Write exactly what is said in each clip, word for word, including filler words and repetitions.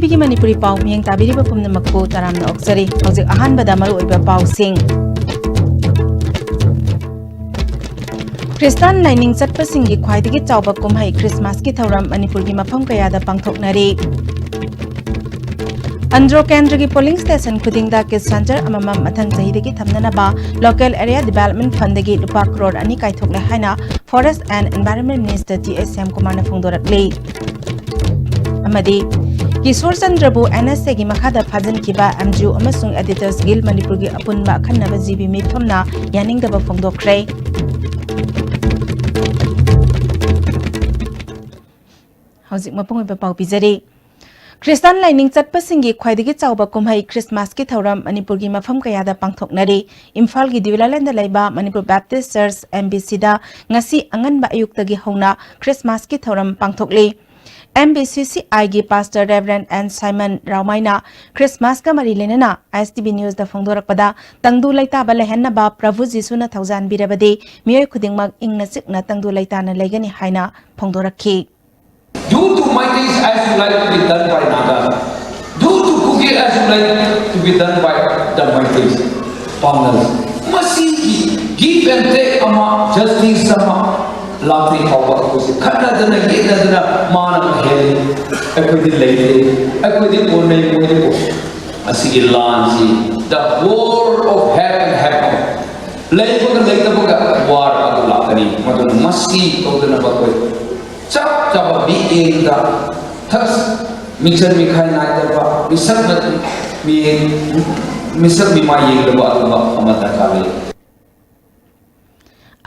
ꯑꯩꯒꯤ ꯃꯅꯤꯄꯨꯔꯤ ꯄꯥꯎ ꯃꯤꯠꯌꯦꯡ ꯇꯥꯕꯤꯔꯤꯕ ꯄꯨꯝꯅꯃꯛꯄꯨ ꯇꯔꯥꯝꯅ ꯑꯣꯛꯆꯔꯤ꯫ ꯍꯧꯖꯤꯛ ꯑꯍꯥꯟꯕꯗ ꯃꯔꯨꯑꯣꯏꯕ ꯄꯥꯎꯁꯤꯡ꯫ ꯈ꯭ꯔꯤꯁꯇꯥꯟ ꯂꯥꯏꯅꯤꯡ ꯆꯠꯄꯁꯤꯡꯒꯤ ꯈ꯭ꯋꯥꯏꯗꯒꯤ ꯆꯥꯎꯕ ꯀꯨꯝꯍꯩ ꯈ꯭ꯔꯤꯁꯃꯥꯁꯀꯤ ꯊꯧꯔꯝ ꯃꯅꯤꯄꯨꯔꯒꯤ ꯃꯐꯝ ꯀꯌꯥꯗ ꯄꯥꯡꯊꯣꯛꯅꯔꯤ꯫ ꯑꯟꯗ꯭ꯔꯣ ꯀꯦꯟꯗ꯭ꯔꯒꯤ ꯄꯣꯂꯤꯡ ꯁ꯭ꯇꯦꯁꯟ ꯈꯨꯗꯤꯡꯗ ꯀꯤꯠꯁ ꯁꯦꯟꯇꯔ ꯑꯃꯃꯝ ꯃꯊꯪ ꯆꯍꯤꯗꯒꯤ ꯊꯝꯅꯅꯕ ꯂꯣꯀꯦꯜ ꯑꯦꯔꯤꯌꯥ ꯗꯤꯕꯦꯂꯞꯃꯦꯟ ꯐꯟꯗꯒꯤ ꯂꯨꯄꯥ ꯀ꯭ꯔꯣꯔ ꯑꯅꯤ ꯀꯥꯏꯊꯣꯛꯂꯦ ꯍꯥꯏꯅ forest and environment minister T S ꯁ꯭ꯌꯥꯝꯀꯨꯃꯥꯔꯅ ꯐꯣꯡꯗꯣꯔꯛꯂꯤ꯫ ꯑꯃꯗꯤ ꯀꯤꯁꯣꯔ ꯆꯟꯗ꯭ꯔꯕꯨ ꯑꯦꯟ ꯑꯦꯁ ꯑꯦꯒꯤ ꯃꯈꯥꯗ ꯐꯥꯖꯤꯟꯈꯤꯕ ꯑꯦꯝ ꯖꯤ ꯑꯣ ꯑꯃꯁꯨꯡ ꯑꯦꯗꯤꯇꯔꯁ ꯒꯤꯜ ꯃꯅꯤꯄꯨꯔꯒꯤ ꯑꯄꯨꯟꯕ ꯑꯈꯟꯅꯕ ꯖꯤ ꯕꯤ ꯃꯤꯐꯝꯅ ꯌꯥꯅꯤꯡꯗꯕ ꯐꯣꯡꯗꯣꯛꯈ꯭ꯔꯦ꯫ ꯍꯧꯖꯤꯛ ꯃꯄꯨꯡ ꯑꯣꯏꯕ ꯄꯥꯎ ꯄꯤꯖꯔꯤ꯫ ꯈ꯭ꯔꯤꯁꯇꯥꯟ ꯂꯥꯏꯅꯤꯡ ꯆꯠꯄꯁꯤꯡꯒꯤ ꯈ꯭ꯋꯥꯏꯗꯒꯤ ꯆꯥꯎꯕ ꯀꯨꯝꯍꯩ ꯈ꯭ꯔꯤꯁꯃꯥꯁꯀꯤ ꯊꯧꯔꯝ ꯃꯅꯤꯄꯨꯔꯒꯤ ꯃꯐꯝ ꯀꯌꯥꯗ ꯄꯥꯡꯊꯣꯛꯅꯔꯤ꯫ ꯏꯝꯐꯥꯜꯒꯤ ꯗꯤꯋꯤꯂꯥꯂꯦꯟꯗ ꯂꯩꯕ ꯃꯅꯤꯄꯨꯔ ꯕꯦꯞꯇꯤꯁ ꯆꯔꯆ, ꯑꯦꯝ ꯕꯤ ꯁꯤꯗ ꯉꯁꯤ ꯑꯉꯟꯕ ꯑꯌꯨꯛꯇꯒꯤ ꯍꯧꯅ ꯈ꯭ꯔꯤꯁꯃꯥꯁꯀꯤ ꯊꯧꯔꯝ ꯄꯥꯡꯊꯣꯛꯂꯤ꯫ ꯑꯦꯝ ꯕꯤ ꯁꯤ ꯁꯤ ꯑꯥꯏꯒꯤ ꯄꯥꯁꯇꯔ ꯔꯦꯚꯔꯦꯟ ꯑꯦꯟ ꯁꯥꯏꯃꯟ ꯔꯥꯎꯃꯥꯏꯅ ꯈ꯭ꯔꯤꯁꯃꯥꯁꯀ ꯃꯔꯤ ꯂꯩꯅꯅ ꯑꯥꯏ ꯑꯦꯁ ꯇꯤ ꯚꯤ ꯅ꯭ꯌꯨꯁꯇ ꯐꯣꯡꯗꯣꯔꯛꯄꯗ, ꯇꯪꯗꯨ ꯂꯩꯇꯥꯕ ꯂꯩꯍꯟꯅꯕ ꯄ꯭ꯔꯚꯨ ꯖꯤꯁꯨꯅ ꯊꯧꯖꯥꯟꯕꯤꯔꯕꯗꯤ ꯃꯤꯑꯣꯏ ꯈꯨꯗꯤꯡꯃꯛ ꯏꯪꯅ ꯆꯤꯛꯅ ꯇꯪꯗꯨ ꯂꯩꯇꯥꯅ ꯂꯩꯒꯅꯤ ꯍꯥꯏꯅ ꯐꯣꯡꯗꯣꯔꯛꯈꯤ꯫ Do to Meiteis as you like to be done by Nagas. Do to Kuki as you like to be done by the Meiteis, Pangal. ꯃꯁꯤꯒꯤ give and take ꯑꯃ, justice ꯑꯃ ꯂꯥꯛꯇ꯭ꯔꯤ ꯐꯥꯎꯕ ꯑꯩꯈꯣꯏꯁꯦ ꯈꯠꯅꯗꯅ ꯌꯦꯠꯅꯗꯅ ꯃꯥꯅ ꯍꯦꯜꯂꯤ, ꯑꯩꯈꯣꯏꯗꯤ ꯂꯩꯇꯦ, ꯑꯩꯈꯣꯏꯗꯤ ꯀꯣꯟꯅꯩ, ꯃꯣꯏꯗꯤ ꯀꯣꯟꯅꯩ꯫ ꯑꯁꯤꯒꯤ ꯂꯥꯟꯁꯤ, the war of heaven and heaven, ꯂꯩꯕꯒ ꯂꯩꯇꯕꯒ war ꯑꯗꯨ ꯂꯥꯛꯀꯅꯤ꯫ ꯃꯗꯨꯅ ꯃꯁꯤ ꯇꯧꯗꯅꯕ ꯑꯩꯈꯣꯏ ꯆꯞ ꯆꯥꯕ ꯃꯤꯠꯌꯦꯡꯗ ꯊꯛ-, ꯃꯤꯆꯪ ꯃꯤꯈꯥꯏ ꯅꯥꯏꯗꯕ, ꯃꯤꯁꯛ ꯃ-, ꯃꯤ-, ꯃꯤꯁꯛ ꯃꯤꯃꯥꯏ ꯌꯦꯡꯗꯕ ꯑꯗꯨꯒꯨꯝꯕ ꯑꯃ ꯗꯔꯀꯥꯔ ꯂꯩ꯫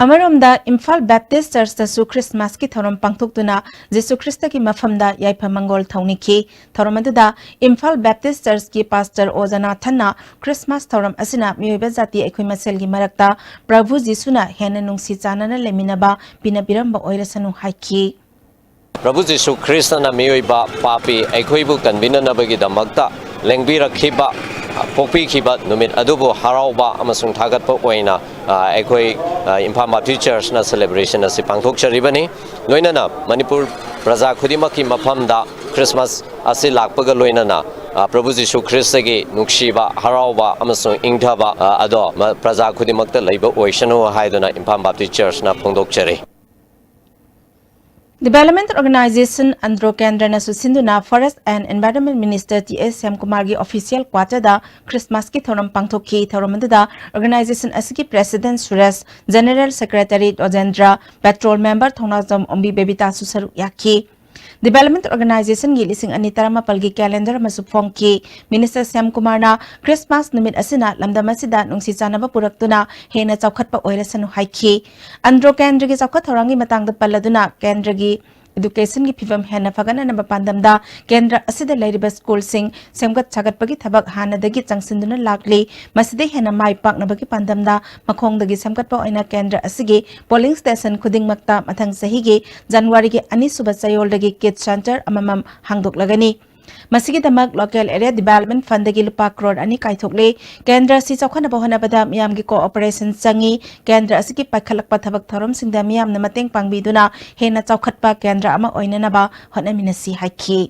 ꯑꯃꯔꯣꯝꯗ ꯏꯝꯐꯥꯜ ꯕꯦꯞꯇꯤꯁ ꯆꯔꯆꯇꯁꯨ ꯈ꯭ꯔꯤꯁꯃꯥꯁꯀꯤ ꯊꯧꯔꯝ ꯄꯥꯡꯊꯣꯛꯇꯨꯅ ꯖꯤꯁꯨ ꯈ꯭ꯔꯤꯁꯇꯒꯤ ꯃꯐꯝꯗ ꯌꯥꯏꯐ ꯃꯪꯒꯣꯜ ꯊꯧꯅꯤꯈꯤ꯫ ꯊꯧꯔꯝ ꯑꯗꯨꯗ ꯏꯝꯐꯥꯜ ꯕꯦꯞꯇꯤꯁ ꯆꯔꯆꯀꯤ ꯄꯥꯁꯇꯔ ꯑꯣ ꯖꯅꯥꯊꯟꯅ ꯈ꯭ꯔꯤꯁꯃꯥꯁ ꯊꯧꯔꯝ ꯑꯁꯤꯅ ꯃꯤꯑꯣꯏꯕ ꯖꯥꯇꯤ ꯑꯩꯈꯣꯏ ꯃꯁꯦꯜꯒꯤ ꯃꯔꯛꯇ ꯄ꯭ꯔꯚꯨ ꯖꯤꯁꯨꯅ ꯍꯦꯟꯅ ꯅꯨꯡꯁꯤ ꯆꯥꯟꯅꯅ ꯂꯩꯃꯤꯟꯅꯕ ꯄꯤꯅ ꯄꯤꯔꯝꯕ ꯑꯣꯏꯔꯁꯅꯨ ꯍꯥꯏꯈꯤ꯫ ꯄ꯭ꯔꯚꯨ ꯖꯤꯁꯨ ꯈ꯭ꯔꯤꯁꯇꯅ ꯃꯤꯑꯣꯏꯕ ꯄꯥꯄꯤ ꯑꯩꯈꯣꯏꯕꯨ ꯀꯟꯕꯤꯅꯅꯕꯒꯤꯗꯃꯛꯇ ꯂꯦꯡꯕꯤꯔꯛꯈꯤꯕ, ꯄꯣꯛꯄꯤꯈꯤꯕ ꯅꯨꯃꯤꯠ ꯑꯗꯨꯕꯨ ꯍꯔꯥꯎꯕ ꯑꯃꯁꯨꯡ ꯊꯥꯒꯠꯄ ꯑꯣꯏꯅ, ꯑ, ꯑꯩꯈꯣꯏ, ꯑ, ꯏꯝꯐꯥꯜ ꯕꯥꯞꯇꯤꯁ ꯆꯔꯆꯅ celebration ꯑꯁꯤ ꯄꯥꯡꯊꯣꯛꯆꯔꯤꯕꯅꯤ꯫ ꯂꯣꯏꯅꯅ ꯃꯅꯤꯄꯨꯔ ꯄ꯭ꯔꯖꯥ ꯈꯨꯗꯤꯡꯃꯛꯀꯤ ꯃꯐꯝꯗ ꯈ꯭ꯔꯤꯁꯃꯥꯁ ꯑꯁꯤ ꯂꯥꯛꯄꯒ ꯂꯣꯏꯅꯅ, ꯑ, ꯄ꯭ꯔꯚꯨ ꯖꯤꯁꯨ ꯈ꯭ꯔꯤꯁꯇꯒꯤ ꯅꯨꯡꯁꯤꯕ, ꯍꯔꯥꯎꯕ ꯑꯃꯁꯨꯡ ꯏꯪꯊꯕ, ꯑ, ꯑꯗꯣ ꯃ-, ꯄ꯭ꯔꯖꯥ ꯈꯨꯗꯤꯡꯃꯛꯇ ꯂꯩꯕ ꯑꯣꯏꯁꯅꯨ ꯍꯥꯏꯗꯨꯅ ꯏꯝꯐꯥꯜ ꯕꯥꯞꯇꯤꯁ ꯆꯔꯆꯅ ꯐꯣꯡꯗꯣꯛꯆꯔꯤ꯫ Development Organization ꯑꯟꯗ꯭ꯔꯣ ꯀꯦꯟꯗ꯭ꯔꯅꯁꯨ ꯁꯤꯟꯗꯨꯅ Forest and Environment Minister T S ꯁ꯭ꯌꯥꯝꯀꯨꯃꯥꯔꯒꯤ official quarterꯗ ꯈ꯭ꯔꯤꯁꯃꯥꯁꯀꯤ ꯊꯧꯔꯝ ꯄꯥꯡꯊꯣꯛꯈꯤ꯫ ꯊꯧꯔꯝ ꯑꯗꯨꯗ organization ꯑꯁꯤꯒꯤ president Suresh, general secretary ꯔꯣꯖꯦꯟꯗ꯭ꯔ, patrol member ꯊꯧꯅꯥꯖꯝ ꯑꯣꯝꯕꯤ ꯕꯦꯕꯤꯇꯥꯁꯨ ꯁꯔꯨꯛ ꯌꯥꯈꯤ꯫ Development Organizationꯒꯤ ꯂꯤꯁꯤꯡ ꯑꯅꯤ ꯇꯔꯥꯃꯥꯄꯜꯒꯤ calendar ꯑꯃꯁꯨ ꯐꯣꯡꯈꯤ꯫ Minister ꯁ꯭ꯌꯥꯝꯀꯨꯃꯥꯔꯅ ꯈ꯭ꯔꯤꯁꯃꯥꯁ ꯅꯨꯃꯤꯠ ꯑꯁꯤꯅ ꯂꯝꯗꯝ ꯑꯁꯤꯗ ꯅꯨꯡꯁꯤ ꯆꯥꯟꯅꯕ ꯄꯨꯔꯛꯇꯨꯅ ꯍꯦꯟꯅ ꯆꯥꯎꯈꯠꯄ ꯑꯣꯏꯔꯁꯅꯨ ꯍꯥꯏꯈꯤ꯫ ꯑꯟꯗ꯭ꯔꯣ ꯀꯦꯟꯗ꯭ꯔꯒꯤ ꯆꯥꯎꯈꯠ ꯊꯧꯔꯥꯡꯒꯤ ꯃꯇꯥꯡꯗ ꯄꯜꯂꯗꯨꯅ ꯀꯦꯟꯗ꯭ꯔꯒꯤ educationꯒꯤ ꯐꯤꯕꯝ ꯍꯦꯟꯅ ꯐꯒꯠꯅꯅꯕ ꯄꯥꯟꯗꯝꯗ ꯀꯦꯟꯗ꯭ꯔ ꯑꯁꯤꯗ ꯂꯩꯔꯤꯕ schoolꯁꯤꯡ ꯁꯦꯝꯒꯠ ꯁꯥꯒꯠꯄꯒꯤ ꯊꯕꯛ ꯍꯥꯟꯅꯗꯒꯤ ꯆꯪꯁꯤꯟꯗꯨꯅ ꯂꯥꯛꯂꯤ꯫ ꯃꯁꯤꯗꯩ ꯍꯦꯟꯅ ꯃꯥꯏ ꯄꯥꯛꯅꯕꯒꯤ ꯄꯥꯟꯗꯝꯗ ꯃꯈꯣꯡꯗꯒꯤ ꯁꯦꯝꯒꯠꯄ ꯑꯣꯏꯅ ꯀꯦꯟꯗ꯭ꯔ ꯑꯁꯤꯒꯤ polling station ꯈꯨꯗꯤꯡꯃꯛꯇ ꯃꯊꯪ ꯆꯍꯤꯒꯤ ꯖꯅꯋꯥꯔꯤꯒꯤ ꯑꯅꯤꯁꯨꯕ ꯆꯌꯣꯜꯗꯒꯤ kid centre ꯑꯃꯃꯝ ꯍꯥꯡꯗꯣꯛꯂꯒꯅꯤ꯫ ꯃꯁꯤꯒꯤꯗꯃꯛ Local Area Development Fundꯗꯒꯤ ꯂꯨꯄꯥ ꯀ꯭ꯔꯣꯔ ꯑꯅꯤ ꯀꯥꯏꯊꯣꯛꯂꯦ꯫ ꯀꯦꯟꯗ꯭ꯔ ꯑꯁꯤ ꯆꯥꯎꯈꯠꯅꯕ ꯍꯣꯠꯅꯕꯗ ꯃꯤꯌꯥꯝꯒꯤ cooperation ꯆꯪꯏ꯫ ꯀꯦꯟꯗ꯭ꯔ ꯑꯁꯤꯒꯤ ꯄꯥꯏꯈꯠꯂꯛꯄ ꯊꯕꯛ ꯊꯧꯔꯝꯁꯤꯡꯗ ꯃꯤꯌꯥꯝꯅ ꯃꯇꯦꯡ ꯄꯥꯡꯕꯤꯗꯨꯅ ꯍꯦꯟꯅ ꯆꯥꯎꯈꯠꯄ ꯀꯦꯟꯗ꯭ꯔ ꯑꯃ ꯑꯣꯏꯅꯅꯕ ꯍꯣꯠꯅꯃꯤꯟꯅꯁꯤ ꯍꯥꯏꯈꯤ꯫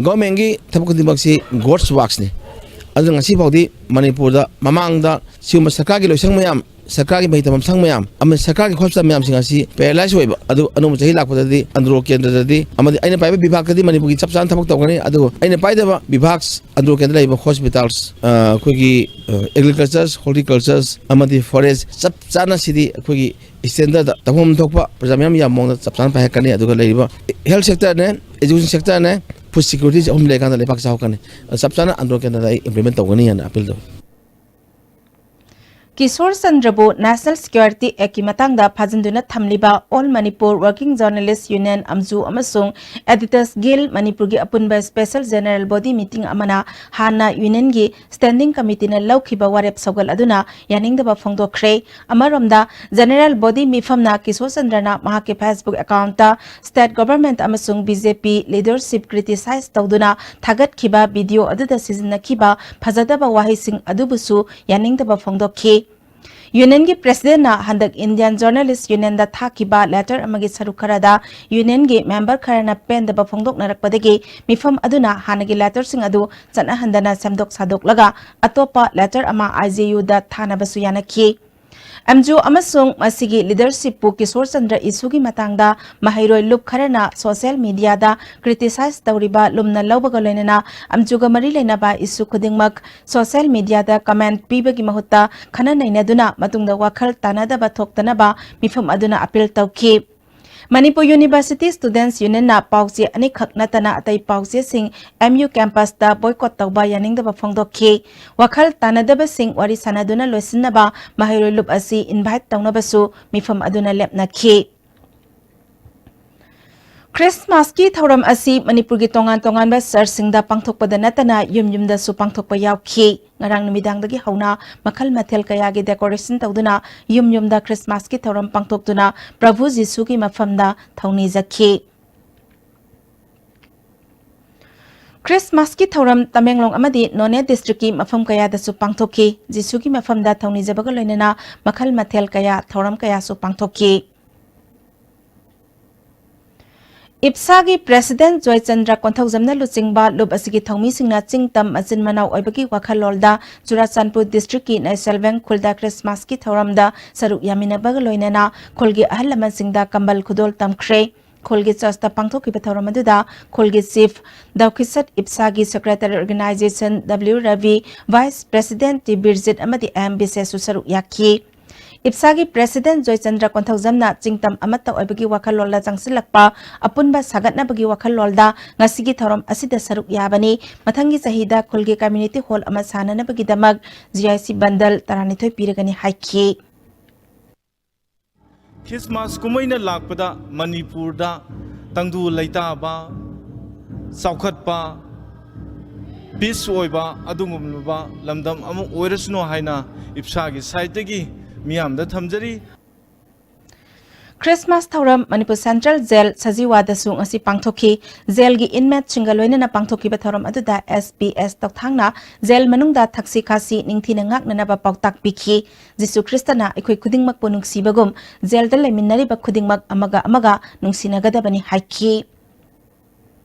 Governmentꯀꯤ ꯊꯕꯛ ꯈꯨꯗꯤꯡꯃꯛꯁꯤ God's worksꯅꯤ꯫ ꯑꯗꯨꯅ ꯉꯁꯤ ꯐꯥꯎꯗꯤ ꯃꯅꯤꯄꯨꯔꯗ ꯃꯃꯥꯡꯗ ꯁꯤꯒꯨꯝꯕ ꯁꯔꯀꯥꯔꯒꯤ ꯂꯣꯏꯁꯪ ꯃꯌꯥꯝ, ꯁꯔꯀꯥꯔꯒꯤ ꯃꯍꯩ ꯇꯝꯐꯝ ꯁꯪ ꯃꯌꯥꯝ ꯑꯃꯗꯤ ꯁꯔꯀꯥꯔꯒꯤ hospital ꯃꯌꯥꯝꯁꯤꯡ ꯑꯁꯤ paralyze ꯑꯣꯏꯕ, ꯑꯗꯨ ꯑꯅꯧꯕ ꯆꯍꯤ ꯂꯥꯛꯄꯗꯗꯤ ꯑꯟꯗ꯭ꯔꯣ ꯀꯦꯟꯗ꯭ꯔꯗꯗꯤ, ꯑꯃꯗꯤ ꯑꯩꯅ ꯄꯥꯏꯕ ꯕꯤꯚꯥꯒꯇꯗꯤ ꯃꯅꯤꯄꯨꯔꯒꯤ ꯆꯞ ꯆꯥꯅ ꯊꯕꯛ ꯇꯧꯒꯅꯤ꯫ ꯑꯗꯨꯕꯨ ꯑꯩꯅ ꯄꯥꯏꯗꯕ ꯕꯤꯚꯥꯒ ꯑꯟꯗ꯭ꯔꯣ ꯀꯦꯟꯗ꯭ꯔꯗ ꯂꯩꯕ hospitals, ꯑ, ꯑꯩꯈꯣꯏꯒꯤ, ꯑ, agriculture, horticulture ꯑꯃꯗꯤ forest ꯆꯞ ꯆꯥꯅ ꯁꯤꯗꯤ ꯑꯩꯈꯣꯏꯒꯤ standardꯇ ꯇꯧꯐꯝ ꯊꯣꯛꯄ ꯄ꯭ꯔꯖꯥ ꯃꯌꯥꯝ ꯌꯥꯝ ꯃꯑꯣꯡꯗ ꯆꯞ ꯆꯥꯅ ꯄꯥꯏꯍꯠꯀꯅꯤ꯫ ꯑꯗꯨꯒ ꯂꯩꯔꯤꯕ health sectorꯅꯦ, education sectorꯅꯦ, food securityꯁꯦ ꯑꯍꯨꯝ ꯂꯩꯔꯀꯥꯟꯗ ꯂꯩꯕꯥꯛ ꯆꯥꯎꯈꯠꯀꯅꯤ꯫ ꯆꯞ ꯆꯥꯅ ꯑꯟꯗ꯭ꯔꯣ ꯀꯦꯟꯗ꯭ꯔꯗ ꯑꯩ implement ꯇꯧꯒꯅꯤ ꯍꯥꯏꯅ appeal ꯇꯧꯏ꯫ ꯀꯤꯁꯣꯔ ꯆꯟꯗ꯭ꯔꯕꯨ National Security Actꯀꯤ ꯃꯇꯥꯡꯗ ꯐꯥꯖꯤꯟꯗꯨꯅ ꯊꯝꯂꯤꯕ All Manipur Working Journalist Union, ꯑꯝꯖꯨ, ꯑꯃꯁꯨꯡ Editors Guild ꯃꯅꯤꯄꯨꯔꯒꯤ ꯑꯄꯨꯟꯕ Special General Body Meeting ꯑꯃꯅ ꯍꯥꯟꯅ unionꯒꯤ Standing Committeeꯅ ꯂꯧꯈꯤꯕ ꯋꯥꯔꯦꯞ ꯁꯧꯒꯠ ꯑꯗꯨꯅ ꯌꯥꯅꯤꯡꯗꯕ ꯐꯣꯡꯗꯣꯛꯈ꯭ꯔꯦ꯫ ꯑꯃꯔꯣꯝꯗ, General Body ꯃꯤꯐꯝꯅ ꯀꯤꯁꯣꯔ ꯆꯟꯗ꯭ꯔꯅ ꯃꯍꯥꯛꯀꯤ Facebook accountꯇ state government ꯑꯃꯁꯨꯡ ꯕꯤ ꯖꯦ ꯄꯤ leadership criticize ꯇꯧꯗꯨꯅ ꯊꯥꯒꯠꯈꯤꯕ video ꯑꯗꯨꯗ ꯁꯤꯖꯤꯟꯅꯈꯤꯕ ꯐꯖꯗꯕ ꯋꯥꯍꯩꯁꯤꯡ ꯑꯗꯨꯕꯨꯁꯨ ꯌꯥꯅꯤꯡꯗꯕ ꯐꯣꯡꯗꯣꯛꯈꯤ꯫ Unionꯒꯤ Presidentꯅ ꯍꯟꯗꯛ Indian Journalist Unionꯗ ꯊꯥꯈꯤꯕ letter ꯑꯃꯒꯤ ꯁꯔꯨꯛ ꯈꯔꯗ Unionꯒꯤ member ꯈꯔꯅ ꯄꯦꯟꯗꯕ ꯐꯣꯡꯗꯣꯛꯅꯔꯛꯄꯗꯒꯤ ꯃꯤꯐꯝ ꯑꯗꯨꯅ ꯍꯥꯟꯅꯒꯤ letterꯁꯤꯡ ꯑꯗꯨ ꯆꯠꯅꯍꯟꯗꯅ ꯁꯦꯝꯗꯣꯛ ꯁꯥꯗꯣꯛꯂꯒ ꯑꯇꯣꯞꯄ letter ꯑꯃ IJUꯗ ꯊꯥꯅꯕꯁꯨ ꯌꯥꯅꯈꯤ꯫ ꯑꯦꯝꯖꯨ ꯑꯃꯁꯨꯡ ꯃꯁꯤꯒꯤ leadershipꯄꯨ ꯀꯤꯁꯣꯔ ꯆꯟꯗ꯭ꯔ issueꯒꯤ ꯃꯇꯥꯡꯗ ꯃꯍꯩꯔꯣꯏ ꯂꯨꯞ ꯈꯔꯅ social mediaꯗ criticize ꯇꯧꯔꯤꯕ ꯂꯨꯝꯅ ꯂꯧꯕꯒ ꯂꯣꯏꯅꯅ ꯑꯦꯝꯖꯨꯒ ꯃꯔꯤ ꯂꯩꯅꯕ issue ꯈꯨꯗꯤꯡꯃꯛ social mediaꯗ comment ꯄꯤꯕꯒꯤ ꯃꯍꯨꯠꯇ ꯈꯟꯅ ꯅꯩꯅꯗꯨꯅ ꯃꯇꯨꯡꯗ ꯋꯥꯈꯜ ꯇꯥꯅꯗꯕ ꯊꯣꯛꯇꯅꯕ ꯃꯤꯐꯝ ꯑꯗꯨꯅ appeal ꯇꯧꯈꯤ꯫ ꯃꯅꯤꯄꯨꯔ University Students Unionꯅ ꯄꯥꯎꯆꯦ ꯑꯅꯤꯈꯛ ꯅꯠꯇꯅ ꯑꯇꯩ ꯄꯥꯎꯆꯦꯁꯤꯡ MU campusꯇ boycott ꯇꯧꯕ ꯌꯥꯅꯤꯡꯗꯕ ꯐꯣꯡꯗꯣꯛꯈꯤ꯫ ꯋꯥꯈꯜ ꯇꯥꯅꯗꯕꯁꯤꯡ ꯋꯥꯔꯤ ꯁꯥꯅꯗꯨꯅ ꯂꯣꯏꯁꯤꯟꯅꯕ ꯃꯍꯩꯔꯣꯏ ꯂꯨꯞ ꯑꯁꯤ invite ꯇꯧꯅꯕꯁꯨ ꯃꯤꯐꯝ ꯑꯗꯨꯅ ꯂꯦꯞꯅꯈꯤ꯫ Christmasꯀꯤ ꯊꯧꯔꯝ ꯑꯁꯤ ꯃꯅꯤꯄꯨꯔꯒꯤ ꯇꯣꯉꯥꯟ ꯇꯣꯉꯥꯟꯕ churchꯁꯤꯡꯗ ꯄꯥꯡꯊꯣꯛꯄꯗ ꯅꯠꯇꯅ ꯌꯨꯝ ꯌꯨꯝꯗꯁꯨ ꯄꯥꯡꯊꯣꯛꯄ ꯌꯥꯎꯈꯤ꯫ ꯉꯔꯥꯡ ꯅꯨꯃꯤꯗꯥꯡꯗꯒꯤ ꯍꯧꯅ ꯃꯈꯜ ꯃꯊꯦꯜ ꯀꯌꯥꯒꯤ decoration ꯇꯧꯗꯨꯅ ꯌꯨꯝ ꯌꯨꯝꯗ Christmasꯀꯤ ꯊꯧꯔꯝ ꯄꯥꯡꯊꯣꯛꯇꯨꯅ ꯄ꯭ꯔꯚꯨ ꯖꯤꯁꯨꯒꯤ ꯃꯐꯝꯗ ꯊꯧꯅꯤꯖꯈꯤ꯫ Christmasꯀꯤ ꯊꯧꯔꯝ ꯇꯃꯦꯡꯂꯣꯡ ꯑꯃꯗꯤ ꯅꯣꯅꯦ districtꯀꯤ ꯃꯐꯝ ꯀꯌꯥꯗꯁꯨ ꯄꯥꯡꯊꯣꯛꯈꯤ꯫ ꯖꯤꯁꯨꯒꯤ ꯃꯐꯝꯗ ꯊꯧꯅꯤꯖꯕꯒ ꯂꯣꯏꯅꯅ ꯃꯈꯜ ꯃꯊꯦꯜ ꯀꯌꯥ, ꯊꯧꯔꯝ ꯀꯌꯥꯁꯨ ꯄꯥꯡꯊꯣꯛꯈꯤ꯫ ꯏꯞꯁꯥꯒꯤ President ꯖꯣꯏꯆꯟꯗ꯭ꯔ ꯀꯣꯟꯊꯧꯖꯝꯅ ꯂꯨꯆꯤꯡꯕ ꯂꯨꯞ ꯑꯁꯤꯒꯤ ꯊꯧꯃꯤꯁꯤꯡꯅ ꯆꯤꯡ ꯇꯝ ꯃꯆꯤꯟ ꯃꯅꯥꯎ ꯑꯣꯏꯕꯒꯤ ꯋꯥꯈꯜꯂꯣꯟꯗ ꯆꯨꯔꯥꯆꯥꯟꯄꯨꯔ districtꯀꯤ ꯅꯥꯏꯁꯜꯕꯦꯡ ꯈꯨꯜꯗ Christmasꯀꯤ ꯊꯧꯔꯝꯗ ꯁꯔꯨꯛ ꯌꯥꯃꯤꯟꯅꯕꯒ ꯂꯣꯏꯅꯅ ꯈꯨꯜꯒꯤ ꯑꯍꯜ ꯂꯃꯟꯁꯤꯡꯗ ꯀꯝꯕꯜ ꯈꯨꯗꯣꯜ ꯇꯝꯈ꯭ꯔꯦ꯫ ꯈꯨꯜꯒꯤ churchꯇ ꯄꯥꯡꯊꯣꯛꯈꯤꯕ ꯊꯧꯔꯝ ꯑꯗꯨꯗ ꯈꯨꯜꯒꯤ chief ꯗꯧꯈꯤꯁꯠ ꯏꯞꯁꯥꯒꯤ secretary organization W Rabi, vice president T Birjit ꯑꯃꯗꯤ ꯑꯦꯝ ꯕꯤꯁꯦꯁꯁꯨ ꯁꯔꯨꯛ ꯌꯥꯈꯤ꯫ ꯏꯞꯁꯥꯒꯤ President ꯖꯣꯏꯆꯟꯗ꯭ꯔ ꯀꯣꯟꯊꯧꯖꯝꯅ ꯆꯤꯡꯇꯝ ꯑꯃꯠꯇ ꯑꯣꯏꯕꯒꯤ ꯋꯥꯈꯜꯂꯣꯟꯗ ꯆꯪꯁꯤꯜꯂꯛꯄ ꯑꯄꯨꯟꯕ ꯁꯥꯒꯠꯅꯕꯒꯤ ꯋꯥꯈꯜꯂꯣꯟꯗ ꯉꯁꯤꯒꯤ ꯊꯧꯔꯝ ꯑꯁꯤꯗ ꯁꯔꯨꯛ ꯌꯥꯕꯅꯤ꯫ ꯃꯊꯪꯒꯤ ꯆꯍꯤꯗ ꯈꯨꯜꯒꯤ community hall ꯑꯃ ꯁꯥꯅꯅꯕꯒꯤꯗꯃꯛ G I C bundle ꯇꯔꯥꯅꯤꯊꯣꯏ ꯄꯤꯔꯒꯅꯤ ꯍꯥꯏꯈꯤ꯫ ꯈ꯭ꯔꯤꯁꯃꯥꯁ ꯀꯨꯝꯍꯩꯅ ꯂꯥꯛꯄꯗ ꯃꯅꯤꯄꯨꯔꯗ ꯇꯪꯗꯨ ꯂꯩꯇꯥꯕ, ꯆꯥꯎꯈꯠꯄ, peace ꯑꯣꯏꯕ ꯑꯗꯨꯒꯨꯝꯂꯕ ꯂꯝꯗꯝ ꯑꯃ ꯑꯣꯏꯔꯁꯅꯨ ꯍꯥꯏꯅ ꯏꯞꯁꯥꯒꯤ sideꯇꯒꯤ ꯃꯤꯌꯥꯝꯗ ꯊꯝꯖꯔꯤ꯫ ꯈ꯭ꯔꯤꯁꯃꯥꯁ ꯊꯧꯔꯝ ꯃꯅꯤꯄꯨꯔ ꯁꯦꯟꯇ꯭ꯔꯦꯜ ꯖꯦꯜ ꯁꯖꯤꯋꯥꯗꯁꯨ ꯉꯁꯤ ꯄꯥꯡꯊꯣꯛꯈꯤ꯫ ꯖꯦꯜꯒꯤ ꯏꯟꯃꯦꯠꯁꯤꯡꯒ ꯂꯣꯏꯅꯅ ꯄꯥꯡꯊꯣꯛꯈꯤꯕ ꯊꯧꯔꯝ ꯑꯗꯨꯗ ꯑꯦꯁ ꯄꯤ ꯑꯦꯁ ꯇꯧꯊꯥꯡꯅ ꯖꯦꯜ ꯃꯅꯨꯡꯗ ꯊꯛꯁꯤ ꯈꯥꯁꯤ ꯅꯤꯡꯊꯤꯅ ꯉꯥꯛꯅꯅꯕ ꯄꯥꯎꯇꯥꯛ ꯄꯤꯈꯤ꯫ ꯖꯤꯁꯨ ꯈ꯭ꯔꯤꯁꯇꯅ ꯑꯩꯈꯣꯏ ꯈꯨꯗꯤꯡꯃꯛꯄꯨ ꯅꯨꯡꯁꯤꯕꯒꯨꯝ ꯖꯦꯜꯗ ꯂꯩꯃꯤꯟꯅꯔꯤꯕ ꯈꯨꯗꯤꯡꯃꯛ ꯑꯃꯒ ꯑꯃꯒ ꯅꯨꯡꯁꯤꯅꯒꯗꯕꯅꯤ ꯍꯥꯏꯈꯤ꯫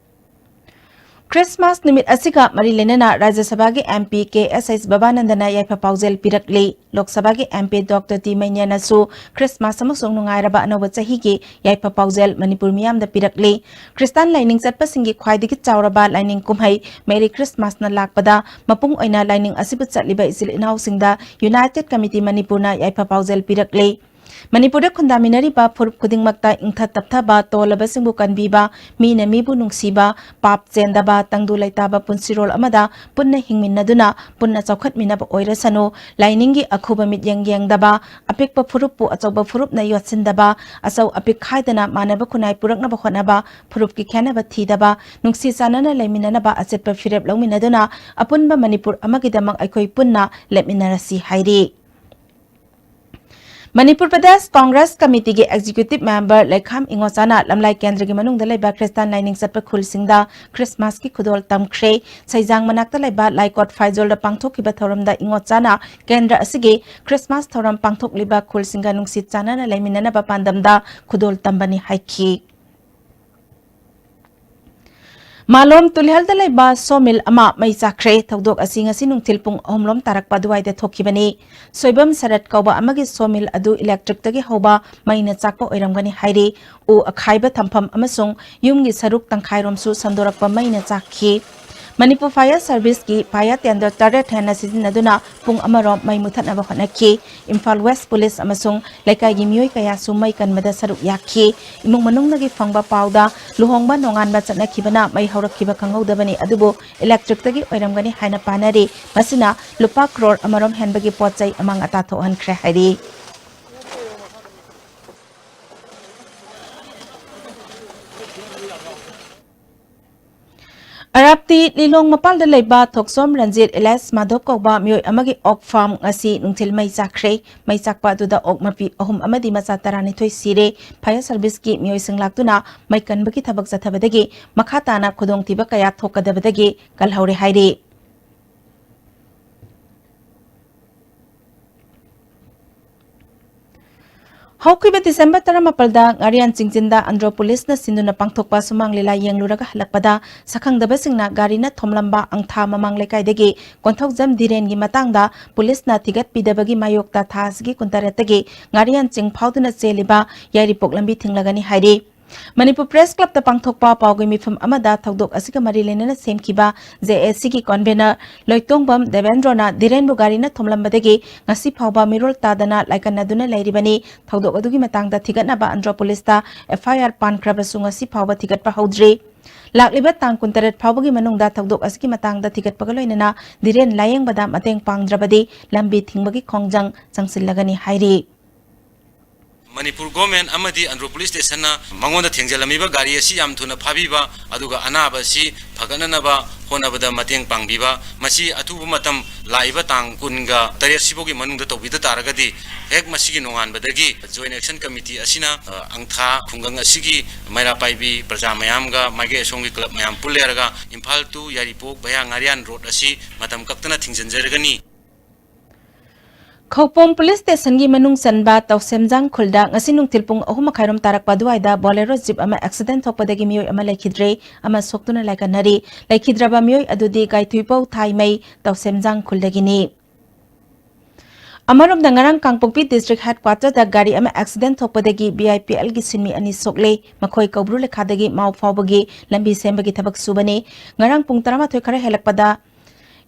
ꯈ꯭ꯔꯤꯁꯃꯥꯁ ꯅꯨꯃꯤꯠ ꯑꯁꯤꯒ ꯃꯔꯤ ꯂꯩꯅꯅ ꯔꯥꯖ꯭ꯌ ꯁꯚꯥꯒꯤ ꯑꯦꯝ ꯄꯤ ꯀꯦ ꯑꯦꯁ ꯑꯩꯆ ꯕꯕꯥꯅꯟꯗꯅ ꯌꯥꯏꯐ ꯄꯥꯎꯖꯦꯜ ꯄꯤꯔꯛꯂꯤ꯫ ꯂꯣꯛ ꯁꯚꯥꯒꯤ ꯑꯦꯝ ꯄꯤ ꯗꯣꯛꯇꯔ ꯇꯤ ꯃꯩꯅꯦꯅꯁꯨ ꯈ꯭ꯔꯤꯁꯃꯥꯁ ꯑꯃꯁꯨꯡ ꯅꯨꯡꯉꯥꯏꯔꯕ ꯑꯅꯧꯕ ꯆꯍꯤꯒꯤ ꯌꯥꯏꯐ ꯄꯥꯎꯖꯦꯜ ꯃꯅꯤꯄꯨꯔ ꯃꯤꯌꯥꯝꯗ ꯄꯤꯔꯛꯂꯤ꯫ ꯈ꯭ꯔꯤꯁꯇꯥꯟ ꯂꯥꯏꯅꯤꯡ ꯆꯠꯄꯁꯤꯡꯒꯤ ꯈ꯭ꯋꯥꯏꯗꯒꯤ ꯆꯥꯎꯔꯕ ꯂꯥꯏꯅꯤꯡ ꯀꯨꯝꯍꯩ ꯃꯦꯔꯤ ꯈ꯭ꯔꯤꯁꯃꯥꯁꯅ ꯂꯥꯛꯄꯗ ꯃꯄꯨꯡ ꯑꯣꯏꯅ ꯂꯥꯏꯅꯤꯡ ꯑꯁꯤꯕꯨ ꯆꯠꯂꯤꯕ ꯏꯆꯤꯜ ꯏꯅꯥꯎꯁꯤꯡꯗ ꯌꯨꯅꯥꯏꯇꯦꯗ ꯀꯃꯤꯇꯤ ꯃꯅꯤꯄꯨꯔꯅ ꯌꯥꯏꯐ ꯄꯥꯎꯖꯦꯜ ꯄꯤꯔꯛꯂꯤ꯫ ꯃꯅꯤꯄꯨꯔꯗ ꯈꯨꯟꯗꯥꯃꯤꯟꯅꯔꯤꯕ ꯐꯨꯔꯨꯞ ꯈꯨꯗꯤꯡꯃꯛꯇ ꯏꯪꯊ ꯇꯞꯊꯕ, ꯇꯣꯜꯂꯕꯁꯤꯡꯕꯨ ꯀꯟꯕꯤꯕ, ꯃꯤꯅ ꯃꯤꯕꯨ ꯅꯨꯡꯁꯤꯕ, ꯄꯥꯞ ꯆꯦꯟꯗꯕ, ꯇꯪꯗꯨ ꯂꯩꯇꯥꯕ ꯄꯨꯟꯁꯤꯔꯣꯜ ꯑꯃꯗ ꯄꯨꯟꯅ ꯍꯤꯡꯃꯤꯟꯅꯗꯨꯅ ꯄꯨꯟꯅ ꯆꯥꯎꯈꯠꯃꯤꯟꯅꯕ ꯑꯣꯏꯔꯁꯅꯨ꯫ ꯂꯥꯏꯅꯤꯡꯒꯤ ꯑꯈꯨꯕ ꯃꯤꯠꯌꯦꯡ ꯌꯦꯡꯗꯕ, ꯑꯄꯤꯛꯄ ꯐꯨꯔꯨꯞꯄꯨ ꯑꯆꯧꯕ ꯐꯨꯔꯨꯞꯅ ꯌꯣꯠꯁꯤꯟꯗꯕ, ꯑꯆꯧ ꯑꯄꯤꯛ ꯈꯥꯏꯗꯅ ꯃꯥꯟꯅꯕ ꯈꯨꯟꯅꯥꯏ ꯄꯨꯔꯛꯅꯕ ꯍꯣꯠꯅꯕ, ꯐꯨꯔꯨꯞꯀꯤ ꯈꯦꯟꯅꯕ ꯊꯤꯗꯕ, ꯅꯨꯡꯁꯤ ꯆꯥꯟꯅꯅ ꯂꯩꯃꯤꯟꯅꯅꯕ ꯑꯆꯦꯠꯄ ꯐꯤꯔꯦꯞ ꯂꯧꯃꯤꯟꯅꯗꯨꯅ ꯑꯄꯨꯟꯕ ꯃꯅꯤꯄꯨꯔ ꯑꯃꯒꯤꯗꯃꯛ ꯑꯩꯈꯣꯏ ꯄꯨꯟꯅ ꯂꯦꯞꯃꯤꯟꯅꯔꯁꯤ ꯍꯥꯏꯔꯤ꯫ ꯃꯅꯤꯄꯨꯔ ꯄ꯭ꯔꯗꯦꯁ ꯀꯣꯡꯒ꯭ꯔꯦꯁ ꯀꯃꯤꯇꯤꯒꯤ ꯑꯦꯛꯖꯤꯀ꯭ꯌꯨꯇꯤꯚ ꯃꯦꯝꯕꯔ ꯂꯩꯈꯥꯝ ꯏꯉꯣꯆꯥꯅ ꯂꯝꯂꯥꯏ ꯀꯦꯟꯗ꯭ꯔꯒꯤ ꯃꯅꯨꯡꯗ ꯂꯩꯕ ꯈ꯭ꯔꯤꯁꯇꯥꯟ ꯂꯥꯏꯅꯤꯡ ꯆꯠꯄ ꯈꯨꯜꯁꯤꯡꯗ ꯈ꯭ꯔꯤꯁꯃꯥꯁꯀꯤ ꯈꯨꯗꯣꯜ ꯇꯝꯈ꯭ꯔꯦ꯫ ꯁꯩꯖꯥꯡ ꯃꯅꯥꯛꯇ ꯂꯩꯕ ꯂꯥꯏꯀꯣꯠ ꯐꯥꯏꯖꯣꯜꯗ ꯄꯥꯡꯊꯣꯛꯈꯤꯕ ꯊꯧꯔꯝꯗ ꯏꯉꯣꯆꯥꯅ ꯀꯦꯟꯗ꯭ꯔ ꯑꯁꯤꯒꯤ ꯈ꯭ꯔꯤꯁꯃꯥꯁ ꯊꯧꯔꯝ ꯄꯥꯡꯊꯣꯛꯂꯤꯕ ꯈꯨꯜꯁꯤꯡꯒ ꯅꯨꯡꯁꯤ ꯆꯥꯟꯅꯅ ꯂꯩꯃꯤꯟꯅꯅꯕ ꯄꯥꯟꯗꯝꯗ ꯈꯨꯗꯣꯜ ꯇꯝꯕꯅꯤ ꯍꯥꯏꯈꯤ꯫ ꯃꯥꯂꯣꯝ ꯇꯨꯂꯤꯍꯜꯗ ꯂꯩꯕ ꯁꯣ ꯃꯤꯜ ꯑꯃ ꯃꯩ ꯆꯥꯛꯈ꯭ꯔꯦ꯫ ꯊꯧꯗꯣꯛ ꯑꯁꯤ ꯉꯁꯤ ꯅꯨꯡꯊꯤꯜ ꯄꯨꯡ ꯑꯍꯨꯝ ꯂꯣꯝ ꯇꯥꯔꯛꯄ ꯑꯗꯨꯋꯥꯏꯗ ꯊꯣꯛꯈꯤꯕꯅꯤ꯫ ꯁꯣꯏꯕꯝ ꯁꯔꯠ ꯀꯧꯕ ꯑꯃꯒꯤ ꯁꯣ ꯃꯤꯜ ꯑꯗꯨ ꯏꯂꯦꯛꯇ꯭ꯔꯤꯛꯇꯒꯤ ꯍꯧꯕ ꯃꯩꯅ ꯆꯥꯛꯄ ꯑꯣꯏꯔꯝꯒꯅꯤ ꯍꯥꯏꯔꯤ꯫ ꯎ ꯑꯈꯥꯏꯕ ꯊꯝꯐꯝ ꯑꯃꯁꯨꯡ ꯌꯨꯝꯒꯤ ꯁꯔꯨꯛ ꯇꯪꯈꯥꯏꯔꯣꯝꯁꯨ ꯁꯟꯗꯣꯔꯛꯄ ꯃꯩꯅ ꯆꯥꯛꯈꯤ꯫ ꯃꯅꯤꯄꯨꯔ ꯐꯥꯌꯔ ꯁꯔꯚꯤꯁꯀꯤ ꯐꯥꯌꯔ ꯇꯦꯟꯗꯔ ꯇꯔꯦꯠ ꯍꯦꯟꯅ ꯁꯤꯖꯤꯟꯅꯗꯨꯅ ꯄꯨꯡ ꯑꯃꯔꯣꯝ ꯃꯩ ꯃꯨꯊꯠꯅꯕ ꯍꯣꯠꯅꯈꯤ꯫ ꯏꯝꯐꯥꯜ ꯋꯦꯁ ꯄꯨꯂꯤꯁ ꯑꯃꯁꯨꯡ ꯂꯩꯀꯥꯏꯒꯤ ꯃꯤꯑꯣꯏ ꯀꯌꯥꯁꯨ ꯃꯩ ꯀꯟꯕꯗ ꯁꯔꯨꯛ ꯌꯥꯈꯤ꯫ ꯏꯃꯨꯡ ꯃꯅꯨꯡꯗꯒꯤ ꯐꯪꯕ ꯄꯥꯎꯗ ꯂꯨꯍꯣꯡꯕ ꯅꯣꯡꯉꯥꯟꯕ ꯆꯠꯅꯈꯤꯕꯅ ꯃꯩ ꯍꯧꯔꯛꯈꯤꯕ ꯈꯪꯍꯧꯗꯕꯅꯤ, ꯑꯗꯨꯕꯨ ꯏꯂꯦꯛꯇ꯭ꯔꯤꯛꯇꯒꯤ ꯑꯣꯏꯔꯝꯒꯅꯤ ꯍꯥꯏꯅ ꯄꯥꯅꯔꯤ꯫ ꯃꯁꯤꯅ ꯂꯨꯄꯥ ꯀ꯭ꯔꯣꯔ ꯑꯃꯔꯣꯝ ꯍꯦꯟꯕꯒꯤ ꯄꯣꯠ ꯆꯩ ꯑꯃꯥꯡ ꯑꯇꯥ ꯊꯣꯛꯍꯟꯈ꯭ꯔꯦ ꯍꯥꯏꯔꯤ꯫ ꯑꯔꯥꯞꯇꯤ ꯂꯤꯂꯣꯡ ꯃꯄꯥꯜꯗ ꯂꯩꯕ ꯊꯣꯛꯆꯣꯝ ꯔꯟꯖꯤꯠ ꯑꯦꯂꯥꯏꯁ ꯃꯥꯙꯣꯞ ꯀꯧꯕ ꯃꯤꯑꯣꯏ ꯑꯃꯒꯤ ꯑꯣꯛ ꯐꯥꯔꯝ ꯉꯁꯤ ꯅꯨꯡꯊꯤꯜ ꯃꯩ ꯆꯥꯛꯈ꯭ꯔꯦ꯫ ꯃꯩ ꯆꯥꯛꯄ ꯑꯗꯨꯗ ꯑꯣꯛ ꯃꯄꯤ ꯑꯍꯨꯝ ꯑꯃꯗꯤ ꯃꯆꯥ ꯇꯔꯥꯅꯤꯊꯣꯏ ꯁꯤꯔꯦ꯫ ꯐꯥꯌꯔ ꯁꯔꯚꯤꯁꯀꯤ ꯃꯤꯑꯣꯏꯁꯤꯡ ꯂꯥꯛꯇꯨꯅ ꯃꯩ ꯀꯟꯕꯒꯤ ꯊꯕꯛ ꯆꯠꯊꯕꯗꯒꯤ ꯃꯈꯥ ꯇꯥꯅ ꯈꯨꯗꯣꯡꯊꯤꯕ ꯀꯌꯥ ꯊꯣꯛꯀꯗꯕꯗꯒꯤ ꯀꯜꯍꯧꯔꯦ ꯍꯥꯏꯔꯤ꯫ ꯍꯧꯈꯤꯕ ꯗꯤꯁꯦꯝꯕꯔ ꯇꯔꯥꯃꯥꯄꯜꯗ ꯉꯥꯔꯤꯌꯥꯟ ꯆꯤꯡꯖꯤꯟꯗ ꯑꯟꯗ꯭ꯔꯣ ꯄꯨꯂꯤꯁꯅ ꯁꯤꯟꯗꯨꯅ ꯄꯥꯡꯊꯣꯛꯄ ꯁꯨꯃꯥꯡ ꯂꯤꯂꯥ ꯌꯦꯡꯂꯨꯔꯒ ꯍꯜꯂꯛꯄꯗ ꯁꯛꯈꯪꯗꯕꯁꯤꯡꯅ ꯒꯥꯔꯤꯅ ꯊꯣꯝꯂꯝꯕ ꯑꯪꯊꯥ ꯃꯃꯥꯡ ꯂꯩꯀꯥꯏꯗꯒꯤ ꯀꯣꯟꯊꯧꯖꯝ ꯙꯤꯔꯦꯟꯒꯤ ꯃꯇꯥꯡꯗ ꯄꯨꯂꯤꯁꯅ ꯊꯤꯒꯠꯄꯤꯗꯕꯒꯤ ꯃꯥꯌꯣꯛꯇ ꯊꯥ ꯑꯁꯤꯒꯤ ꯀꯨꯟꯇꯔꯦꯠꯇꯒꯤ ꯉꯥꯔꯤꯌꯥꯟ ꯆꯤꯡ ꯐꯥꯎꯗꯨꯅ ꯆꯦꯜꯂꯤꯕ ꯌꯥꯏꯔꯤꯄꯣꯛ ꯂꯝꯕꯤ ꯊꯤꯡꯂꯒꯅꯤ ꯍꯥꯏꯔꯤ꯫ ꯃꯅꯤꯄꯨꯔ ꯄ꯭ꯔꯦꯁ ꯀ꯭ꯂꯕꯇ ꯄꯥꯡꯊꯣꯛꯄ ꯄꯥꯎꯒꯤ ꯃꯤꯐꯝ ꯑꯃꯗ ꯊꯧꯗꯣꯛ ꯑꯁꯤꯒ ꯃꯔꯤ ꯂꯩꯅꯅ ꯁꯦꯝꯈꯤꯕ ꯖꯦ ꯑꯦ ꯁꯤꯒꯤ ꯀꯣꯟꯚꯦꯅꯔ ꯂꯣꯏꯇꯣꯡꯕꯝ ꯗꯦꯕꯦꯟꯗ꯭ꯔꯣꯅ ꯙꯤꯔꯦꯟꯕꯨ ꯒꯥꯔꯤꯅ ꯊꯣꯝꯂꯝꯕꯗꯒꯤ ꯉꯁꯤ ꯐꯥꯎꯕ ꯃꯤꯔꯣꯜ ꯇꯥꯗꯅ ꯂꯥꯏꯀꯠꯅꯗꯨꯅ ꯂꯩꯔꯤꯕꯅꯤ꯫ ꯊꯧꯗꯣꯛ ꯑꯗꯨꯒꯤ ꯃꯇꯥꯡꯗ ꯊꯤꯒꯠꯅꯕ ꯑꯟꯗ꯭ꯔꯣ ꯄꯨꯂꯤꯁꯇ ꯑꯦꯐ ꯑꯥꯏ ꯑꯥꯔ ꯄꯥꯟꯈ꯭ꯔꯕꯁꯨ ꯉꯁꯤ ꯐꯥꯎꯕ ꯊꯤꯒꯠꯄ ꯍꯧꯗ꯭ꯔꯤ꯫ ꯂꯥꯛꯂꯤꯕ ꯇꯥꯡ ꯀꯨꯟꯇꯔꯦꯠ ꯐꯥꯎꯕꯒꯤ ꯃꯅꯨꯡꯗ ꯊꯧꯗꯣꯛ ꯑꯁꯤꯒꯤ ꯃꯇꯥꯡꯗ ꯊꯤꯒꯠꯄꯒ ꯂꯣꯏꯅꯅ ꯙꯤꯔꯦꯟ ꯂꯥꯌꯦꯡꯕꯗ ꯃꯇꯦꯡ ꯄꯥꯡꯗ꯭ꯔꯕꯗꯤ ꯂꯝꯕꯤ ꯊꯤꯡꯕꯒꯤ ꯈꯣꯡꯖꯪ ꯆꯪꯁꯤꯜꯂꯒꯅꯤ ꯍꯥꯏꯔꯤ꯫ ꯃꯅꯤꯄꯨꯔ ꯒꯣꯔꯃꯦꯟ ꯑꯃꯗꯤ ꯑꯟꯗ꯭ꯔꯣ ꯄꯨꯂꯤꯁ ꯁ꯭ꯇꯦꯁꯟꯅ ꯃꯉꯣꯟꯗ ꯊꯦꯡꯖꯤꯜꯂꯝꯃꯤꯕ ꯒꯥꯔꯤ ꯑꯁꯤ ꯌꯥꯝ ꯊꯨꯅ ꯐꯥꯕꯤꯕ, ꯑꯗꯨꯒ ꯑꯅꯥꯕ ꯑꯁꯤ ꯐꯒꯠꯅꯅꯕ ꯍꯣꯠꯅꯕꯗ ꯃꯇꯦꯡ ꯄꯥꯡꯕꯤꯕ, ꯃꯁꯤ ꯑꯊꯨꯕ ꯃꯇꯝ ꯂꯥꯛꯏꯕ ꯇꯥꯡ ꯀꯨꯟꯒ ꯇꯔꯦꯠ ꯁꯤꯐꯥꯎꯒꯤ ꯃꯅꯨꯡꯗ ꯇꯧꯕꯤꯗ ꯇꯥꯔꯒꯗꯤ, ꯍꯦꯛ ꯃꯁꯤꯒꯤ ꯅꯣꯡꯉꯥꯟꯕꯗꯒꯤ ꯖꯣꯏꯟ ꯑꯦꯛꯁꯟ ꯀꯃꯤꯇꯤ ꯑꯁꯤꯅ, ꯑ, ꯑꯪꯊꯥ ꯈꯨꯡꯒꯪ ꯑꯁꯤꯒꯤ ꯃꯩꯔꯥ ꯄꯥꯏꯕꯤ ꯄ꯭ꯔꯖꯥ ꯃꯌꯥꯝꯒ ꯃꯥꯏꯀꯩ ꯑꯁꯣꯝꯒꯤ ꯀ꯭ꯂꯕ ꯃꯌꯥꯝ ꯄꯨꯜꯂꯦꯔꯒ Imphal to Yairipok via Ngariyan road ꯑꯁꯤ ꯃꯇꯝ ꯀꯛꯇꯅ ꯊꯤꯡꯖꯤꯟꯖꯔꯒꯅꯤ꯫ ꯈꯧꯄꯨꯝ ꯄꯨꯂꯤꯁ ꯁ꯭ꯇꯦꯁꯟꯒꯤ ꯃꯅꯨꯡ ꯆꯟꯕ ꯇꯧꯁꯦꯝꯖꯥꯡ ꯈꯨꯜꯗ ꯉꯁꯤ ꯅꯨꯡꯊꯤꯜ ꯄꯨꯡ ꯑꯍꯨꯝ ꯃꯈꯥꯏꯔꯣꯝ ꯇꯥꯔꯛꯄ ꯑꯗꯨꯋꯥꯏꯗ ꯕꯣꯂꯦꯔꯣ ꯖꯤꯞ ꯑꯃ ꯑꯦꯛꯁꯤꯗꯦꯟ ꯊꯣꯛꯄꯗꯒꯤ ꯃꯤꯑꯣꯏ ꯑꯃ ꯂꯩꯈꯤꯗ꯭ꯔꯦ, ꯑꯃ ꯁꯣꯛꯇꯨꯅ ꯂꯥꯏꯀꯠꯅꯔꯤ꯫ ꯂꯩꯈꯤꯗ꯭ꯔꯕ ꯃꯤꯑꯣꯏ ꯑꯗꯨꯗꯤ ꯒꯥꯏꯊꯨꯏꯄꯧ ꯊꯥꯏꯃꯩ ꯇꯧꯁꯦꯝꯖꯥꯡ ꯈꯨꯜꯗꯒꯤꯅꯤ꯫ ꯑꯃꯔꯣꯝꯗ ꯉꯔꯥꯡ ꯀꯥꯡꯄꯣꯛꯄꯤ ꯗꯤꯁꯇ꯭ꯔꯤꯛ ꯍꯦꯗꯀ꯭ꯋꯥꯇꯔꯗ ꯒꯥꯔꯤ ꯑꯃ ꯑꯦꯛꯁꯤꯗꯦꯟ ꯊꯣꯛꯄꯗꯒꯤ ꯕꯤ ꯑꯥꯏ ꯄꯤ ꯑꯦꯜꯒꯤ ꯁꯤꯟꯃꯤ ꯑꯅꯤ ꯁꯣꯛꯂꯦ꯫ ꯃꯈꯣꯏ ꯀꯧꯕ꯭ꯔꯨ ꯂꯩꯈꯥꯗꯒꯤ ꯃꯥꯎ ꯐꯥꯎꯕꯒꯤ ꯂꯝꯕꯤ ꯁꯦꯝꯕꯒꯤ ꯊꯕꯛ ꯁꯨꯕꯅꯤ꯫ ꯉꯔꯥꯡ ꯄꯨꯡ ꯇꯔꯥꯃꯥꯊꯣꯏ ꯈꯔ ꯍꯦꯜꯂꯛꯄꯗ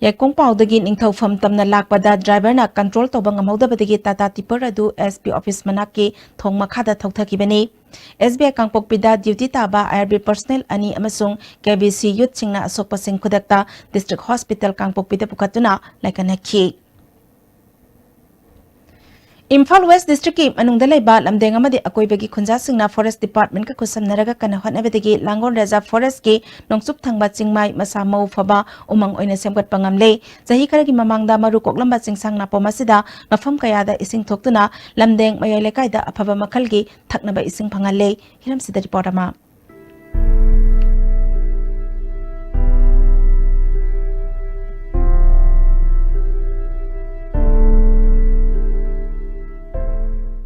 ꯌꯥꯏꯀꯣꯡꯄꯥꯎꯗꯒꯤ ꯅꯤꯡꯊꯧꯐꯝ ꯇꯝꯅ ꯂꯥꯛꯄꯗ ꯗ꯭ꯔꯥꯏꯚꯔꯅ ꯀꯟꯇ꯭ꯔꯣꯜ ꯇꯧꯕ ꯉꯝꯍꯧꯗꯕꯗꯒꯤ ꯇꯥꯇꯥ ꯇꯤꯄꯔ ꯑꯗꯨ ꯑꯦꯁ ꯄꯤ ꯑꯣꯐꯤꯁ ꯃꯅꯥꯛꯀꯤ ꯊꯣꯡ ꯃꯈꯥꯗ ꯊꯧꯊꯈꯤꯕꯅꯤ꯫ ꯑꯦꯁ ꯕꯤ ꯑꯥꯏ ꯀꯥꯡꯄꯣꯛꯄꯤꯗ ꯗ꯭ꯌꯨꯇꯤ ꯇꯥꯕ ꯑꯥꯏ ꯑꯥꯔ ꯕꯤ ꯄꯔꯁꯅꯦꯜ ꯑꯅꯤ ꯑꯃꯁꯨꯡ ꯀꯦ ꯕꯤ ꯁꯤ ꯌꯨꯠꯁꯤꯡꯅ ꯑꯁꯣꯛꯄꯁꯤꯡ ꯈꯨꯗꯛꯇ ꯗꯤꯁꯇ꯭ꯔꯤꯛ ꯍꯣꯁꯄꯤꯇꯥꯜ ꯀꯥꯡꯄꯣꯛꯄꯤꯗ ꯄꯨꯈꯠꯇꯨꯅ ꯂꯥꯏꯀꯠꯅꯈꯤ꯫ ꯏꯝꯐꯥꯜ ꯋꯦꯁ ꯗꯤꯁꯇ꯭ꯔꯤꯛꯀꯤ ꯃꯅꯨꯡꯗ ꯂꯩꯕ ꯂꯝꯗꯦꯡ ꯑꯃꯗꯤ ꯑꯀꯣꯏꯕꯒꯤ ꯈꯨꯟꯖꯥꯁꯤꯡꯅ ꯐꯣꯔꯦꯁ ꯗꯤꯄꯥꯔꯠꯃꯦꯟꯠꯀ ꯈꯨꯠꯁꯝꯅꯔꯒ ꯀꯟꯅ ꯍꯣꯠꯅꯕꯗꯒꯤ ꯂꯥꯡꯒꯣꯜ ꯔꯦꯖꯥꯔꯚ ꯐꯣꯔꯦꯁꯠꯀꯤ ꯅꯣꯡꯆꯨꯞ ꯊꯪꯕ ꯆꯤꯡꯃꯥꯏ ꯃꯁꯥ ꯃꯎ ꯐꯕ ꯎꯃꯪ ꯑꯣꯏꯅ ꯁꯦꯝꯒꯠꯄ ꯉꯝꯂꯦ꯫ ꯆꯍꯤ ꯈꯔꯒꯤ ꯃꯃꯥꯡꯗ ꯃꯔꯨ ꯀꯣꯛꯂꯝꯕ ꯆꯤꯡꯁꯥꯡ ꯅꯥꯄꯣꯝ ꯑꯁꯤꯗ ꯃꯐꯝ ꯀꯌꯥꯗ ꯏꯁꯤꯡ ꯊꯣꯛꯇꯨꯅ ꯂꯝꯗꯦꯡ ꯃꯌꯥꯏ ꯂꯩꯀꯥꯏꯗ ꯑꯐꯕ ꯃꯈꯜꯒꯤ ꯊꯛꯅꯕ ꯏꯁꯤꯡ ꯐꯪꯍꯜꯂꯦ꯫ ꯍꯤꯔꯝꯁꯤꯗ ꯔꯤꯄꯣꯔꯠ ꯑꯃ꯫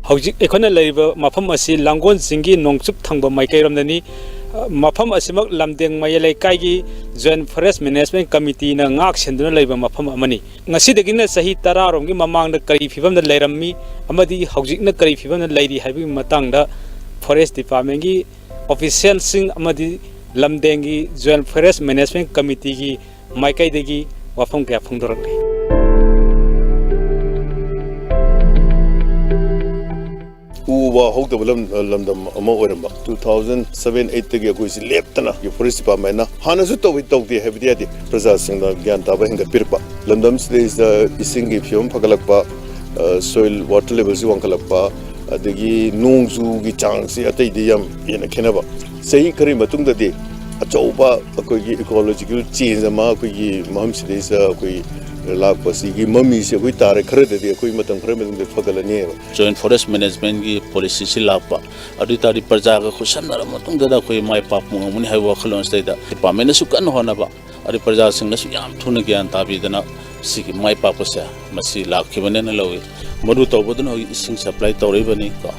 ꯍꯧꯖꯤꯛ ꯑꯩꯈꯣꯏꯅ ꯂꯩꯔꯤꯕ ꯃꯐꯝ ꯑꯁꯤ ꯂꯥꯡꯒꯣꯜ ꯆꯤꯡꯒꯤ ꯅꯣꯡꯆꯨꯞ ꯊꯪꯕ ꯃꯥꯏꯀꯩꯔꯣꯝꯗꯅꯤ꯫ ꯃꯐꯝ ꯑꯁꯤꯃꯛ ꯂꯝꯗꯦꯡ ꯃꯌꯥꯏ ꯂꯩꯀꯥꯏꯒꯤ ꯖꯣꯏꯟꯠ ꯐꯣꯔꯦꯁꯠ ꯃꯦꯅꯦꯖꯃꯦꯟꯠ ꯀꯃꯤꯇꯤꯅ ꯉꯥꯛ ꯁꯦꯟꯗꯨꯅ ꯂꯩꯕ ꯃꯐꯝ ꯑꯃꯅꯤ꯫ ꯉꯁꯤꯗꯒꯤꯅ ꯆꯍꯤ ꯇꯔꯥꯔꯣꯝꯒꯤ ꯃꯃꯥꯡꯗ ꯀꯔꯤ ꯐꯤꯕꯝꯗ ꯂꯩꯔꯝꯃꯤ ꯑꯃꯗꯤ ꯍꯧꯖꯤꯛꯅ ꯀꯔꯤ ꯐꯤꯕꯝꯗ ꯂꯩꯔꯤ ꯍꯥꯏꯕꯒꯤ ꯃꯇꯥꯡꯗ ꯐꯣꯔꯦꯁꯠ ꯗꯤꯄꯥꯔꯠꯃꯦꯟꯠꯀꯤ ꯑꯣꯐꯤꯁꯤꯌꯦꯜꯁꯤꯡ ꯑꯃꯗꯤ ꯂꯝꯗꯦꯡꯒꯤ ꯖꯣꯏꯟꯠ ꯐꯣꯔꯦꯁꯠ ꯃꯦꯅꯦꯖꯃꯦꯟꯠ ꯀꯃꯤꯇꯤꯒꯤ ꯃꯥꯏꯀꯩꯗꯒꯤ ꯋꯥꯐꯝ ꯀꯌꯥ ꯐꯣꯡꯗꯣꯔꯛꯂꯤ꯫ ꯎ ꯋꯥ ꯍꯧꯗꯕ ꯂꯝ, ꯂꯝꯗꯝ ꯑꯃ ꯑꯣꯏꯔꯝꯕ꯫ Two thousand seven eight ꯇꯒꯤ ꯑꯩꯈꯣꯏꯁꯤ ꯂꯦꯞꯇꯅ ꯐꯣꯔꯦꯁꯠ ꯗꯤꯄꯥꯔꯠꯃꯦꯟꯠꯅ ꯍꯥꯟꯅꯁꯨ ꯇꯧꯏ, ꯇꯧꯗꯦ ꯍꯥꯏꯕꯗꯤ ꯌꯥꯗꯦ꯫ ꯄ꯭ꯔꯖꯥꯁꯤꯡꯅ ꯒ꯭ꯌꯥꯟ ꯇꯥꯕ ꯍꯦꯟꯒꯠꯄꯤꯔꯛꯄ꯫ ꯂꯝꯗꯝꯁꯤꯗꯩꯁꯤꯗ ꯏꯁꯤꯡꯒꯤ ꯐꯤꯕꯝ ꯐꯒꯠꯂꯛꯄ, ꯑ, soil water levelꯁꯤ ꯋꯥꯡꯈꯠꯂꯛꯄ, ꯑꯗꯒꯤ ꯅꯣꯡꯖꯨꯒꯤ ꯆꯥꯡꯁꯤ ꯑꯇꯩꯗꯤ ꯌꯥꯝ ꯍꯦꯟꯅ ꯈꯦꯠꯅꯕ꯫ ꯆꯍꯤ ꯈꯔꯒꯤ ꯃꯇꯨꯡꯗꯗꯤ ꯑꯆꯧꯕ ꯑꯩꯈꯣꯏꯒꯤ ecological change ꯑꯃ ꯑꯩꯈꯣꯏꯒꯤ ꯃꯐꯝꯁꯤꯗꯩꯁꯤꯗ ꯑꯩꯈꯣꯏ ꯂꯥꯛꯄꯁꯤꯒꯤ ꯃꯃꯤꯁꯦ ꯑꯩꯈꯣꯏ ꯇꯥꯔꯦ꯫ ꯈꯔꯗꯗꯤ ꯑꯩꯈꯣꯏ ꯃꯇꯝ ꯈꯔ ꯃꯇꯨꯡꯗ ꯐꯒꯠꯂꯅꯦꯕ꯫ ꯖꯣꯏꯟꯠ ꯐꯣꯔꯦꯁꯠ ꯃꯦꯅꯦꯖꯃꯦꯟꯠꯀꯤ ꯄꯣꯂꯤꯁꯤꯁꯤ ꯂꯥꯛꯄ, ꯑꯗꯨ ꯑꯣꯏ ꯇꯥꯔꯗꯤ ꯄ꯭ꯔꯖꯥꯒ ꯈꯨꯠꯁꯝꯅꯔꯕ ꯃꯇꯨꯡꯗ ꯑꯩꯈꯣꯏ ꯃꯥꯏ ꯄꯥꯛꯄ ꯉꯝꯒꯅꯤ ꯍꯥꯏꯕ ꯋꯥꯈꯜꯂꯣꯟꯁꯤꯗꯩꯗ ꯗꯤꯄꯥꯔꯠꯃꯦꯟꯠꯅꯁꯨ ꯀꯟꯅ ꯍꯣꯠꯅꯕ, ꯑꯗꯩ ꯄ꯭ꯔꯖꯥꯁꯤꯡꯅꯁꯨ ꯌꯥꯝ ꯊꯨꯅ ꯒ꯭ꯌꯥꯟ ꯇꯥꯕꯤꯗꯅ ꯁꯤꯒꯤ ꯃꯥꯏ ꯄꯥꯛꯄꯁꯦ ꯃꯁꯤ ꯂꯥꯛꯈꯤꯕꯅꯦꯅ ꯂꯧꯏ꯫ ꯃꯔꯨ ꯇꯧꯕꯗꯨꯅ ꯍꯧꯖꯤꯛ ꯏꯁꯤꯡ ꯁꯄ꯭ꯂꯥꯏ ꯇꯧꯔꯛꯏꯕꯅꯤ ꯀꯣ꯫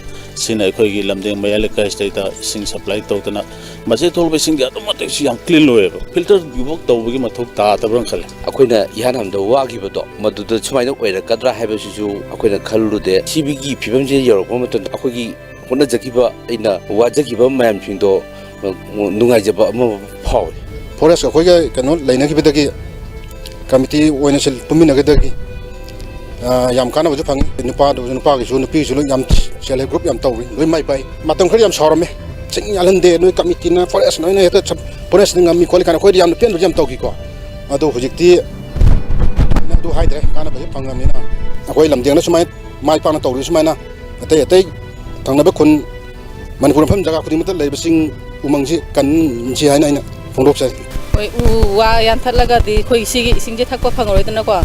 ꯁꯤꯅ ꯑꯩꯈꯣꯏꯒꯤ ꯂꯝꯗꯦꯡ ꯃꯌꯥꯏ ꯂꯩꯀꯥꯏꯁꯤꯗꯩꯗ ꯏꯁꯤꯡ ꯁꯄ꯭ꯂꯥꯏ ꯇꯧꯗꯅ ꯃꯁꯤ ꯊꯣꯛꯂꯛꯄ ꯏꯁꯤꯡꯁꯦ ꯑꯗꯨꯛꯀꯤ ꯃꯇꯤꯛ ꯌꯥꯝ ꯀ꯭ꯂꯤꯟ ꯑꯣꯏꯌꯦꯕ꯫ ꯐꯤꯜꯇꯔ ꯌꯨꯕꯣꯛ ꯇꯧꯕꯒꯤ ꯃꯊꯧ ꯇꯥꯗꯕ꯭ꯔꯥ ꯈꯜꯂꯦ꯫ ꯑꯩꯈꯣꯏꯅ ꯏꯍꯥꯟ ꯍꯥꯟꯕꯗ ꯋꯥꯈꯤꯕꯗꯣ ꯃꯗꯨꯗ ꯁꯨꯃꯥꯏꯅ ꯑꯣꯏꯔꯛꯀꯗ꯭ꯔꯥ ꯍꯥꯏꯕꯁꯤꯁꯨ ꯑꯩꯈꯣꯏꯅ ꯈꯜꯂꯨꯗꯦ꯫ ꯁꯤꯕꯒꯤ ꯐꯤꯕꯝꯁꯤꯗ ꯌꯧꯔꯛꯄ ꯃꯇꯝꯗ ꯑꯩꯈꯣꯏꯒꯤ ꯍꯣꯠꯅꯖꯈꯤꯕ, ꯑꯩꯅ ꯋꯥꯖꯈꯤꯕ ꯃꯌꯥꯝꯁꯤꯡꯗꯣ, ꯑ, ꯅꯨꯡꯉꯥꯏꯖꯕ ꯑꯃ ꯐꯥꯎꯏ꯫ ꯐꯣꯔꯦꯁ ꯑꯩꯈꯣꯏꯒ ꯀꯩꯅꯣ ꯂꯩꯅꯈꯤꯕꯗꯒꯤ ꯀꯃꯤꯇꯤ ꯑꯣꯏꯅ ꯁꯤꯜ ꯄꯨꯟꯃꯤꯟꯅꯈꯤꯕꯗꯒꯤ, ꯑ, ꯌꯥꯝ ꯀꯥꯟꯅꯕꯁꯨ ꯐꯪꯉꯤ꯫ ꯅꯨꯄꯥꯗꯁꯨ, ꯅꯨꯄꯥꯒꯤꯁꯨ, ꯅꯨꯄꯤꯒꯤꯁꯨ ꯂꯣꯏ ꯌꯥꯝ self help group ꯌꯥꯝ ꯇꯧꯔꯤ, ꯂꯣꯏ ꯃꯥꯏ ꯄꯥꯛꯏ꯫ ꯃꯇꯝ ꯈꯔ ꯌꯥꯝ ꯁꯥꯎꯔꯝꯃꯦ, ꯁꯤꯡ ꯌꯥꯜꯍꯟꯗꯦ, ꯅꯣꯏ ꯀꯃꯤꯇꯤꯅ, ꯐꯣꯔꯦꯁ ꯅꯣꯏꯅ ꯍꯦꯛꯇ ꯁꯞ-, ꯐꯣꯔꯦꯁꯅ ꯉꯝꯃꯤ ꯈꯣꯠꯂꯤ ꯀꯥꯏꯅ ꯑꯩꯈꯣꯏꯗ ꯌꯥꯝꯅ ꯄꯦꯟꯕꯁꯨ ꯌꯥꯝ ꯇꯧꯈꯤꯀꯣ꯫ ꯑꯗꯣ ꯍꯧꯖꯤꯛꯇꯤ ꯑꯩꯅ ꯑꯗꯨ ꯍꯥꯏꯗ꯭ꯔꯦ, ꯀꯥꯟꯅꯕꯁꯨ ꯐꯪꯉꯕꯅꯤꯅ꯫ ꯑꯩꯈꯣꯏ ꯂꯝꯗꯦꯡꯅ ꯁꯨꯃꯥꯏꯅ ꯃꯥꯏ ꯄꯥꯛꯅ ꯇꯧꯔꯤ ꯁꯨꯃꯥꯏꯅ ꯑꯇꯩ ꯑꯇꯩ ꯊꯪꯅꯕ ꯈꯨꯟ, ꯃꯅꯤꯄꯨꯔ ꯃꯐꯝ ꯖꯒꯥ ꯈꯨꯗꯤꯡꯃꯛꯇ ꯂꯩꯕꯁꯤꯡ ꯎꯃꯪꯁꯤ ꯀꯟꯁꯤ ꯍꯥꯏꯅ ꯑꯩꯅ ꯐꯣꯡꯗꯣꯛꯆꯔꯤ꯫ ꯍꯣꯏ, ꯎ ꯋꯥ ꯌꯥꯟꯊꯠꯂꯒꯗꯤ ꯑꯩꯈꯣꯏ ꯁꯤꯒꯤ ꯏꯁꯤꯡꯁꯦ ꯊꯛꯄ ꯐꯪꯉꯔꯣꯏꯗꯅꯀꯣ꯫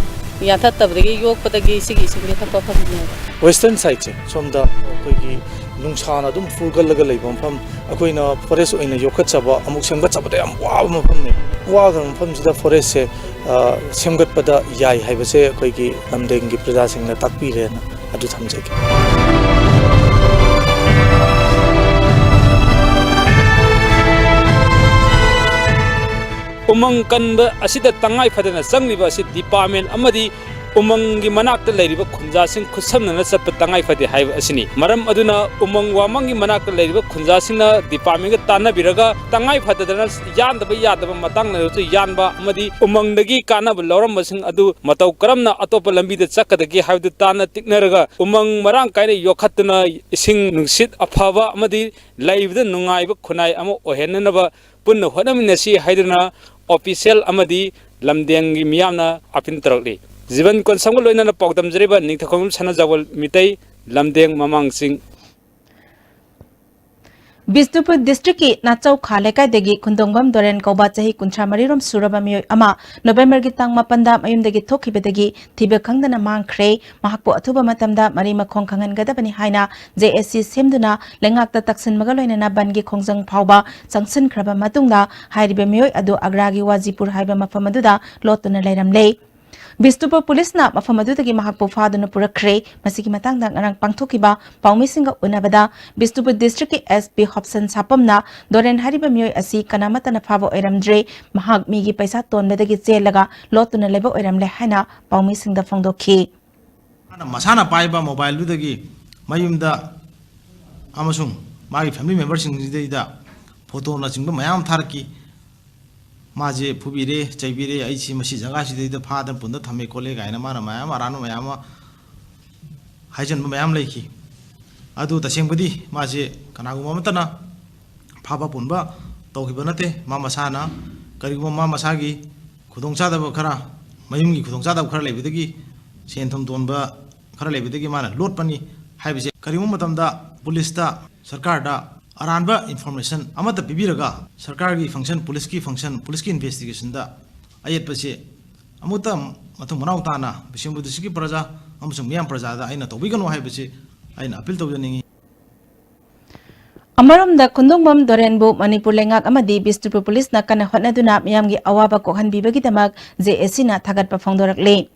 ꯌꯥꯟꯊꯠꯇꯕꯗꯒꯤ ꯌꯣꯛꯄꯗꯒꯤ ꯁꯤꯒꯤ ꯏꯁꯤꯡꯁꯦ ꯊꯛꯄ ꯐꯪꯕꯅꯦꯕ꯫ Western sideꯁꯦ, ꯁꯣꯝꯗ ꯑꯩꯈꯣꯏꯒꯤ ꯅꯨꯡꯁꯥꯅ ꯑꯗꯨꯝ ꯐꯨꯒꯜꯂꯒ ꯂꯩꯕ ꯃꯐꯝ, ꯑꯩꯈꯣꯏꯅ forest ꯑꯣꯏꯅ ꯌꯣꯛꯈꯠꯆꯕ, ꯑꯃꯨꯛ ꯁꯦꯝꯒꯠꯆꯕꯗ ꯌꯥꯝ ꯋꯥꯕ ꯃꯐꯝꯅꯦ꯫ ꯋꯥꯈ꯭ꯔꯕ ꯃꯐꯝꯁꯤꯗ forestꯁꯦ, ꯑ, ꯁꯦꯝꯒꯠꯄꯗ ꯌꯥꯏ ꯍꯥꯏꯕꯁꯦ ꯑꯩꯈꯣꯏꯒꯤ ꯂꯝꯗꯦꯡꯒꯤ ꯄ꯭ꯔꯖꯥꯁꯤꯡꯅ ꯇꯥꯛꯄꯤꯔꯦꯅ ꯑꯗꯨ ꯊꯝꯖꯒꯦ꯫ ꯎꯃꯪ ꯀꯟꯕ ꯑꯁꯤꯗ ꯇꯉꯥꯏ ꯐꯗꯅ ꯆꯪꯂꯤꯕ ꯑꯁꯤ department ꯑꯃꯗꯤ ꯎꯃꯪꯒꯤ ꯃꯅꯥꯛꯇ ꯂꯩꯔꯤꯕ ꯈꯨꯟꯖꯥꯁꯤꯡ ꯈꯨꯠꯁꯝꯅꯅ ꯆꯠꯄ ꯇꯉꯥꯏ ꯐꯗꯦ ꯍꯥꯏꯕ ꯑꯁꯤꯅꯤ꯫ ꯃꯔꯝ ꯑꯗꯨꯅ ꯎꯃꯪ ꯋꯥꯃꯪꯒꯤ ꯃꯅꯥꯛꯇ ꯂꯩꯔꯤꯕ ꯈꯨꯟꯖꯥꯁꯤꯡꯅ departmentꯒ ꯇꯥꯟꯅꯕꯤꯔꯒ ꯇꯉꯥꯏ ꯐꯗꯗꯅ ꯌꯥꯟꯗꯕ ꯌꯥꯗꯕ ꯃꯇꯥꯡ ꯂꯩꯔꯁꯨ ꯌꯥꯟꯕ ꯑꯃꯗꯤ ꯎꯃꯪꯗꯒꯤ ꯀꯥꯟꯅꯕ ꯂꯧꯔꯝꯕꯁꯤꯡ ꯑꯗꯨ ꯃꯇꯧ ꯀꯔꯝꯅ ꯑꯇꯣꯞꯄ ꯂꯝꯕꯤꯗ ꯆꯠꯀꯗꯒꯦ ꯍꯥꯏꯕꯗꯨ ꯇꯥꯟꯅ ꯇꯤꯛꯅꯔꯒ ꯎꯃꯪ ꯃꯔꯥꯡ ꯀꯥꯏꯅ ꯌꯣꯛꯈꯠꯇꯨꯅ ꯏꯁꯤꯡ ꯅꯨꯡꯁꯤꯠ ꯑꯐꯕ ꯑꯃꯗꯤ ꯂꯩꯕꯗ ꯅꯨꯡꯉꯥꯏꯕ ꯈꯨꯟꯅꯥꯏ ꯑꯃ ꯑꯣꯏꯍꯟꯅꯅꯕ ꯄꯨꯟꯅ ꯍꯣꯠꯅꯃꯤꯟꯅꯁꯤ ꯍꯥꯏꯗꯨꯅ official ꯑꯃꯗꯤ ꯂꯝꯗꯦꯡꯒꯤ ꯃꯤꯌꯥꯝꯅ ꯑꯥꯄꯤꯜ ꯇꯧꯔꯛꯂꯤ꯫ ꯖꯤꯕꯟ ꯀꯣꯟꯁꯝꯒ ꯂꯣꯏꯅꯅ ꯄꯥꯎꯗꯝꯖꯔꯤꯕ ꯅꯤꯡꯊꯧꯈꯣꯡꯕꯝ ꯁꯅꯥꯖꯥꯎꯕ ꯃꯤꯇꯩ, ꯂꯝꯗꯦꯡ ꯃꯃꯥꯡ ꯆꯤꯡ꯫ ꯕꯤꯁꯅꯨꯄꯨꯔ districtꯀꯤ ꯅꯥꯆꯧꯈꯥ ꯂꯩꯀꯥꯏꯗꯒꯤ ꯈꯨꯟꯗꯣꯡꯕꯝ ꯗꯣꯔꯦꯟ ꯀꯧꯕ ꯆꯍꯤ ꯀꯨꯟꯊ꯭ꯔꯥ ꯃꯔꯤ ꯔꯣꯝ ꯁꯨꯔꯕ ꯃꯤꯑꯣꯏ ꯑꯃ Novemberꯒꯤ ꯇꯥꯡ ꯃꯥꯄꯟꯗ ꯃꯌꯨꯝꯗꯒꯤ ꯊꯣꯛꯈꯤꯕꯗꯒꯤ ꯊꯤꯕ ꯈꯪꯗꯅ ꯃꯥꯡꯈ꯭ꯔꯦ꯫ ꯃꯍꯥꯛꯄꯨ ꯑꯊꯨꯕ ꯃꯇꯝꯗ ꯃꯔꯤ ꯃꯈꯣꯡ ꯈꯪꯍꯟꯒꯗꯕꯅꯤ ꯍꯥꯏꯅ J A C ꯁꯦꯝꯗꯨꯅ ꯂꯩꯉꯥꯛꯇ ꯇꯛꯁꯤꯟꯕꯒ ꯂꯣꯏꯅꯅ ꯕꯟꯒꯤ ꯈꯣꯡꯖꯪ ꯐꯥꯎꯕ ꯆꯪꯁꯤꯟꯈ꯭ꯔꯕ ꯃꯇꯨꯡꯗ ꯍꯥꯏꯔꯤꯕ ꯃꯤꯑꯣꯏ ꯑꯗꯨ ꯑꯒ꯭ꯔꯥꯒꯤ ꯋꯥꯖꯤꯄꯨꯔ ꯍꯥꯏꯕ ꯃꯐꯝ ꯑꯗꯨꯗ ꯂꯣꯠꯇꯨꯅ ꯂꯩꯔꯝꯂꯦ꯫ ꯕꯤꯁꯅꯨꯄꯨꯔ ꯄꯨꯂꯤꯁꯅ ꯃꯐꯝ ꯑꯗꯨꯗꯒꯤ ꯃꯍꯥꯛꯄꯨ ꯐꯥꯗꯨꯅ ꯄꯨꯔꯛꯈ꯭ꯔꯦ꯫ ꯃꯁꯤꯒꯤ ꯃꯇꯥꯡꯗ ꯉꯔꯥꯡ ꯄꯥꯡꯊꯣꯛꯈꯤꯕ ꯄꯥꯎꯃꯤꯁꯤꯡꯒ ꯎꯅꯕꯗ ꯕꯤꯁꯅꯨꯄꯨꯔ districtꯀꯤ S P ꯍꯣꯞꯁꯟ ꯁꯥꯄꯝꯅ ꯗꯣꯔꯦꯟ ꯍꯥꯏꯔꯤꯕ ꯃꯤꯑꯣꯏ ꯑꯁꯤ ꯀꯅꯥꯃꯠꯇꯅ ꯐꯥꯕ ꯑꯣꯏꯔꯝꯗ꯭ꯔꯦ, ꯃꯍꯥꯛ ꯃꯤꯒꯤ ꯄꯩꯁꯥ ꯇꯣꯟꯕꯗꯒꯤ ꯆꯦꯜꯂꯒ ꯂꯣꯠꯇꯨꯅ ꯂꯩꯕ ꯑꯣꯏꯔꯝꯂꯦ ꯍꯥꯏꯅ ꯄꯥꯎꯃꯤꯁꯤꯡꯗ ꯐꯣꯡꯗꯣꯛꯈꯤ꯫ ꯃꯥꯅ ꯃꯁꯥꯅ ꯄꯥꯏꯕ mobileꯗꯨꯗꯒꯤ ꯃꯌꯨꯝꯗ ꯑꯃꯁꯨꯡ ꯃꯥꯒꯤ family memberꯁꯤꯡꯁꯤꯗꯩꯗ photoꯅꯆꯤꯡꯕ ꯃꯌꯥꯝ ꯑꯃ ꯊꯥꯔꯛꯈꯤ꯫ ꯃꯥꯁꯦ ꯐꯨꯕꯤꯔꯦ, ꯆꯩꯕꯤꯔꯦ, ꯑꯩꯁꯤ ꯃꯁꯤ ꯖꯒꯥꯁꯤꯗꯩꯗ ꯐꯥꯗꯅ ꯄꯨꯟꯗ ꯊꯝꯃꯦ ꯈꯣꯠꯂꯦ ꯀꯥꯏꯅ ꯃꯥꯅ ꯃꯌꯥꯝ ꯑꯔꯥꯟꯕ ꯃꯌꯥꯝ ꯑꯃ ꯍꯥꯏꯖꯟꯕ ꯃꯌꯥꯝ ꯂꯩꯈꯤ꯫ ꯑꯗꯨ ꯇꯁꯦꯡꯕꯗꯤ ꯃꯥꯁꯦ ꯀꯅꯥꯒꯨꯝꯕ ꯑꯃꯠꯇꯅ ꯐꯥꯕ ꯄꯨꯟꯕ ꯇꯧꯈꯤꯕ ꯅꯠꯇꯦ꯫ ꯃꯥ ꯃꯁꯥꯅ ꯀꯔꯤꯒꯨꯝꯕ ꯃꯥ ꯃꯁꯥꯒꯤ ꯈꯨꯗꯣꯡꯆꯥꯗꯕ ꯈꯔ, ꯃꯌꯨꯝꯒꯤ ꯈꯨꯗꯣꯡꯆꯥꯗꯕ ꯈꯔ ꯂꯩꯕꯗꯒꯤ ꯁꯦꯟ ꯊꯨꯝ ꯇꯣꯟꯕ ꯈꯔ ꯂꯩꯕꯗꯒꯤ ꯃꯥꯅ ꯂꯣꯠꯄꯅꯤ ꯍꯥꯏꯕꯁꯦ ꯀꯔꯤꯒꯨꯝꯕ ꯃꯇꯝꯗ ꯄꯨꯂꯤꯁꯇ, ꯁꯔꯀꯥꯔꯗ ꯑꯔꯥꯟꯕ ꯏꯟꯐꯣꯔꯃꯦꯁꯟ ꯑꯃꯠꯇ ꯄꯤꯕꯤꯔꯒ ꯁꯔꯀꯥꯔꯒꯤ ꯐꯪꯁꯟ, ꯄꯨꯂꯤꯁꯀꯤ ꯐꯪꯁꯟ, ꯄꯨꯂꯤꯁꯀꯤ ꯏꯟꯚꯦꯁꯇꯤꯒꯦꯁꯟꯗ ꯑꯌꯦꯠꯄꯁꯦ ꯑꯃꯨꯛꯇ ꯃꯊꯧ ꯃꯅꯥꯎ ꯇꯥꯅ ꯕꯤꯁꯦꯝꯄꯨꯔ ꯗꯤꯁꯇ꯭ꯔꯤꯛꯀꯤ ꯄ꯭ꯔꯖꯥ ꯑꯃꯁꯨꯡ ꯃꯤꯌꯥꯝ ꯄ꯭ꯔꯖꯥꯗ ꯑꯩꯅ ꯇꯧꯕꯤꯒꯅꯨ ꯍꯥꯏꯕꯁꯤ ꯑꯩꯅ ꯑꯄꯤꯜ ꯇꯧꯖꯅꯤꯡꯏ꯫ ꯑꯃꯔꯣꯝꯗ ꯈꯨꯟꯗꯣꯡꯕꯝ ꯗꯣꯔꯦꯟꯕꯨ ꯃꯅꯤꯄꯨꯔ ꯂꯩꯉꯥꯛ ꯑꯃꯗꯤ ꯕꯤꯁꯅꯨꯄꯨꯔ ꯄꯨꯂꯤꯁꯅ ꯀꯟꯅ ꯍꯣꯠꯅꯗꯨꯅ ꯃꯤꯌꯥꯝꯒꯤ ꯑꯋꯥꯕ ꯀꯣꯛꯍꯟꯕꯤꯕꯒꯤꯗꯃꯛ ꯖꯦ ꯑꯦ ꯁꯤꯅ ꯊꯥꯒꯠꯄ ꯐꯣꯡꯗꯣꯔꯛꯂꯤ꯫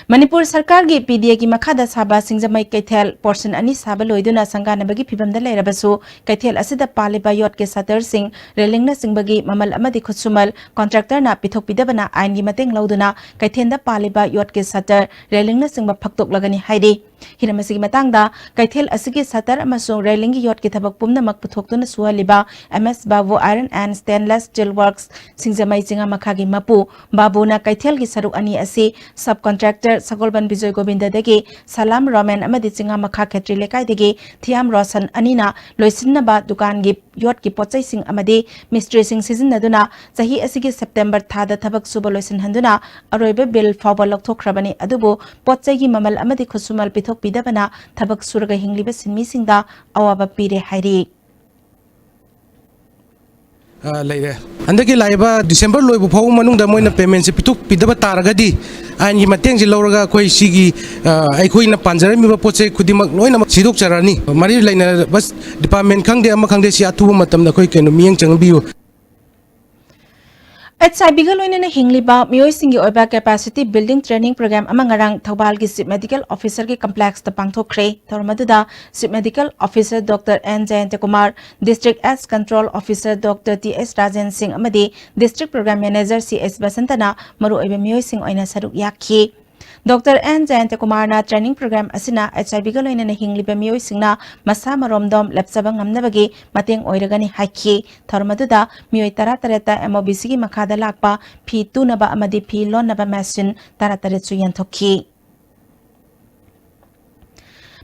ꯃꯅꯤꯄꯨꯔ ꯁꯔꯀꯥꯔꯒꯤ ꯄꯤ ꯗꯤ ꯑꯦꯒꯤ ꯃꯈꯥꯗ ꯁꯥꯕ ꯁꯤꯡꯖꯃꯩ ꯀꯩꯊꯦꯜ ꯄꯣꯔꯁꯟ ꯑꯅꯤ ꯁꯥꯕ ꯂꯣꯏꯗꯨꯅ ꯁꯪꯒꯥꯅꯕꯒꯤ ꯐꯤꯕꯝꯗ ꯂꯩꯔꯕꯁꯨ, ꯀꯩꯊꯦꯜ ꯑꯁꯤꯗ ꯄꯥꯜꯂꯤꯕ ꯌꯣꯠꯀꯤ ꯁꯇꯔꯁꯤꯡ, ꯔꯦꯂꯤꯡꯅꯆꯤꯡꯕꯒꯤ ꯃꯃꯜ ꯑꯃꯗꯤ ꯈꯨꯠꯁꯨꯃꯜ ꯀꯣꯟꯇ꯭ꯔꯦꯛꯇꯔꯅ ꯄꯤꯊꯣꯛꯄꯤꯗꯕꯅ ꯑꯥꯏꯟꯒꯤ ꯃꯇꯦꯡ ꯂꯧꯗꯨꯅ ꯀꯩꯊꯦꯜꯗ ꯄꯥꯜꯂꯤꯕ ꯌꯣꯠꯀꯤ ꯁꯇꯔ, ꯔꯦꯂꯤꯡꯅꯆꯤꯡꯕ ꯐꯛꯇꯣꯛꯂꯒꯅꯤ ꯍꯥꯏꯔꯤ꯫ ꯍꯤꯔꯝ ꯑꯁꯤꯒꯤ ꯃꯇꯥꯡꯗ ꯀꯩꯊꯦꯜ ꯑꯁꯤꯒꯤ ꯁꯇꯔ ꯑꯃꯁꯨꯡ ꯔꯦꯂꯤꯡꯒꯤ ꯌꯣꯠꯀꯤ ꯊꯕꯛ ꯄꯨꯝꯅꯃꯛ ꯄꯨꯊꯣꯛꯇꯨꯅ ꯁꯨꯍꯜꯂꯤꯕ M S Babu Iron and Stainless Steel Works ꯁꯤꯡꯖꯃꯩ ꯆꯤꯉꯥꯃꯈꯥꯒꯤ ꯃꯄꯨ ꯕꯥꯕꯨꯅ ꯀꯩꯊꯦꯜꯒꯤ ꯁꯔꯨꯛ ꯑꯅꯤ ꯑꯁꯤ ꯁꯕ ꯀꯣꯟꯇ꯭ꯔꯦꯛꯇꯔ ꯁꯒꯣꯜꯕꯟ ꯕꯤꯖꯣꯏ ꯒꯣꯕꯤꯟꯗꯗꯒꯤ ꯁꯂꯥꯝ ꯔꯣꯃꯦꯟ ꯑꯃꯗꯤ ꯆꯤꯉꯥꯃꯈꯥ ꯈꯦꯇ꯭ꯔꯤ ꯂꯩꯀꯥꯏꯗꯒꯤ ꯊꯤꯌꯥꯝ ꯔꯣꯁꯟ ꯑꯅꯤꯅ ꯂꯣꯏꯁꯤꯟꯅꯕ ꯗꯨꯀꯥꯟꯒꯤ ꯌꯣꯠꯀꯤ ꯄꯣꯠꯆꯩꯁꯤꯡ ꯑꯃꯗꯤ ꯃꯤꯁꯇ꯭ꯔꯤꯁꯤꯡ ꯁꯤꯖꯤꯟꯅꯗꯨꯅ ꯆꯍꯤ ꯑꯁꯤꯒꯤ ꯁꯦꯞꯇꯦꯝꯕꯔ ꯊꯥꯗ ꯊꯕꯛ ꯁꯨꯕ ꯂꯣꯏꯁꯤꯟꯍꯟꯗꯨꯅ ꯑꯔꯣꯏꯕ ꯕꯤꯜ ꯐꯥꯎꯕ ꯂꯧꯊꯣꯛꯈ꯭ꯔꯕꯅꯤ꯫ ꯑꯗꯨꯕꯨ ꯄꯣꯠ ꯆꯩꯒꯤ ꯃꯃꯜ ꯑꯃꯗꯤ ꯈꯨꯠꯁꯨꯃꯜ ꯄꯤꯊꯣꯛꯄꯤꯗꯕꯅ ꯊꯕꯛ ꯁꯨꯔꯒ ꯍꯤꯡꯂꯤꯕ ꯁꯤꯟꯃꯤꯁꯤꯡꯗ ꯑꯋꯥꯕ ꯄꯤꯔꯦ ꯍꯥꯏꯔꯤ꯫ ꯑ, ꯂꯩꯔꯦ꯫ ꯍꯟꯗꯛꯀꯤ ꯂꯥꯛꯏꯕ ꯗꯤꯁꯦꯝꯕꯔ ꯂꯣꯏꯕ ꯐꯥꯎꯕ ꯃꯅꯨꯡꯗ ꯃꯣꯏꯅ ꯄꯦꯃꯦꯟꯁꯦ ꯄꯤꯊꯣꯛꯄꯤꯗꯕ ꯇꯥꯔꯒꯗꯤ, ꯑꯥꯏꯟꯒꯤ ꯃꯇꯦꯡꯁꯦ ꯂꯧꯔꯒ ꯑꯩꯈꯣꯏ ꯁꯤꯒꯤ, ꯑ, ꯑꯩꯈꯣꯏꯅ ꯄꯥꯟꯖꯔꯝꯃꯤꯕ ꯄꯣꯠ ꯆꯩ ꯈꯨꯗꯤꯡꯃꯛ ꯂꯣꯏꯅꯃꯛ ꯁꯤꯗꯣꯛꯆꯔꯅꯤ꯫ ꯃꯔꯤ ꯂꯩꯅꯕ ꯗꯤꯄꯥꯔꯠꯃꯦꯟ ꯈꯪꯗꯦ, ꯑꯃ ꯈꯪꯗꯦ, ꯁꯤ ꯑꯊꯨꯕ ꯃꯇꯝꯗ ꯑꯩꯈꯣꯏ ꯀꯩꯅꯣ ꯃꯤꯠꯌꯦꯡ ꯆꯪꯕꯤꯌꯨ꯫ ꯑꯩꯆ ꯑꯥꯏ ꯚꯤꯒ ꯂꯣꯏꯅꯅ ꯍꯤꯡꯂꯤꯕ ꯃꯤꯑꯣꯏꯁꯤꯡꯒꯤ ꯑꯣꯏꯕ capacity building training program ꯑꯃ ꯉꯔꯥꯡ ꯊꯧꯕꯥꯜꯒꯤ Chief Medical Officerꯒꯤ complexꯇ ꯄꯥꯡꯊꯣꯛꯈ꯭ꯔꯦ꯫ ꯊꯧꯔꯝ ꯑꯗꯨꯗ Chief Medical Officer Doctor N Jayantakumar, District AIDS Control Officer Doctor T S Rajen Singh ꯑꯃꯗꯤ District Program Manager C S ꯕꯁꯟꯇꯅ ꯃꯔꯨꯑꯣꯏꯕ ꯃꯤꯑꯣꯏꯁꯤꯡ ꯑꯣꯏꯅ ꯁꯔꯨꯛ ꯌꯥꯈꯤ꯫ ꯗꯣꯛꯇꯔ ꯑꯦꯟ ꯖꯌꯟꯇꯀꯨꯃꯥꯔꯅ training program ꯑꯁꯤꯅ ꯑꯩꯆ ꯑꯥꯏ ꯚꯤꯒ ꯂꯣꯏꯅꯅ ꯍꯤꯡꯂꯤꯕ ꯃꯤꯑꯣꯏꯁꯤꯡꯅ ꯃꯁꯥ ꯃꯔꯣꯝꯗꯣꯝ ꯂꯦꯞꯆꯕ ꯉꯝꯅꯕꯒꯤ ꯃꯇꯦꯡ ꯑꯣꯏꯔꯒꯅꯤ ꯍꯥꯏꯈꯤ꯫ ꯊꯧꯔꯝ ꯑꯗꯨꯗ ꯃꯤꯑꯣꯏ ꯇꯔꯥ ꯇꯔꯦꯠꯇ ꯑꯦꯝ ꯑꯣ ꯕꯤ ꯁꯤꯒꯤ ꯃꯈꯥꯗ ꯂꯥꯛꯄ ꯐꯤ ꯇꯨꯅꯕ ꯑꯃꯗꯤ ꯐꯤ ꯂꯣꯟꯅꯕ ꯃꯦꯁꯤꯟ ꯇꯔꯥ ꯇꯔꯦꯠꯁꯨ ꯌꯦꯟꯊꯣꯛꯈꯤ꯫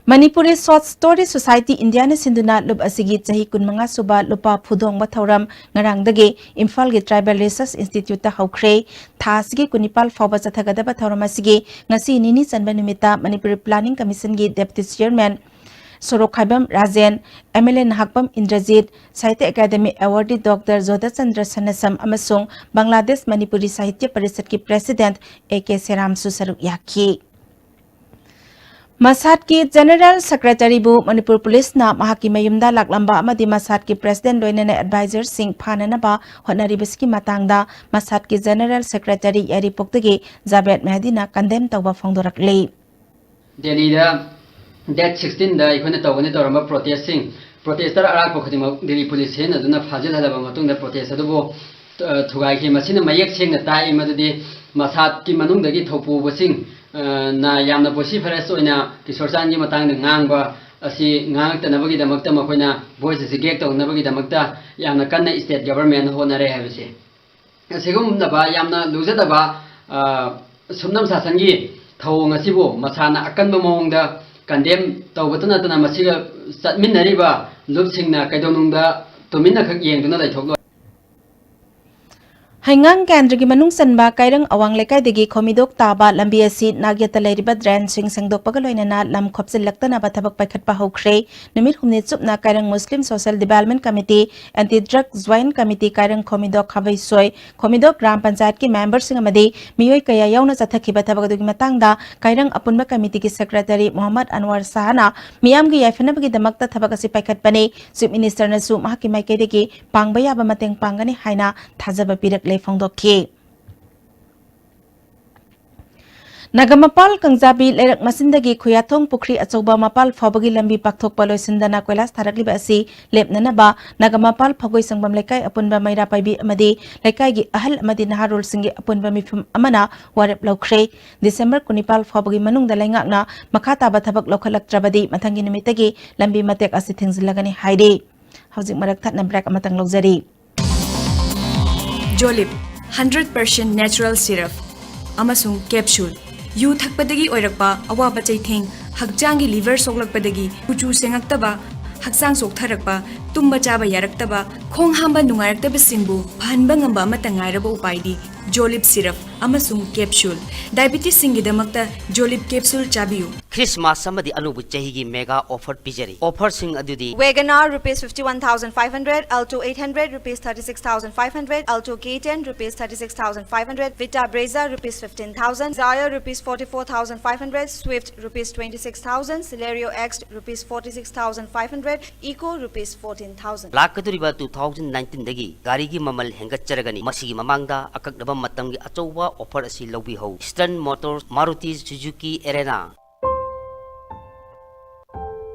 ꯃꯅꯤꯄꯨꯔꯤ ꯁꯣꯔꯠ ꯁ꯭ꯇꯣꯔꯤ ꯁꯣꯁꯥꯏꯇꯤ ꯏꯟꯗꯤꯌꯥꯅ ꯁꯤꯟꯗꯨꯅ ꯂꯨꯞ ꯑꯁꯤꯒꯤ ꯆꯍꯤ ꯀꯨꯟꯃꯉꯥ ꯁꯨꯕ ꯂꯨꯄꯥ ꯐꯨꯗꯣꯡꯕ ꯊꯧꯔꯝ ꯉꯔꯥꯡꯗꯒꯤ ꯏꯝꯐꯥꯜꯒꯤ ꯇ꯭ꯔꯥꯏꯕꯦꯜ ꯔꯤꯁꯔꯆ ꯏꯟꯁꯇꯤꯇ꯭ꯌꯨꯠꯇ ꯍꯧꯈ꯭ꯔꯦ꯫ ꯊꯥ ꯑꯁꯤꯒꯤ ꯀꯨꯟꯅꯤꯄꯥꯜ ꯐꯥꯎꯕ ꯆꯠꯊꯒꯗꯕ ꯊꯧꯔꯝ ꯑꯁꯤꯒꯤ ꯉꯁꯤ ꯅꯤꯅꯤ ꯆꯟꯕ ꯅꯨꯃꯤꯠꯇ ꯃꯅꯤꯄꯨꯔꯤ ꯄ꯭ꯂꯥꯅꯤꯡ ꯀꯃꯤꯁꯟꯒꯤ deputy chairman Sorokhaibam Rajen, M L A Nahakpam Indrajit, Sahitya academy awardee doctor Jodhachandra Sanasam ꯑꯃꯁꯨꯡ ꯕꯪꯒ꯭ꯂꯥꯗꯦꯁ ꯃꯅꯤꯄꯨꯔꯤ ꯁꯥꯍꯤꯇ꯭ꯌ ꯄꯔꯤꯁꯠꯀꯤ ꯄ꯭ꯔꯦꯁꯤꯗꯦꯟꯠ ꯑꯦ ꯀꯦ ꯁꯦꯔꯥꯝꯁꯨ ꯁꯔꯨꯛ ꯌꯥꯈꯤ꯫ ꯃꯁꯥꯗꯀꯤ ꯖꯦꯅꯔꯦꯜ ꯁꯦꯀ꯭ꯔꯦꯇꯔꯤꯕꯨ ꯃꯅꯤꯄꯨꯔ ꯄꯨꯂꯤꯁꯅ ꯃꯍꯥꯛꯀꯤ ꯃꯌꯨꯝꯗ ꯂꯥꯛꯂꯝꯕ ꯑꯃꯗꯤ ꯃꯁꯥꯗꯀꯤ ꯄ꯭ꯔꯦꯁꯤꯗꯦꯟꯠ ꯂꯣꯏꯅꯅ ꯑꯦꯗꯚꯥꯏꯖꯔꯁꯤꯡ ꯐꯥꯅꯅꯕ ꯍꯣꯠꯅꯔꯤꯕꯁꯤꯒꯤ ꯃꯇꯥꯡꯗ ꯃꯁꯥꯗꯀꯤ ꯖꯦꯅꯔꯦꯜ ꯁꯦꯀ꯭ꯔꯦꯇꯔꯤ ꯌꯥꯏꯔꯤꯄꯣꯛꯇꯒꯤ ꯖꯥꯕꯦꯗ ꯃꯦꯍꯗꯤꯅ ꯀꯟꯗꯦꯝ ꯇꯧꯕ ꯐꯣꯡꯗꯣꯔꯛꯂꯤ꯫ ꯗꯦꯜꯂꯤꯗ ꯗꯦꯠ ꯁꯤꯛꯁꯇꯤꯟꯗ ꯑꯩꯈꯣꯏꯅ ꯇꯧꯒꯅꯤ ꯇꯧꯔꯝꯕ ꯄ꯭ꯔꯣꯇꯦꯁꯁꯤꯡ, ꯄ꯭ꯔꯣꯇꯦꯁꯇꯔ ꯑꯔꯥꯛꯄ ꯈꯨꯗꯤꯡꯃꯛ ꯗꯦꯜꯂꯤ ꯄꯨꯂꯤꯁ ꯁꯤꯖꯤꯟꯅꯗꯨꯅ ꯐꯥꯖꯤꯜꯍꯜꯂꯕ ꯃꯇꯨꯡꯗ ꯄ꯭ꯔꯣꯇꯦꯁ ꯑꯗꯨꯕꯨ, ꯑ, ꯊꯨꯒꯥꯏꯈꯤ꯫ ꯃꯁꯤꯅ ꯃꯌꯦꯛ ꯁꯦꯡꯅ ꯇꯥꯛꯏ ꯃꯗꯨꯗꯤ ꯃꯁꯥꯗꯀꯤ ꯃꯅꯨꯡꯗꯒꯤ ꯊꯧꯄꯨꯕꯁꯤꯡ, ꯑ, ꯅ ꯌꯥꯝꯅ ꯚꯣꯏꯁꯤꯐꯔꯁ ꯑꯣꯏꯅ ꯀꯤꯁꯣꯔꯆꯥꯟꯒꯤ ꯃꯇꯥꯡꯗ ꯉꯥꯡꯕ ꯑꯁꯤ ꯉꯥꯡꯉꯛꯇꯅꯕꯒꯤꯗꯃꯛꯇ ꯃꯈꯣꯏꯅ ꯚꯣꯏꯁ ꯑꯁꯤ ꯒꯦꯛ ꯇꯧꯅꯕꯒꯤꯗꯃꯛꯇ ꯌꯥꯝꯅ ꯀꯟꯅ ꯁ꯭ꯇꯦꯠ ꯒꯚꯔꯟꯃꯦꯟꯠꯅ ꯍꯣꯠꯅꯔꯦ ꯍꯥꯏꯕꯁꯤ꯫ ꯑꯁꯤꯒꯨꯝꯂꯕ ꯌꯥꯝꯅ ꯂꯨꯖꯗꯕ, ꯑ, ꯁꯨꯞꯅꯝ ꯁꯥꯁꯟꯒꯤ ꯊꯧꯑꯣꯡ ꯑꯁꯤꯕꯨ ꯃꯁꯥꯅ ꯑꯀꯟꯕ ꯃꯑꯣꯡꯗ ꯀꯟꯗꯦꯝ ꯇꯧꯕꯇ ꯅꯠꯇꯅ ꯃꯁꯤꯒ ꯆꯠꯃꯤꯟꯅꯔꯤꯕ ꯂꯨꯞꯁꯤꯡꯅ ꯀꯩꯗꯧꯅꯨꯡꯗ ꯇꯨꯃꯤꯟꯅꯈꯛ ꯌꯦꯡꯗꯨꯅ ꯂꯩꯊꯣꯛꯂꯣꯏ꯫ ꯍꯩꯉꯥꯡ ꯀꯦꯟꯗ꯭ꯔꯒꯤ ꯃꯅꯨꯡ ꯆꯟꯕ ꯀꯥꯏꯔꯪ ꯑꯋꯥꯡ ꯂꯩꯀꯥꯏꯗꯒꯤ ꯈꯣꯃꯤꯗꯣꯛ ꯇꯥꯕ ꯂꯝꯕꯤ ꯑꯁꯤ ꯅꯥꯛꯌꯦꯠꯇ ꯂꯩꯔꯤꯕ ꯗ꯭ꯔꯦꯟꯁꯤꯡ ꯁꯦꯡꯗꯣꯛꯄꯒ ꯂꯣꯏꯅꯅ ꯂꯝ ꯈꯣꯞꯆꯤꯜꯂꯛꯇꯅꯕ ꯊꯕꯛ ꯄꯥꯏꯈꯠꯄ ꯍꯧꯈ꯭ꯔꯦ꯫ ꯅꯨꯃꯤꯠ ꯍꯨꯝꯅꯤ ꯆꯨꯞꯅ Kairang Muslim social development committee, anti drug joint committee, Kairang Khomidok Khabeisoi, Khomidok Gram ꯄꯟꯆꯥꯌꯠꯀꯤ ꯃꯦꯝꯕꯔꯁꯤꯡ ꯑꯃꯗꯤ ꯃꯤꯑꯣꯏ ꯀꯌꯥ ꯌꯥꯎꯅ ꯆꯠꯊꯈꯤꯕ ꯊꯕꯛ ꯑꯗꯨꯒꯤ ꯃꯇꯥꯡꯗ ꯀꯥꯏꯔꯪ ꯑꯄꯨꯟꯕ ꯀꯃꯤꯇꯤꯒꯤ ꯁꯦꯀ꯭ꯔꯦꯇꯔꯤ ꯃꯣꯍꯝꯃꯗ ꯑꯟꯋꯥꯔ ꯁꯥꯍꯅ ꯃꯤꯌꯥꯝꯒꯤ ꯌꯥꯏꯐꯅꯕꯒꯤꯗꯃꯛꯇ ꯊꯕꯛ ꯑꯁꯤ ꯄꯥꯏꯈꯠꯄꯅꯤ꯫ ꯆꯤꯐ ꯃꯤꯅꯤꯁꯇꯔꯅꯁꯨ ꯃꯍꯥꯛꯀꯤ ꯃꯥꯏꯀꯩꯗꯒꯤ ꯄꯥꯡꯕ ꯌꯥꯕ ꯃꯇꯦꯡ ꯄꯥꯡꯒꯅꯤ ꯍꯥꯏꯅ ꯊꯥꯖꯕ ꯄꯤꯔꯛꯂꯦ ꯐꯣꯡꯗꯣꯛꯈꯤ꯫ ꯅꯥꯒꯥꯃꯄꯥꯜ ꯀꯪꯖꯥꯕꯤ ꯂꯩꯔꯛ ꯃꯆꯤꯟꯗꯒꯤ ꯈꯨꯌꯥꯊꯣꯡ ꯄꯨꯈ꯭ꯔꯤ ꯑꯆꯧꯕ ꯃꯄꯥꯜ ꯐꯥꯎꯕꯒꯤ ꯂꯝꯕꯤ ꯄꯥꯛꯊꯣꯛꯄ ꯂꯣꯏꯁꯤꯟꯗꯅ ꯀꯣꯏꯂꯥꯁ ꯊꯥꯔꯛꯂꯤꯕ ꯑꯁꯤ ꯂꯦꯞꯅꯅꯕ ꯅꯥꯒꯥꯃꯄꯥꯜ ꯐꯥꯒꯣꯏ ꯁꯪꯕꯝ ꯂꯩꯀꯥꯏ ꯑꯄꯨꯟꯕ ꯃꯩꯔꯥ ꯄꯥꯏꯕꯤ ꯑꯃꯗꯤ ꯂꯩꯀꯥꯏꯒꯤ ꯑꯍꯜ ꯑꯃꯗꯤ ꯅꯍꯥꯔꯣꯜꯁꯤꯡꯒꯤ ꯑꯄꯨꯟꯕ ꯃꯤꯐꯝ ꯑꯃꯅ ꯋꯥꯔꯦꯞ ꯂꯧꯈ꯭ꯔꯦ꯫ ꯗꯤꯁꯦꯝꯕꯔ ꯀꯨꯟꯅꯤꯄꯥꯜ ꯐꯥꯎꯕꯒꯤ ꯃꯅꯨꯡꯗ ꯂꯩꯉꯥꯛꯅ ꯃꯈꯥ ꯇꯥꯕ ꯊꯕꯛ ꯂꯧꯈꯠꯂꯛꯇ꯭ꯔꯕꯗꯤ ꯃꯊꯪꯒꯤ ꯅꯨꯃꯤꯠꯇꯒꯤ ꯂꯝꯕꯤ ꯃꯇꯦꯛ ꯑꯁꯤ ꯊꯤꯡꯖꯤꯜꯂꯒꯅꯤ ꯍꯥꯏꯔꯤ꯫ ꯍꯧꯖꯤꯛ ꯃꯔꯛ ꯊꯠꯅ ꯕ꯭ꯔꯦꯛ ꯑꯃꯇꯪ ꯂꯧꯖꯔꯤ꯫ ꯖꯣꯂꯤꯞ, ꯍꯟꯗ꯭ꯔꯦꯠ ꯄꯥꯔꯁꯦꯟ ꯅꯦꯆꯔꯦꯜ ꯁꯤꯔꯞ ꯑꯃꯁꯨꯡ ꯀꯦꯞꯁꯨꯜ꯫ ꯌꯨ ꯊꯛꯄꯗꯒꯤ ꯑꯣꯏꯔꯛꯄ ꯑꯋꯥꯕ ꯆꯩꯊꯦꯡ ꯍꯛꯆꯥꯡꯒꯤ ꯂꯤꯚꯔ ꯁꯣꯛꯂꯛꯄꯗꯒꯤ ꯀꯨꯆꯨ ꯁꯦꯡꯉꯛꯇꯕ, ꯍꯛꯆꯥꯡ ꯆꯣꯛꯊꯔꯛꯄ, ꯇꯨꯝꯕ ꯆꯥꯕ ꯌꯥꯔꯛꯇꯕ, ꯈꯣꯡ ꯍꯥꯝꯕ ꯅꯨꯡꯉꯥꯏꯔꯛꯇꯕꯁꯤꯡꯕꯨ ꯐꯍꯟꯕ ꯉꯝꯕ ꯑꯃꯠꯇ ꯉꯥꯏꯔꯕ ꯎꯄꯥꯏꯗꯤ ꯖꯣꯂꯤꯞ ꯁꯤꯔꯞ ꯑꯃꯁꯨꯡ ꯀꯦꯞꯁꯨꯜ꯫ ꯗꯥꯏꯕꯤꯇꯤꯁꯁꯤꯡꯒꯤꯗꯃꯛꯇ ꯖꯣꯂꯤꯞ ꯀꯦꯞꯁꯨꯜ ꯆꯥꯕꯤꯌꯨ꯫ ꯈ꯭ꯔꯤꯁꯃꯥꯁ ꯑꯃꯗꯤ ꯑꯅꯧꯕ ꯆꯍꯤꯒꯤ ꯃꯦꯒꯥ ꯑꯣꯐꯔ ꯄꯤꯖꯔꯤ꯫ ꯑꯣꯐꯔꯁꯤꯡ ꯑꯗꯨꯗꯤ: WagonR rupees fifty one thousand five hundred, Alto eight hundred rupees thirty six thousand five hundred, Alto K ten rupees thirty six thousand five hundred, Vita Brezza rupees fifteen thousand, Dzire rupees forty four thousand five hundred, Swift rupees twenty six thousand, Celerio X rupees forty six thousand five hundred, Eco rupees fourteen thousand꯫ ꯂꯥꯛꯀꯗꯧꯔꯤꯕ two thousand nineteen ꯗꯒꯤ ꯒꯥꯔꯤꯒꯤ ꯃꯃꯜ ꯍꯦꯟꯒꯠꯆꯔꯒꯅꯤ꯫ ꯃꯁꯤꯒꯤ ꯃꯃꯥꯡꯗ ꯑꯀꯛꯅꯕ ꯃꯇꯝꯒꯤ ꯑꯆꯧꯕ offer ꯑꯁꯤ ꯂꯧꯕꯤꯍꯧ꯫ Eastern Motors, Maruti Suzuki Erena꯫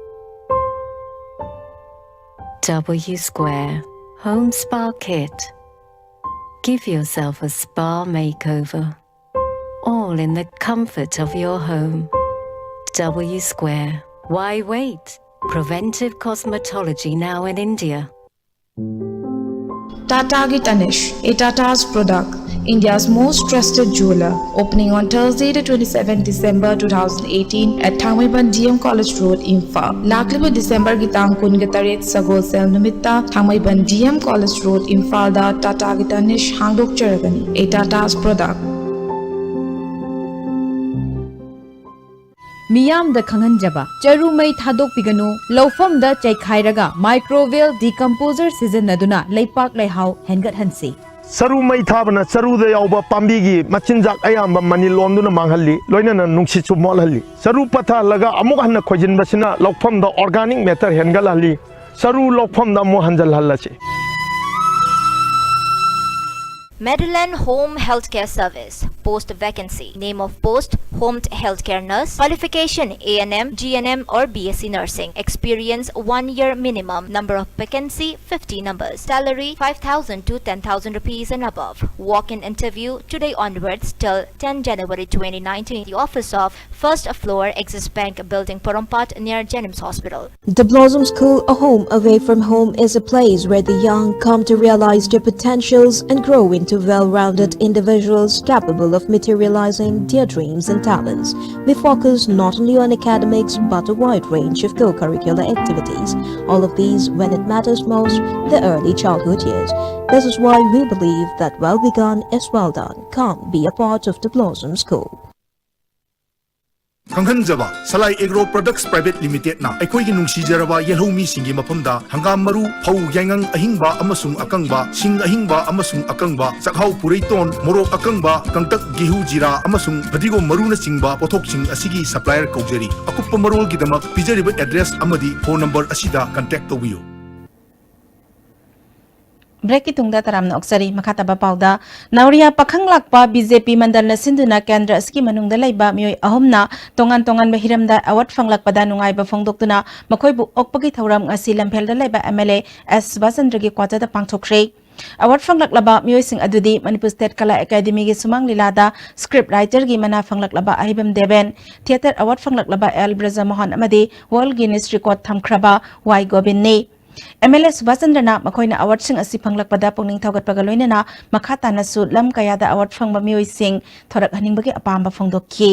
W Square Home Spa Kit. Give yourself a spa makeover, all in the comfort of your home. W Square. Why wait? Preventive cosmetology now in India. Tata ki Tanishq, a Tata's product, India's most trusted jeweler, opening on Thursday, the twenty-seventh December two thousand eighteen at Thangmeiban D M College Road, Imphal. ꯂꯥꯛꯂꯤꯕ ꯗꯤꯁꯦꯝꯕꯔꯒꯤ ꯇꯥꯡ ꯀꯨꯟꯒ ꯇꯔꯦꯠ, ꯁꯒꯣꯜꯁꯦꯜ ꯅꯨꯃꯤꯠꯇ ꯊꯥꯡꯃꯩꯕꯟ D M College Road, ꯏꯝꯐꯥꯜꯗ Tata ki Tanishq ꯍꯥꯡꯗꯣꯛꯆꯔꯒꯅꯤ꯫ A Tata's product. ꯃꯤꯌꯥꯝꯗ ꯈꯪꯍꯟꯖꯕ: ꯆꯔꯨ ꯃꯩ ꯊꯥꯗꯣꯛꯄꯤꯒꯅꯨ, ꯂꯧꯐꯝꯗ ꯆꯩꯈꯥꯏꯔꯒ microbial decomposer ꯁꯤꯖꯤꯟꯅꯗꯨꯅ ꯂꯩꯄꯥꯛ ꯂꯩꯍꯥꯎ ꯍꯦꯟꯒꯠꯍꯟꯁꯤ꯫ ꯆꯔꯨ ꯃꯩ ꯊꯥꯕꯅ ꯆꯔꯨꯗ ꯌꯥꯎꯕ ꯄꯥꯝꯕꯤꯒꯤ ꯃꯆꯤꯟꯖꯥꯛ ꯑꯌꯥꯝꯕ ꯃꯅꯤꯜ ꯑꯣꯟꯗꯨꯅ ꯃꯥꯡꯍꯜꯂꯤ, ꯂꯣꯏꯅꯅ ꯅꯨꯡꯁꯤꯠꯁꯨ ꯃꯣꯠꯍꯜꯂꯤ꯫ ꯆꯔꯨ ꯄꯠꯊꯍꯜꯂꯒ ꯑꯃꯨꯛ ꯍꯟꯅ ꯈꯣꯏꯖꯤꯟꯕꯁꯤꯅ ꯂꯧꯐꯝꯗ organic matter ꯍꯦꯟꯒꯠꯍꯜꯂꯤ, ꯆꯔꯨ ꯂꯧꯐꯝꯗ ꯑꯃꯨꯛ ꯍꯟꯖꯜꯍꯜꯂꯁꯤ꯫ Meadowland Home Healthcare Service, post vacancy, name of post, Home Healthcare Nurse, qualification A N M, G N M or B S C Nursing, experience one year minimum, number of vacancy fifty numbers, salary five thousand to ten thousand rupees and above. Walk-in interview today onwards till ten January twenty nineteen. The office of first floor, Axis Bank Building, Porompat, near Jennings Hospital. The Blossom School, a home away from home, is a place where the young come to realize their potentials and grow into to well-rounded individuals capable of materializing their dreams and talents. We focus not only on academics but a wide range of co-curricular activities, all of these when it matters most, the early childhood years. This is why we believe that well begun is well done. Come be a part of the Blossom School. ꯈꯪꯍꯟꯖꯕ, Salai agro products private ꯂꯤꯃꯤꯇꯦꯗꯅ ꯑꯩꯈꯣꯏꯒꯤ ꯅꯨꯡꯁꯤꯖꯔꯕ ꯌꯦꯜꯍꯧꯃꯤꯁꯤꯡꯒꯤ ꯃꯐꯝꯗ ꯍꯪꯒꯥꯝ ꯃꯔꯨ, ꯐꯧ, ꯌꯥꯏꯉꯪ ꯑꯍꯤꯡꯕ ꯑꯃꯁꯨꯡ ꯑꯀꯪꯕ, ꯁꯤꯡ ꯑꯍꯤꯡꯕ ꯑꯃꯁꯨꯡ ꯑꯀꯪꯕ, ꯆꯥꯛꯍꯥꯎ, ꯄꯨꯔꯩꯇꯣꯟ, ꯃꯣꯔꯣꯛ ꯑꯀꯪꯕ, ꯀꯪꯇꯛ, ꯒꯦꯍꯨ, ꯖꯤꯔꯥ ꯑꯃꯁꯨꯡ ꯐꯗꯤꯒꯣꯝ ꯃꯔꯨꯅꯆꯤꯡꯕ ꯄꯣꯠꯊꯣꯛꯁꯤꯡ ꯑꯁꯤꯒꯤ ꯁꯄ꯭ꯂꯥꯏꯌꯔ ꯀꯧꯖꯔꯤ꯫ ꯑꯀꯨꯞꯄ ꯃꯔꯣꯜꯒꯤꯗꯃꯛ ꯄꯤꯖꯔꯤꯕ ꯑꯦꯗ꯭ꯔꯦꯁ ꯑꯃꯗꯤ ꯐꯣꯟ ꯅꯝꯕꯔ ꯑꯁꯤꯗ ꯀꯟꯇꯦꯛ ꯇꯧꯕꯤꯌꯨ꯫ ꯕ꯭ꯔꯦꯛꯀꯤ ꯇꯨꯡꯗ ꯇꯔꯥꯝꯅ ꯑꯣꯛꯆꯔꯤ꯫ ꯃꯈꯥ ꯇꯥꯕ ꯄꯥꯎꯗ, ꯅꯥꯎꯔꯤꯌꯥ ꯄꯥꯈꯪ ꯂꯥꯛꯄ ꯕꯤ ꯖꯦ ꯄꯤ ꯃꯟꯗꯜꯅ ꯁꯤꯟꯗꯨꯅ ꯀꯦꯟꯗ꯭ꯔ ꯑꯁꯤꯒꯤ ꯃꯅꯨꯡꯗ ꯂꯩꯕ ꯃꯤꯑꯣꯏ ꯑꯍꯨꯝꯅ ꯇꯣꯉꯥꯟ ꯇꯣꯉꯥꯟꯕ ꯍꯤꯔꯝꯗ ꯑꯦꯋꯥꯔꯗ ꯐꯪꯂꯛꯄꯗ ꯅꯨꯡꯉꯥꯏꯕ ꯐꯣꯡꯗꯣꯛꯇꯨꯅ ꯃꯈꯣꯏꯕꯨ ꯑꯣꯛꯄꯒꯤ ꯊꯧꯔꯝ ꯉꯁꯤ ꯂꯝꯐꯦꯜꯗ ꯂꯩꯕ ꯑꯦꯝ ꯑꯦꯜ ꯑꯦ ꯑꯦꯁ ꯁꯨꯕꯥꯁ ꯆꯟꯗ꯭ꯔꯒꯤ ꯀ꯭ꯋꯥꯇꯔꯗ ꯄꯥꯡꯊꯣꯛꯈ꯭ꯔꯦ꯫ ꯑꯦꯋꯥꯔꯗ ꯐꯪꯂꯛꯂꯕ ꯃꯤꯑꯣꯏꯁꯤꯡ ꯑꯗꯨꯗꯤ ꯃꯅꯤꯄꯨꯔ ꯁ꯭ꯇꯦꯠ ꯀꯂꯥ ꯑꯦꯀꯥꯗꯦꯃꯤꯒꯤ ꯁꯨꯃꯥꯡ ꯂꯤꯂꯥꯗ ꯁ꯭ꯀ꯭ꯔꯤꯞ ꯔꯥꯏꯇꯔꯒꯤ ꯃꯅꯥ ꯐꯪꯂꯛꯂꯕ ꯑꯍꯩꯕꯝ ꯗꯦꯕꯦꯟ, ꯊꯤꯌꯦꯇꯔ ꯑꯦꯋꯥꯔꯗ ꯐꯪꯂꯛꯂꯕ ꯑꯦꯜ ꯕ꯭ꯔꯖꯃꯣꯍꯟ ꯑꯃꯗꯤ ꯋꯥꯔꯜ ꯒꯤꯅꯤꯁ ꯔꯦꯀꯣꯔꯗ ꯊꯝꯈ꯭ꯔꯕ ꯋꯥꯏ ꯒꯣꯕꯤꯟꯅꯤ꯫ ꯑꯦꯝ ꯑꯦꯜ ꯑꯦ ꯁꯨꯕꯥꯁ ꯆꯟꯗ꯭ꯔꯅ ꯃꯈꯣꯏꯅ ꯑꯦꯋꯥꯔꯗꯁꯤꯡ ꯑꯁꯤ ꯐꯪꯂꯛꯄꯗ ꯄꯨꯛꯅꯤꯡ ꯊꯧꯒꯠꯄꯒ ꯂꯣꯏꯅꯅ ꯃꯈꯥ ꯇꯥꯅꯁꯨ ꯂꯝ ꯀꯌꯥꯗ ꯑꯦꯋꯥꯔꯗ ꯐꯪꯕ ꯃꯤꯑꯣꯏꯁꯤꯡ ꯊꯣꯔꯛꯍꯟꯅꯤꯡꯕꯒꯤ ꯑꯄꯥꯝꯕ ꯐꯣꯡꯗꯣꯛꯈꯤ꯫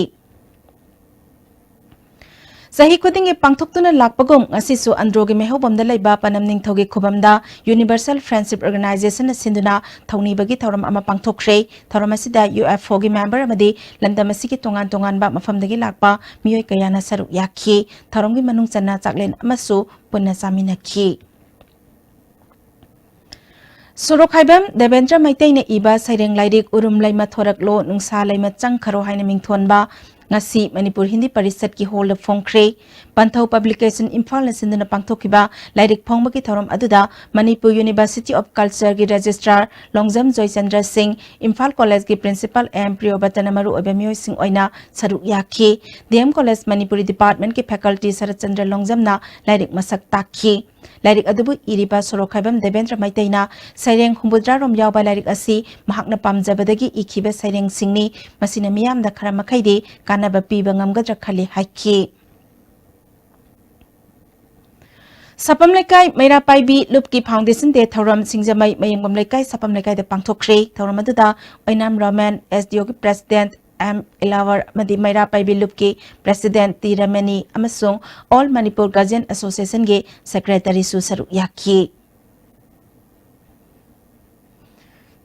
ꯆꯍꯤ ꯈꯨꯗꯤꯡꯒꯤ ꯄꯥꯡꯊꯣꯛꯇꯨꯅ ꯂꯥꯛꯄꯒꯨꯝ ꯉꯁꯤꯁꯨ ꯑꯟꯗ꯭ꯔꯣꯒꯤ ꯃꯩꯍꯧꯕꯝꯗ ꯂꯩꯕ ꯄꯅꯝ ꯅꯤꯡꯊꯧꯒꯤ ꯈꯨꯕꯝꯗ ꯌꯨꯅꯤꯚꯔꯁꯦꯜ ꯐ꯭ꯔꯦꯟꯗꯁꯤꯞ ꯑꯣꯔꯒꯅꯥꯏꯖꯦꯁꯟꯅ ꯁꯤꯟꯗꯨꯅ ꯊꯧꯅꯤꯕꯒꯤ ꯊꯧꯔꯝ ꯑꯃ ꯄꯥꯡꯊꯣꯛꯈ꯭ꯔꯦ꯫ ꯊꯧꯔꯝ ꯑꯁꯤꯗ ꯌꯨ ꯑꯦꯐ ꯑꯣꯒꯤ ꯃꯦꯝꯕꯔ ꯑꯃꯗꯤ ꯂꯝꯗꯝ ꯑꯁꯤꯒꯤ ꯇꯣꯉꯥꯟ ꯇꯣꯉꯥꯟꯕ ꯃꯐꯝꯗꯒꯤ ꯂꯥꯛꯄ ꯃꯤꯑꯣꯏ ꯀꯌꯥꯅ ꯁꯔꯨꯛ ꯌꯥꯈꯤ꯫ ꯊꯧꯔꯝꯒꯤ ꯃꯅꯨꯡ ꯆꯟꯅ ꯆꯥꯛꯂꯦꯟ ꯑꯃꯁꯨ ꯄꯨꯟꯅ ꯆꯥꯃꯤꯟꯅꯈꯤ꯫ ꯁꯣꯔꯣꯛꯈꯥꯏꯕꯝ ꯗꯦꯕꯦꯟꯗ꯭ꯔ ꯃꯩꯇꯩꯅ ꯏꯕ ꯁꯩꯔꯦꯡ ꯂꯥꯏꯔꯤꯛ ꯎꯔꯨꯝ ꯂꯩꯃ ꯊꯣꯔꯛꯂꯣ, ꯅꯨꯡꯁꯥ ꯂꯩꯃ ꯆꯪꯈꯔꯣ ꯍꯥꯏꯅ ꯃꯤꯡꯊꯣꯟꯕ ꯉꯁꯤ ꯃꯅꯤꯄꯨꯔ ꯍꯤꯟꯗꯤ ꯄꯔꯤꯁꯠꯀꯤ ꯍꯣꯜꯗ ꯐꯣꯡꯈ꯭ꯔꯦ꯫ ꯄꯟꯊꯧ ꯄꯕ꯭ꯂꯤꯀꯦꯁꯟ ꯏꯝꯐꯥꯜꯅ ꯁꯤꯟꯗꯨꯅ ꯄꯥꯡꯊꯣꯛꯈꯤꯕ ꯂꯥꯏꯔꯤꯛ ꯐꯣꯡꯕꯒꯤ ꯊꯧꯔꯝ ꯑꯗꯨꯗ ꯃꯅꯤꯄꯨꯔ ꯌꯨꯅꯤꯚꯔꯁꯤꯇꯤ ꯑꯣꯐ ꯀꯜꯆꯔꯒꯤ ꯔꯦꯖꯤꯁꯇ꯭ꯔꯥꯔ ꯂꯣꯡꯖꯝ ꯖꯣꯏꯆꯟꯗ꯭ꯔ ꯁꯤꯡ, ꯏꯝꯐꯥꯜ ꯀꯣꯂꯦꯖꯀꯤ ꯄ꯭ꯔꯤꯟꯁꯤꯄꯥꯜ ꯑꯦꯝ ꯄ꯭ꯔꯤꯌꯣꯕꯔꯇꯅ ꯃꯔꯨꯑꯣꯏꯕ ꯃꯤꯑꯣꯏꯁꯤꯡ ꯑꯣꯏꯅ ꯁꯔꯨꯛ ꯌꯥꯈꯤ꯫ ꯗꯤ ꯑꯦꯝ ꯀꯣꯂꯦꯖ ꯃꯅꯤꯄꯨꯔꯤ ꯗꯤꯄꯥꯔꯠꯃꯦꯟꯠꯀꯤ ꯐꯦꯀꯜꯇꯤ ꯁꯔꯠꯆꯟꯗ꯭ꯔ ꯂꯣꯡꯖꯝꯅ ꯂꯥꯏꯔꯤꯛ ꯃꯁꯛ ꯇꯥꯛꯈꯤ꯫ ꯂꯥꯏꯔꯤꯛ ꯑꯗꯨꯕꯨ ꯏꯔꯤꯕ ꯁꯣꯔꯣꯛꯈꯥꯏꯕꯝ ꯗꯦꯕꯦꯟꯗ꯭ꯔ ꯃꯩꯇꯩꯅ ꯁꯩꯔꯦꯡ ꯍꯨꯝꯐꯨꯇꯔꯥ ꯔꯣꯝ ꯌꯥꯎꯕ ꯂꯥꯏꯔꯤꯛ ꯑꯁꯤ ꯃꯍꯥꯛꯅ ꯄꯥꯝꯖꯕꯗꯒꯤ ꯏꯈꯤꯕ ꯁꯩꯔꯦꯡꯁꯤꯡꯅꯤ꯫ ꯃꯁꯤꯅ ꯃꯤꯌꯥꯝꯗ ꯈꯔ ꯃꯈꯩꯗꯤ ꯀꯥꯟꯅꯕ ꯄꯤꯕ ꯉꯝꯒꯗ꯭ꯔꯥ ꯈꯜꯂꯤ ꯍꯥꯏꯈꯤ꯫ ꯁꯥꯄꯝ ꯂꯩꯀꯥꯏ ꯃꯩꯔꯥ ꯄꯥꯏꯕꯤ ꯂꯨꯞꯀꯤ Foundation Day ꯊꯧꯔꯝ ꯁꯤꯡꯖꯃꯩ ꯃꯌꯨꯝꯕꯝ ꯂꯩꯀꯥꯏ ꯁꯥꯄꯝ ꯂꯩꯀꯥꯏꯗ ꯄꯥꯡꯊꯣꯛꯈ꯭ꯔꯦ꯫ ꯊꯧꯔꯝ ꯑꯗꯨꯗ ꯑꯣꯏꯅꯥꯝ ꯔꯣꯃꯦꯟ, SDOꯒꯤ President M ꯏꯂꯥꯋꯔ ꯑꯃꯗꯤ ꯃꯩꯔꯥ ꯄꯥꯏꯕꯤ ꯂꯨꯞꯀꯤ President ꯇꯤ ꯔꯃꯅꯤ ꯑꯃꯁꯨꯡ All Manipur Guardian Associationꯒꯤ Secretaryꯁꯨ ꯁꯔꯨꯛ ꯌꯥꯈꯤ꯫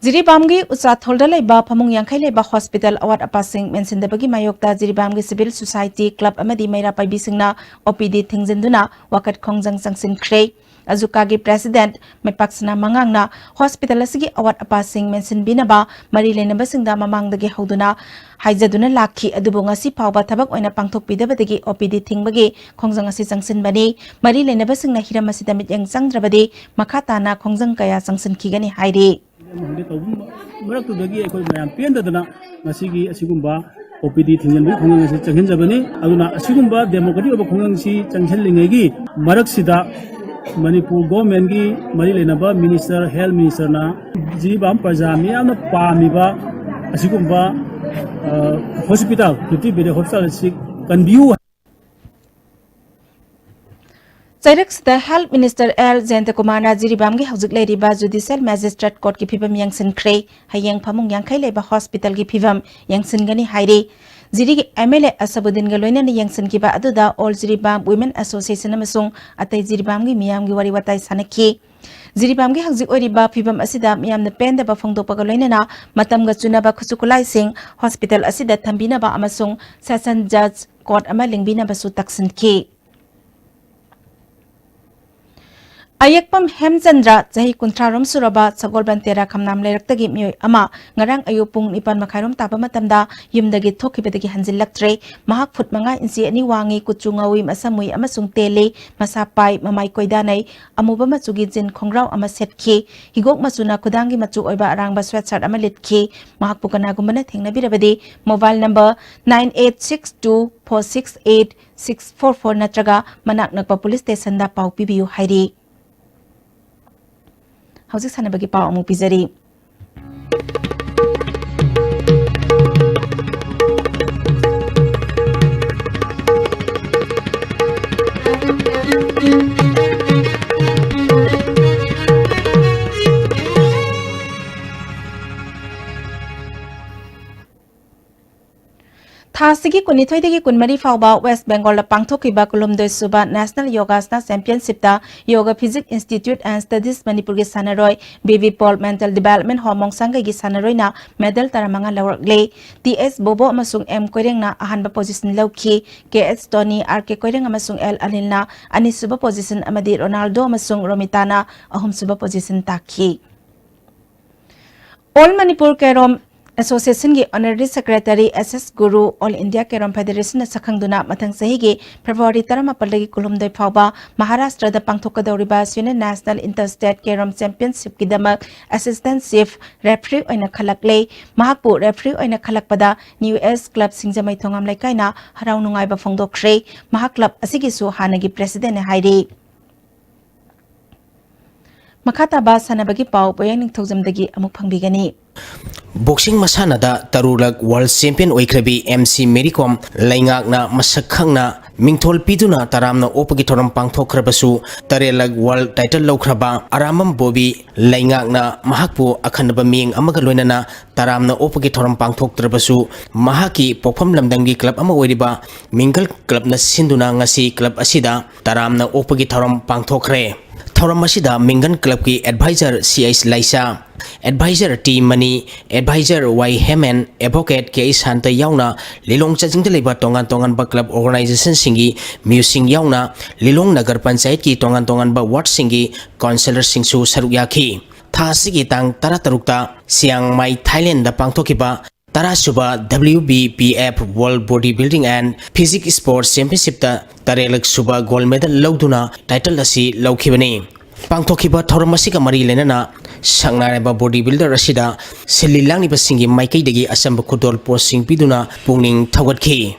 ꯖꯤꯔꯤꯕꯥꯝꯒꯤ ꯎꯆꯥꯊꯣꯜꯗ ꯂꯩꯕ ꯐꯃꯨꯡ ꯌꯥꯡꯈꯩ ꯂꯩꯕ hospital ꯑꯋꯥꯠ ꯑꯄꯥꯁꯤꯡ ꯃꯦꯟꯁꯤꯟꯗꯕꯒꯤ ꯃꯥꯌꯣꯛꯇ ꯖꯤꯔꯤꯕꯥꯝꯒꯤ civil society club ꯑꯃꯗꯤ ꯃꯩꯔꯥ ꯄꯥꯏꯕꯤꯁꯤꯡꯅ OPD ꯊꯤꯡꯖꯤꯟꯗꯨꯅ ꯋꯥꯀꯠ ꯈꯣꯡꯖꯪ ꯆꯪꯁꯤꯟꯈ꯭ꯔꯦ꯫ ꯑꯖꯨꯀꯥꯒꯤ President ꯃꯩꯄꯥꯛꯁꯅꯥ ꯃꯉꯥꯡꯅ hospital ꯑꯁꯤꯒꯤ ꯑꯋꯥꯠ ꯑꯄꯥꯁꯤꯡ ꯃꯦꯟꯁꯤꯟꯕꯤꯅꯕ ꯃꯔꯤ ꯂꯩꯅꯕꯁꯤꯡꯗ ꯃꯃꯥꯡꯗꯒꯤ ꯍꯧꯗꯨꯅ ꯍꯥꯏꯖꯗꯨꯅ ꯂꯥꯛꯈꯤ꯫ ꯑꯗꯨꯕꯨ ꯉꯁꯤ ꯐꯥꯎꯕ ꯊꯕꯛ ꯑꯣꯏꯅ ꯄꯥꯡꯊꯣꯛꯄꯤꯗꯕꯗꯒꯤ OPD ꯊꯤꯡꯕꯒꯤ ꯈꯣꯡꯖꯪ ꯑꯁꯤ ꯆꯪꯁꯤꯟꯕꯅꯤ꯫ ꯃꯔꯤ ꯂꯩꯅꯕꯁꯤꯡꯅ ꯍꯤꯔꯝ ꯑꯁꯤꯗ ꯃꯤꯠꯌꯦꯡ ꯆꯪꯗ꯭ꯔꯕꯗꯤ ꯃꯈꯥ ꯇꯥꯅ ꯈꯣꯡꯖꯪ ꯀꯌꯥ ꯆꯪꯁꯤꯟꯈꯤꯒꯅꯤ ꯍꯥꯏꯔꯤ꯫ ꯍꯪꯒꯦ ꯇꯧꯕ ꯃꯔꯛꯇꯨꯗꯒꯤ ꯑꯩꯈꯣꯏ ꯃꯌꯥꯝ ꯄꯦꯟꯗꯗꯅ ꯉꯁꯤꯒꯤ ꯑꯁꯤꯒꯨꯝꯕ OPD ꯊꯤꯡꯖꯤꯟꯕꯒꯤ ꯈꯣꯡꯖꯪ ꯑꯁꯤ ꯆꯪꯁꯤꯟꯖꯕꯅꯤ꯫ ꯑꯗꯨꯅ ꯑꯁꯤꯒꯨꯝꯕ democratic ꯑꯣꯏꯕ ꯈꯣꯡꯖꯪꯁꯤ ꯆꯪꯁꯤꯜꯂꯤꯉꯩꯒꯤ ꯃꯔꯛꯁꯤꯗ ꯃꯅꯤꯄꯨꯔ governmentꯀꯤ ꯃꯔꯤ ꯂꯩꯅꯕ minister, health ministerꯅ ꯖꯤꯔꯤꯕꯥꯝ ꯄ꯭ꯔꯖꯥ ꯃꯤꯌꯥꯝꯅ ꯄꯥꯝꯃꯤꯕ ꯑꯁꯤꯒꯨꯝꯕ, ꯑ, hospital, fifty bedded hospital ꯑꯁꯤ ꯀꯟꯕꯤꯌꯨ꯫ ꯆꯩꯔꯛꯁꯤꯗ Health Minister ꯑꯦꯜ ꯖꯌꯟꯇꯀꯨꯃꯥꯔꯅ ꯖꯤꯔꯤꯕꯥꯝꯒꯤ ꯍꯧꯖꯤꯛ ꯂꯩꯔꯤꯕ Judicial Magistrate Courtꯀꯤ ꯐꯤꯕꯝ ꯌꯦꯡꯁꯤꯟꯈ꯭ꯔꯦ꯫ ꯍꯌꯦꯡ ꯐꯃꯨꯡ ꯌꯥꯡꯈꯩ ꯂꯩꯕ hospitalꯒꯤ ꯐꯤꯕꯝ ꯌꯦꯡꯁꯤꯟꯒꯅꯤ ꯍꯥꯏꯔꯤ꯫ ꯖꯤꯔꯤꯒꯤ MLA ꯑꯁꯕꯨꯗꯤꯟꯒ ꯂꯣꯏꯅꯅ ꯌꯦꯡꯁꯤꯟꯈꯤꯕ ꯑꯗꯨꯗ All Jiribam Women Association ꯑꯃꯁꯨꯡ ꯑꯇꯩ ꯖꯤꯔꯤꯕꯥꯝꯒꯤ ꯃꯤꯌꯥꯝꯒꯤ ꯋꯥꯔꯤ ꯋꯥꯇꯥꯏ ꯁꯥꯟꯅꯈꯤ꯫ ꯖꯤꯔꯤꯕꯥꯝꯒꯤ ꯍꯧꯖꯤꯛ ꯑꯣꯏꯔꯤꯕ ꯐꯤꯕꯝ ꯑꯁꯤꯗ ꯃꯤꯌꯥꯝꯅ ꯄꯦꯟꯗꯕ ꯐꯣꯡꯗꯣꯛꯄꯒ ꯂꯣꯏꯅꯅ ꯃꯇꯝꯒ ꯆꯨꯅꯕ ꯈꯨꯠꯁꯨ ꯈꯨꯠꯂꯥꯏꯁꯤꯡ hospital ꯑꯁꯤꯗ ꯊꯝꯕꯤꯅꯕ ꯑꯃꯁꯨꯡ session judge court ꯑꯃ ꯂꯤꯡꯕꯤꯅꯕꯁꯨ ꯇꯛꯁꯤꯟꯈꯤ꯫ ꯑꯌꯦꯛꯄꯝ ꯍꯦꯝꯆꯟꯗ꯭ꯔ, ꯆꯍꯤ ꯀꯨꯟꯊ꯭ꯔꯥ ꯔꯣꯝ ꯁꯨꯔꯕ ꯁꯒꯣꯜꯕꯟ ꯇꯦꯔꯥ ꯈꯝꯅꯥꯝ ꯂꯩꯔꯛꯇꯒꯤ ꯃꯤꯑꯣꯏ ꯑꯃ ꯉꯔꯥꯡ ꯑꯌꯨꯛ ꯄꯨꯡ ꯅꯤꯄꯥꯟ ꯃꯈꯥꯏꯔꯣꯝ ꯇꯥꯕ ꯃꯇꯝꯗ ꯌꯨꯝꯗꯒꯤ ꯊꯣꯛꯈꯤꯕꯗꯒꯤ ꯍꯟꯖꯤꯜꯂꯛꯇ꯭ꯔꯦ꯫ ꯃꯍꯥꯛ ꯐꯨꯠ ꯃꯉꯥ ꯏꯟꯆꯤ ꯑꯅꯤ ꯋꯥꯡꯏ, ꯀꯨꯆꯨ ꯉꯧꯏ, ꯃꯁꯝ ꯃꯨꯏ ꯑꯃꯁꯨꯡ ꯇꯦꯜꯂꯤ꯫ ꯃꯁꯥ ꯄꯥꯏ, ꯃꯃꯥꯏ ꯀꯣꯏꯗꯥꯅꯩ, ꯑꯃꯨꯕ ꯃꯆꯨꯒꯤ jean ꯈꯣꯡꯒ꯭ꯔꯥꯎ ꯑꯃ ꯁꯦꯠꯈꯤ꯫ ꯍꯤꯒꯣꯛ ꯃꯆꯨꯅ ꯈꯨꯗꯥꯡꯒꯤ ꯃꯆꯨ ꯑꯣꯏꯕ ꯑꯔꯥꯡꯕ sweatshirt ꯑꯃ ꯂꯤꯠꯈꯤ꯫ ꯃꯍꯥꯛꯄꯨ ꯀꯅꯥꯒꯨꯝꯕꯅ ꯊꯦꯡꯅꯕꯤꯔꯕꯗꯤ mobile number nine eight six two four six eight six four four ꯅꯠꯇ꯭ꯔꯒ ꯃꯅꯥꯛ ꯅꯛꯄ police stationꯗ ꯄꯥꯎ ꯄꯤꯕꯤꯌꯨ ꯍꯥꯏꯔꯤ꯫ ꯍꯧꯖꯤꯛ ꯁꯥꯟꯅꯕꯒꯤ ꯄꯥꯎ ꯑꯃꯨꯛ ꯄꯤꯖꯔꯤ꯫ ꯑꯁꯤꯒꯤ ꯀꯨꯟꯅꯤꯊꯣꯏꯗꯒꯤ ꯀꯨꯟꯃꯔꯤ ꯐꯥꯎꯕ ꯋꯦꯁ ꯕꯦꯡꯒꯣꯜꯗ ꯄꯥꯡꯊꯣꯛꯈꯤꯕ ꯀꯨꯟꯍꯨꯝꯗꯣꯏ ꯁꯨꯕ ꯅꯦꯁꯅꯦꯜ ꯌꯣꯒꯥꯁꯅꯥ ꯆꯦꯝꯄꯤꯌꯟꯁꯤꯞꯇ Yoga physique institute and studies ꯃꯅꯤꯄꯨꯔꯒꯤ ꯁꯥꯟꯅꯔꯣꯏ B B Paul mental development home ꯃꯣꯡꯁꯥꯡꯒꯩꯒꯤ ꯁꯥꯟꯅꯔꯣꯏꯅ ꯃꯦꯗꯜ ꯇꯔꯥꯃꯉꯥ ꯂꯧꯔꯛꯂꯦ꯫ ꯇꯤ ꯑꯦꯁ ꯕꯣꯕꯣ ꯑꯃꯁꯨꯡ ꯑꯦꯝ ꯀꯣꯏꯔꯦꯡꯅ ꯑꯍꯥꯟꯕ ꯄꯣꯖꯤꯁꯟ ꯂꯧꯈꯤ꯫ ꯀꯦ ꯑꯦꯁ ꯇꯣꯅꯤ, ꯑꯥꯔ ꯀꯦ ꯀꯣꯏꯔꯦꯡ ꯑꯃꯁꯨꯡ ꯑꯦꯜ ꯑꯅꯤꯜꯅ ꯑꯅꯤꯁꯨꯕ ꯄꯣꯖꯤꯁꯟ ꯑꯃꯗꯤ ꯔꯣꯅꯥꯜꯗꯣ ꯑꯃꯁꯨꯡ ꯔꯣꯃꯤꯇꯥꯅ ꯑꯍꯨꯝꯁꯨꯕ ꯄꯣꯖꯤꯁꯟ ꯇꯥꯈꯤ꯫ ꯑꯣꯜ ꯃꯅꯤꯄꯨꯔ ꯀꯦꯔꯣꯝ ꯑꯦꯁꯣꯁꯤꯌꯦꯁꯟꯒꯤ ꯑꯣꯅꯔꯦꯔꯤ ꯁꯦꯀ꯭ꯔꯦꯇꯔꯤ ꯑꯦꯁ ꯑꯦꯁ ꯒꯨꯔꯨ, ꯑꯣꯜ ꯏꯟꯗꯤꯌꯥ ꯀꯦꯔꯣꯝ ꯐꯦꯗꯦꯔꯦꯁꯟꯅ ꯁꯛꯈꯪꯗꯨꯅ ꯃꯊꯪ ꯆꯍꯤꯒꯤ ꯐꯦꯕ꯭ꯔꯨꯋꯥꯔꯤ ꯇꯔꯥꯃꯥꯄꯜꯗꯒꯤ ꯀꯨꯟꯍꯨꯝꯗꯣꯏ ꯐꯥꯎꯕ ꯃꯍꯥꯔꯥꯁꯇ꯭ꯔꯗ ꯄꯥꯡꯊꯣꯛꯀꯗꯧꯔꯤꯕ ꯁꯤꯅꯤꯌꯔ ꯅꯦꯁꯅꯦꯜ ꯏꯟꯇꯔ ꯁ꯭ꯇꯦꯠ ꯀꯦꯔꯣꯝ ꯆꯦꯝꯄꯤꯌꯟꯁꯤꯞꯀꯤꯗꯃꯛ ꯑꯦꯁꯤꯁꯇꯦꯟꯠ ꯆꯤꯐ ꯔꯦꯐ꯭ꯔꯤ ꯑꯣꯏꯅ ꯈꯜꯂꯛꯂꯦ꯫ ꯃꯍꯥꯛꯄꯨ ꯔꯦꯐ꯭ꯔꯤ ꯑꯣꯏꯅ ꯈꯜꯂꯛꯄꯗ ꯅ꯭ꯌꯨ ꯑꯦꯖ ꯀ꯭ꯂꯕ ꯁꯤꯡꯖꯃꯩ ꯊꯣꯉꯥꯝ ꯂꯩꯀꯥꯏꯅ ꯍꯔꯥꯎ ꯅꯨꯡꯉꯥꯏꯕ ꯐꯣꯡꯗꯣꯛꯈ꯭ꯔꯦ꯫ ꯃꯍꯥꯛ ꯀ꯭ꯂꯕ ꯑꯁꯤꯒꯤꯁꯨ ꯍꯥꯟꯅꯒꯤ ꯄ꯭ꯔꯦꯁꯤꯗꯦꯟꯠꯅꯦ ꯍꯥꯏꯔꯤ꯫ ꯃꯈꯥ ꯇꯥꯕ ꯁꯥꯟꯅꯕꯒꯤ ꯄꯥꯎ ꯄꯣꯌꯥꯡ ꯅꯤꯡꯊꯧꯖꯝꯗꯒꯤ ꯑꯃꯨꯛ ꯐꯪꯕꯤꯒꯅꯤ꯫ ꯕꯣꯛꯁꯤꯡ ꯃꯁꯥꯟꯅꯗ ꯇꯔꯨꯛꯂꯛ ꯋꯥꯔꯜꯗ ꯆꯦꯝꯄꯤꯌꯟ ꯑꯣꯏꯈ꯭ꯔꯕꯤ ꯑꯦꯝ ꯁꯤ ꯃꯦꯔꯤ ꯀꯣꯝ ꯂꯩꯉꯥꯛꯅ ꯃꯁꯛ ꯈꯪꯅ ꯃꯤꯡꯊꯣꯜ ꯄꯤꯗꯨꯅ ꯇꯔꯥꯝꯅ ꯑꯣꯛꯄꯒꯤ ꯊꯧꯔꯝ ꯄꯥꯡꯊꯣꯛꯈ꯭ꯔꯕꯁꯨ, ꯇꯔꯦꯠꯂꯛ ꯋꯥꯔꯜꯗ ꯇꯥꯏꯇꯜ ꯂꯧꯈ꯭ꯔꯕ ꯑꯔꯥꯝꯕꯝ ꯕꯣꯕꯤ ꯂꯩꯉꯥꯛꯅ ꯃꯍꯥꯛꯄꯨ ꯑꯈꯟꯅꯕ ꯃꯤꯠꯌꯦꯡ ꯑꯃꯒ ꯂꯣꯏꯅꯅ ꯇꯔꯥꯝꯅ ꯑꯣꯛꯄꯒꯤ ꯊꯧꯔꯝ ꯄꯥꯡꯊꯣꯛꯇ꯭ꯔꯕꯁꯨ, ꯃꯍꯥꯛꯀꯤ ꯄꯣꯛꯐꯝ ꯂꯝꯗꯝꯒꯤ ꯀ꯭ꯂꯕ ꯑꯃ ꯑꯣꯏꯔꯤꯕ ꯃꯤꯡꯒꯜ ꯀ꯭ꯂꯕꯅ ꯁꯤꯟꯗꯨꯅ ꯉꯁꯤ ꯀ꯭ꯂꯕ ꯑꯁꯤꯗ ꯇꯔꯥꯝꯅ ꯑꯣꯛꯄꯒꯤ ꯊꯧꯔꯝ ꯄꯥꯡꯊꯣꯛꯈ꯭ꯔꯦ꯫ ꯊꯧꯔꯝ ꯑꯁꯤꯗ ꯃꯤꯡꯒꯟ ꯀ꯭ꯂꯕꯀꯤ advisor C H Laisa, advisor T Mani, advisor Y Hemen, advocate K H Santa ꯌꯥꯎꯅ ꯂꯤꯂꯣꯡ ꯆꯥꯖꯤꯡꯗ ꯂꯩꯕ ꯇꯣꯉꯥꯟ ꯇꯣꯉꯥꯟꯕ ꯀ꯭ꯂꯕ ꯑꯣꯔꯒꯅꯥꯏꯖꯦꯁꯟꯁꯤꯡꯒꯤ ꯃꯤꯑꯣꯏꯁꯤꯡ ꯌꯥꯎꯅ ꯂꯤꯂꯣꯡ ꯅꯒꯔ ꯄꯟꯆꯥꯌꯠꯀꯤ ꯇꯣꯉꯥꯟ ꯇꯣꯉꯥꯟꯕ ꯋꯥꯔꯗꯁꯤꯡꯒꯤ ꯀꯥꯎꯟꯁꯤꯂꯔꯁꯤꯡꯁꯨ ꯁꯔꯨꯛ ꯌꯥꯈꯤ꯫ ꯊꯥ ꯑꯁꯤꯒꯤ ꯇꯥꯡ ꯇꯔꯥꯇꯔꯨꯛꯇ ꯆꯤꯌꯥꯡ ꯃꯥꯏ, ꯊꯥꯏꯂꯦꯟꯗꯗ ꯄꯥꯡꯊꯣꯛꯈꯤꯕ ꯇꯔꯥꯁꯨꯕ W B P F World Body Building and Physique Sports Championshipꯇ ꯇꯔꯦꯠꯂꯛ ꯁꯨꯕ ꯒꯣꯜꯗ ꯃꯦꯗꯜ ꯂꯧꯗꯨꯅ ꯇꯥꯏꯇꯜ ꯑꯁꯤ ꯂꯧꯈꯤꯕꯅꯤ꯫ ꯄꯥꯡꯊꯣꯛꯈꯤꯕ ꯊꯧꯔꯝ ꯑꯁꯤꯒ ꯃꯔꯤ ꯂꯩꯅꯅ ꯁꯛꯅꯥꯏꯔꯕ ꯕꯣꯗꯤ ꯕꯤꯜꯗꯔ ꯑꯁꯤꯗ ꯁꯤꯜꯂꯤ ꯂꯥꯡꯂꯤꯕꯁꯤꯡꯒꯤ ꯃꯥꯏꯀꯩꯗꯒꯤ ꯑꯆꯝꯕ ꯈꯨꯗꯣꯜ ꯄꯣꯠꯁꯤꯡ ꯄꯤꯗꯨꯅ ꯄꯨꯛꯅꯤꯡ ꯊꯧꯒꯠꯈꯤ꯫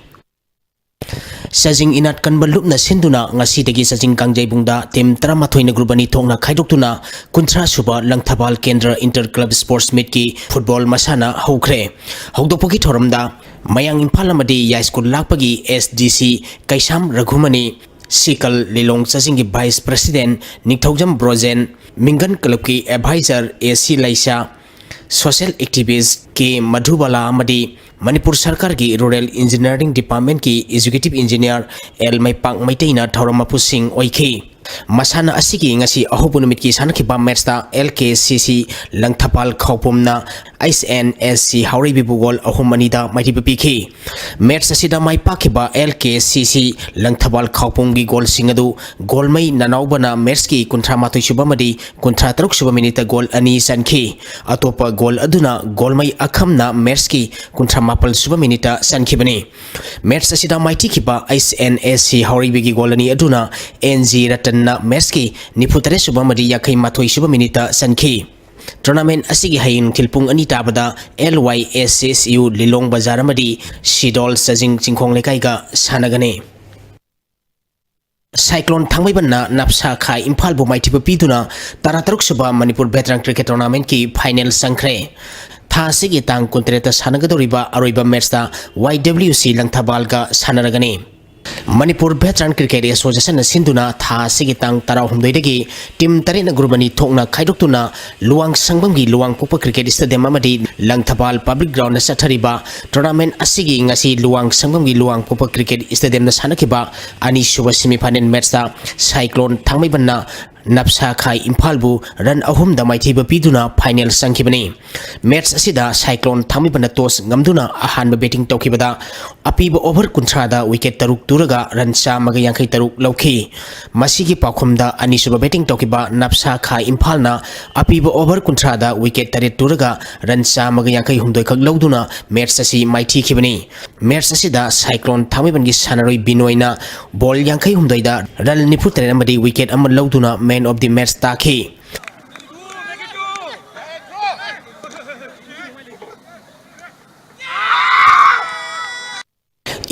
ꯆꯥꯖꯤꯡ ꯏꯅꯥꯠ ꯀꯟꯕ ꯂꯨꯞꯅ ꯁꯤꯟꯗꯨꯅ ꯉꯁꯤꯗꯒꯤ ꯆꯥꯖꯤꯡ ꯀꯥꯡꯖꯩꯕꯨꯡꯗ ꯇꯤꯝ ꯇꯔꯥꯃꯥꯊꯣꯏꯅ ꯒ꯭ꯔꯨꯞ ꯑꯅꯤ ꯊꯣꯛꯅ ꯈꯥꯏꯗꯣꯛꯇꯨꯅ ꯀꯨꯟꯊ꯭ꯔꯥ ꯁꯨꯕ ꯂꯪꯊꯕꯥꯜ ꯀꯦꯟꯗ꯭ꯔ ꯏꯟꯇꯔ ꯀ꯭ꯂꯕ ꯁ꯭ꯄꯣꯔꯠꯁ ꯃꯤꯠꯀꯤ ꯐꯨꯠꯕꯣꯜ ꯃꯁꯥꯟꯅ ꯍꯧꯈ꯭ꯔꯦ꯫ ꯍꯧꯗꯣꯛꯄꯒꯤ ꯊꯧꯔꯝꯗ ꯃꯌꯥꯡ ꯏꯝꯐꯥꯜ ꯑꯃꯗꯤ ꯌꯥꯏꯁ꯭ꯀꯨꯜ ꯂꯥꯛꯄꯒꯤ S D C Keisham Raghumani, ꯁꯤꯀꯜ ꯂꯤꯂꯣꯡ ꯆꯥꯖꯤꯡꯒꯤ ꯚꯥꯏꯁ ꯄ꯭ꯔꯁꯤꯗꯦꯟ ꯅꯤꯡꯊꯧꯖꯝ ꯕ꯭ꯔꯣꯖꯦꯟ, ꯃꯤꯡꯒꯟ ꯀ꯭ꯂꯕꯀꯤ advisor A C Leisa, Social activist ꯀꯦ ꯃꯙꯨꯕꯥꯂꯥ ꯑꯃꯗꯤ ꯃꯅꯤꯄꯨꯔ ꯁꯔꯀꯥꯔꯒꯤ Rural Engineering Departmentꯀꯤ Executive Engineer ꯑꯦꯜ ꯃꯩꯄꯥꯛ ꯃꯩꯇꯩꯅ ꯊꯧꯔꯝ ꯃꯄꯨꯁꯤꯡ ꯑꯣꯏꯈꯤ꯫ ꯃꯁꯥꯟꯅ ꯑꯁꯤꯒꯤ ꯉꯁꯤ ꯑꯍꯧꯕ ꯅꯨꯃꯤꯠꯀꯤ ꯁꯥꯟꯅꯈꯤꯕ ꯃꯦꯠꯁꯇ L K C C Langthabal ꯈꯥꯎꯄꯨꯝꯅ ꯑꯩꯆ ꯑꯦꯟ ꯑꯦꯁ ꯁꯤ ꯍꯥꯎꯔꯩꯕꯤꯕꯨ ꯒꯣꯜ ꯑꯍꯨꯝ ꯑꯅꯤꯗ ꯃꯥꯏꯊꯤꯕ ꯄꯤꯈꯤ꯫ ꯃꯦꯠꯁ ꯑꯁꯤꯗ ꯃꯥꯏ ꯄꯥꯛꯈꯤꯕ L K C C Langthabal ꯈꯥꯎꯄꯨꯝꯒꯤ ꯒꯣꯜꯁꯤꯡ ꯑꯗꯨ ꯒꯣꯜꯃꯩ ꯅꯅꯥꯎꯕꯅ ꯃꯦꯠꯁꯀꯤ ꯀꯨꯟꯊ꯭ꯔꯥ ꯃꯥꯊꯣꯏ ꯁꯨꯕ ꯑꯃꯗꯤ ꯀꯨꯟꯊ꯭ꯔꯥ ꯇꯔꯨꯛ ꯁꯨꯕ ꯃꯤꯅꯤꯠꯇ ꯒꯣꯜ ꯑꯅꯤ ꯆꯟꯈꯤ꯫ ꯑꯇꯣꯞꯄ ꯒꯣꯜ ꯑꯗꯨꯅ ꯒꯣꯜꯃꯩ ꯑꯈꯝꯅ ꯃꯦꯠꯁꯀꯤ ꯀꯨꯟꯊ꯭ꯔꯥ ꯃꯥꯄꯜ ꯁꯨꯕ ꯃꯤꯅꯤꯠꯇ ꯆꯟꯈꯤꯕꯅꯤ꯫ ꯃꯦꯠꯁ ꯑꯁꯤꯗ ꯃꯥꯏꯊꯤꯈꯤꯕ ꯑꯩꯆ ꯑꯦꯟ ꯑꯦꯁ ꯁꯤ ꯍꯥꯎꯔꯩꯕꯤꯒꯤ ꯒꯣꯜ ꯑꯅꯤ ꯑꯗꯨꯅ ꯑꯦꯟ ꯖꯤ ꯔꯇꯟꯅ ꯃꯦꯠꯁꯀꯤ ꯅꯤꯐꯨ ꯇꯔꯦꯠ ꯁꯨꯕ ꯑꯃꯗꯤ ꯌꯥꯡꯈꯩ ꯃꯥꯊꯣꯏ ꯁꯨꯕ ꯃꯤꯅꯤꯠꯇ ꯆꯟꯈꯤ꯫ Tournament ꯑꯁꯤꯒꯤ ꯍꯌꯦꯡ ꯅꯨꯡꯊꯤꯜ ꯄꯨꯡ ꯑꯅꯤ ꯇꯥꯕꯗ ꯑꯦꯜ ꯋꯥꯏ ꯑꯦꯁ ꯑꯦꯁ ꯌꯨ ꯂꯤꯂꯣꯡ ꯕꯖꯥꯔ ꯑꯃꯗꯤ ꯁꯤꯗꯣꯜ ꯆꯥꯖꯤꯡ ꯆꯤꯡꯈꯣꯡ ꯂꯩꯀꯥꯏꯒ ꯁꯥꯟꯅꯒꯅꯤ꯫ Cyclone ꯊꯥꯡꯃꯩꯕꯟꯅ ꯅꯞꯁꯥ ꯈꯥ ꯏꯝꯐꯥꯜꯕꯨ ꯃꯥꯏꯊꯤꯕ ꯄꯤꯗꯨꯅ ꯇꯔꯥꯇꯔꯨꯛ ꯁꯨꯕ ꯃꯅꯤꯄꯨꯔ Veteran Cricket Tournamentꯀꯤ final ꯆꯪꯈ꯭ꯔꯦ꯫ ꯊꯥ ꯑꯁꯤꯒꯤ ꯇꯥꯡ ꯀꯨꯟꯇꯔꯦꯠꯇ ꯁꯥꯟꯅꯒꯗꯧꯔꯤꯕ ꯑꯔꯣꯏꯕ ꯃꯦꯠꯁꯇ ꯋꯥꯏ ꯗꯕ꯭ꯂꯤꯎ ꯁꯤ ꯂꯪꯊꯕꯥꯜꯒ ꯁꯥꯟꯅꯔꯒꯅꯤ꯫ ꯃꯅꯤꯄꯨꯔ Veteran Cricket Associationꯅ ꯁꯤꯟꯗꯨꯅ ꯊꯥ ꯑꯁꯤꯒꯤ ꯇꯥꯡ ꯇꯔꯥꯍꯨꯝꯗꯣꯏꯗꯒꯤ team ꯇꯔꯦꯠꯅ group ꯑꯅꯤ ꯊꯣꯛꯅ ꯈꯥꯏꯗꯣꯛꯇꯨꯅ ꯂꯨꯋꯥꯡ ꯁꯪꯕꯝꯒꯤ ꯂꯨꯋꯥꯡꯄꯣꯛꯄ Cricket Stadium ꯑꯃꯗꯤ ꯂꯪꯊꯕꯥꯜ Public Groundꯗ ꯆꯠꯊꯔꯤꯕ tournament ꯑꯁꯤꯒꯤ ꯉꯁꯤ ꯂꯨꯋꯥꯡ ꯁꯪꯕꯝꯒꯤ ꯂꯨꯋꯥꯡꯄꯣꯛꯄ Cricket Stadiumꯗ ꯁꯥꯟꯅꯈꯤꯕ ꯑꯅꯤꯁꯨꯕ semi final matchꯇ Cyclone ꯊꯥꯡꯃꯩꯕꯟꯅ ꯅꯞꯁꯥ ꯈꯥ ꯏꯝꯐꯥꯜꯕꯨ run ꯑꯍꯨꯝꯗ ꯃꯥꯏꯊꯤꯕ ꯄꯤꯗꯨꯅ final ꯆꯪꯈꯤꯕꯅꯤ꯫ Match ꯑꯁꯤꯗ Cyclone ꯊꯥꯡꯃꯩꯕꯟꯅ toss ꯉꯝꯗꯨꯅ ꯑꯍꯥꯟꯕ batting ꯇꯧꯈꯤꯕꯗ ꯑꯄꯤꯕ over ꯀꯨꯟꯊ꯭ꯔꯥꯗ wicket ꯇꯔꯨꯛ ꯇꯨꯔꯒ run ꯆꯥꯝꯃꯒ ꯌꯥꯡꯈꯩ ꯇꯔꯨꯛ ꯂꯧꯈꯤ꯫ ꯃꯁꯤꯒꯤ ꯄꯥꯎꯈꯨꯝꯗ ꯑꯅꯤꯁꯨꯕ batting ꯇꯧꯈꯤꯕ ꯅꯞꯁꯥ ꯈꯥ ꯏꯝꯐꯥꯜꯅ ꯑꯄꯤꯕ over ꯀꯨꯟꯊ꯭ꯔꯥꯗ wicket ꯇꯔꯦꯠ ꯇꯨꯔꯒ run ꯆꯥꯝꯃꯒ ꯌꯥꯡꯈꯩ ꯍꯨꯝꯗꯣꯏ ꯈꯛ ꯂꯧꯗꯨꯅ match ꯑꯁꯤ ꯃꯥꯏꯊꯤꯈꯤꯕꯅꯤ꯫ Match ꯑꯁꯤꯗ Cyclone ꯊꯥꯡꯃꯩꯕꯟꯒꯤ ꯁꯥꯟꯅꯔꯣꯏ ꯕꯤꯅꯣꯏꯅ ball ꯌꯥꯡꯈꯩ ꯍꯨꯝꯗꯣꯏꯗ run ꯅꯤꯐꯨ ꯇꯔꯦꯠ ꯑꯃꯗꯤ wicket ꯑꯃ ꯂꯧꯗꯨꯅ man of the match ꯇꯥꯈꯤ꯫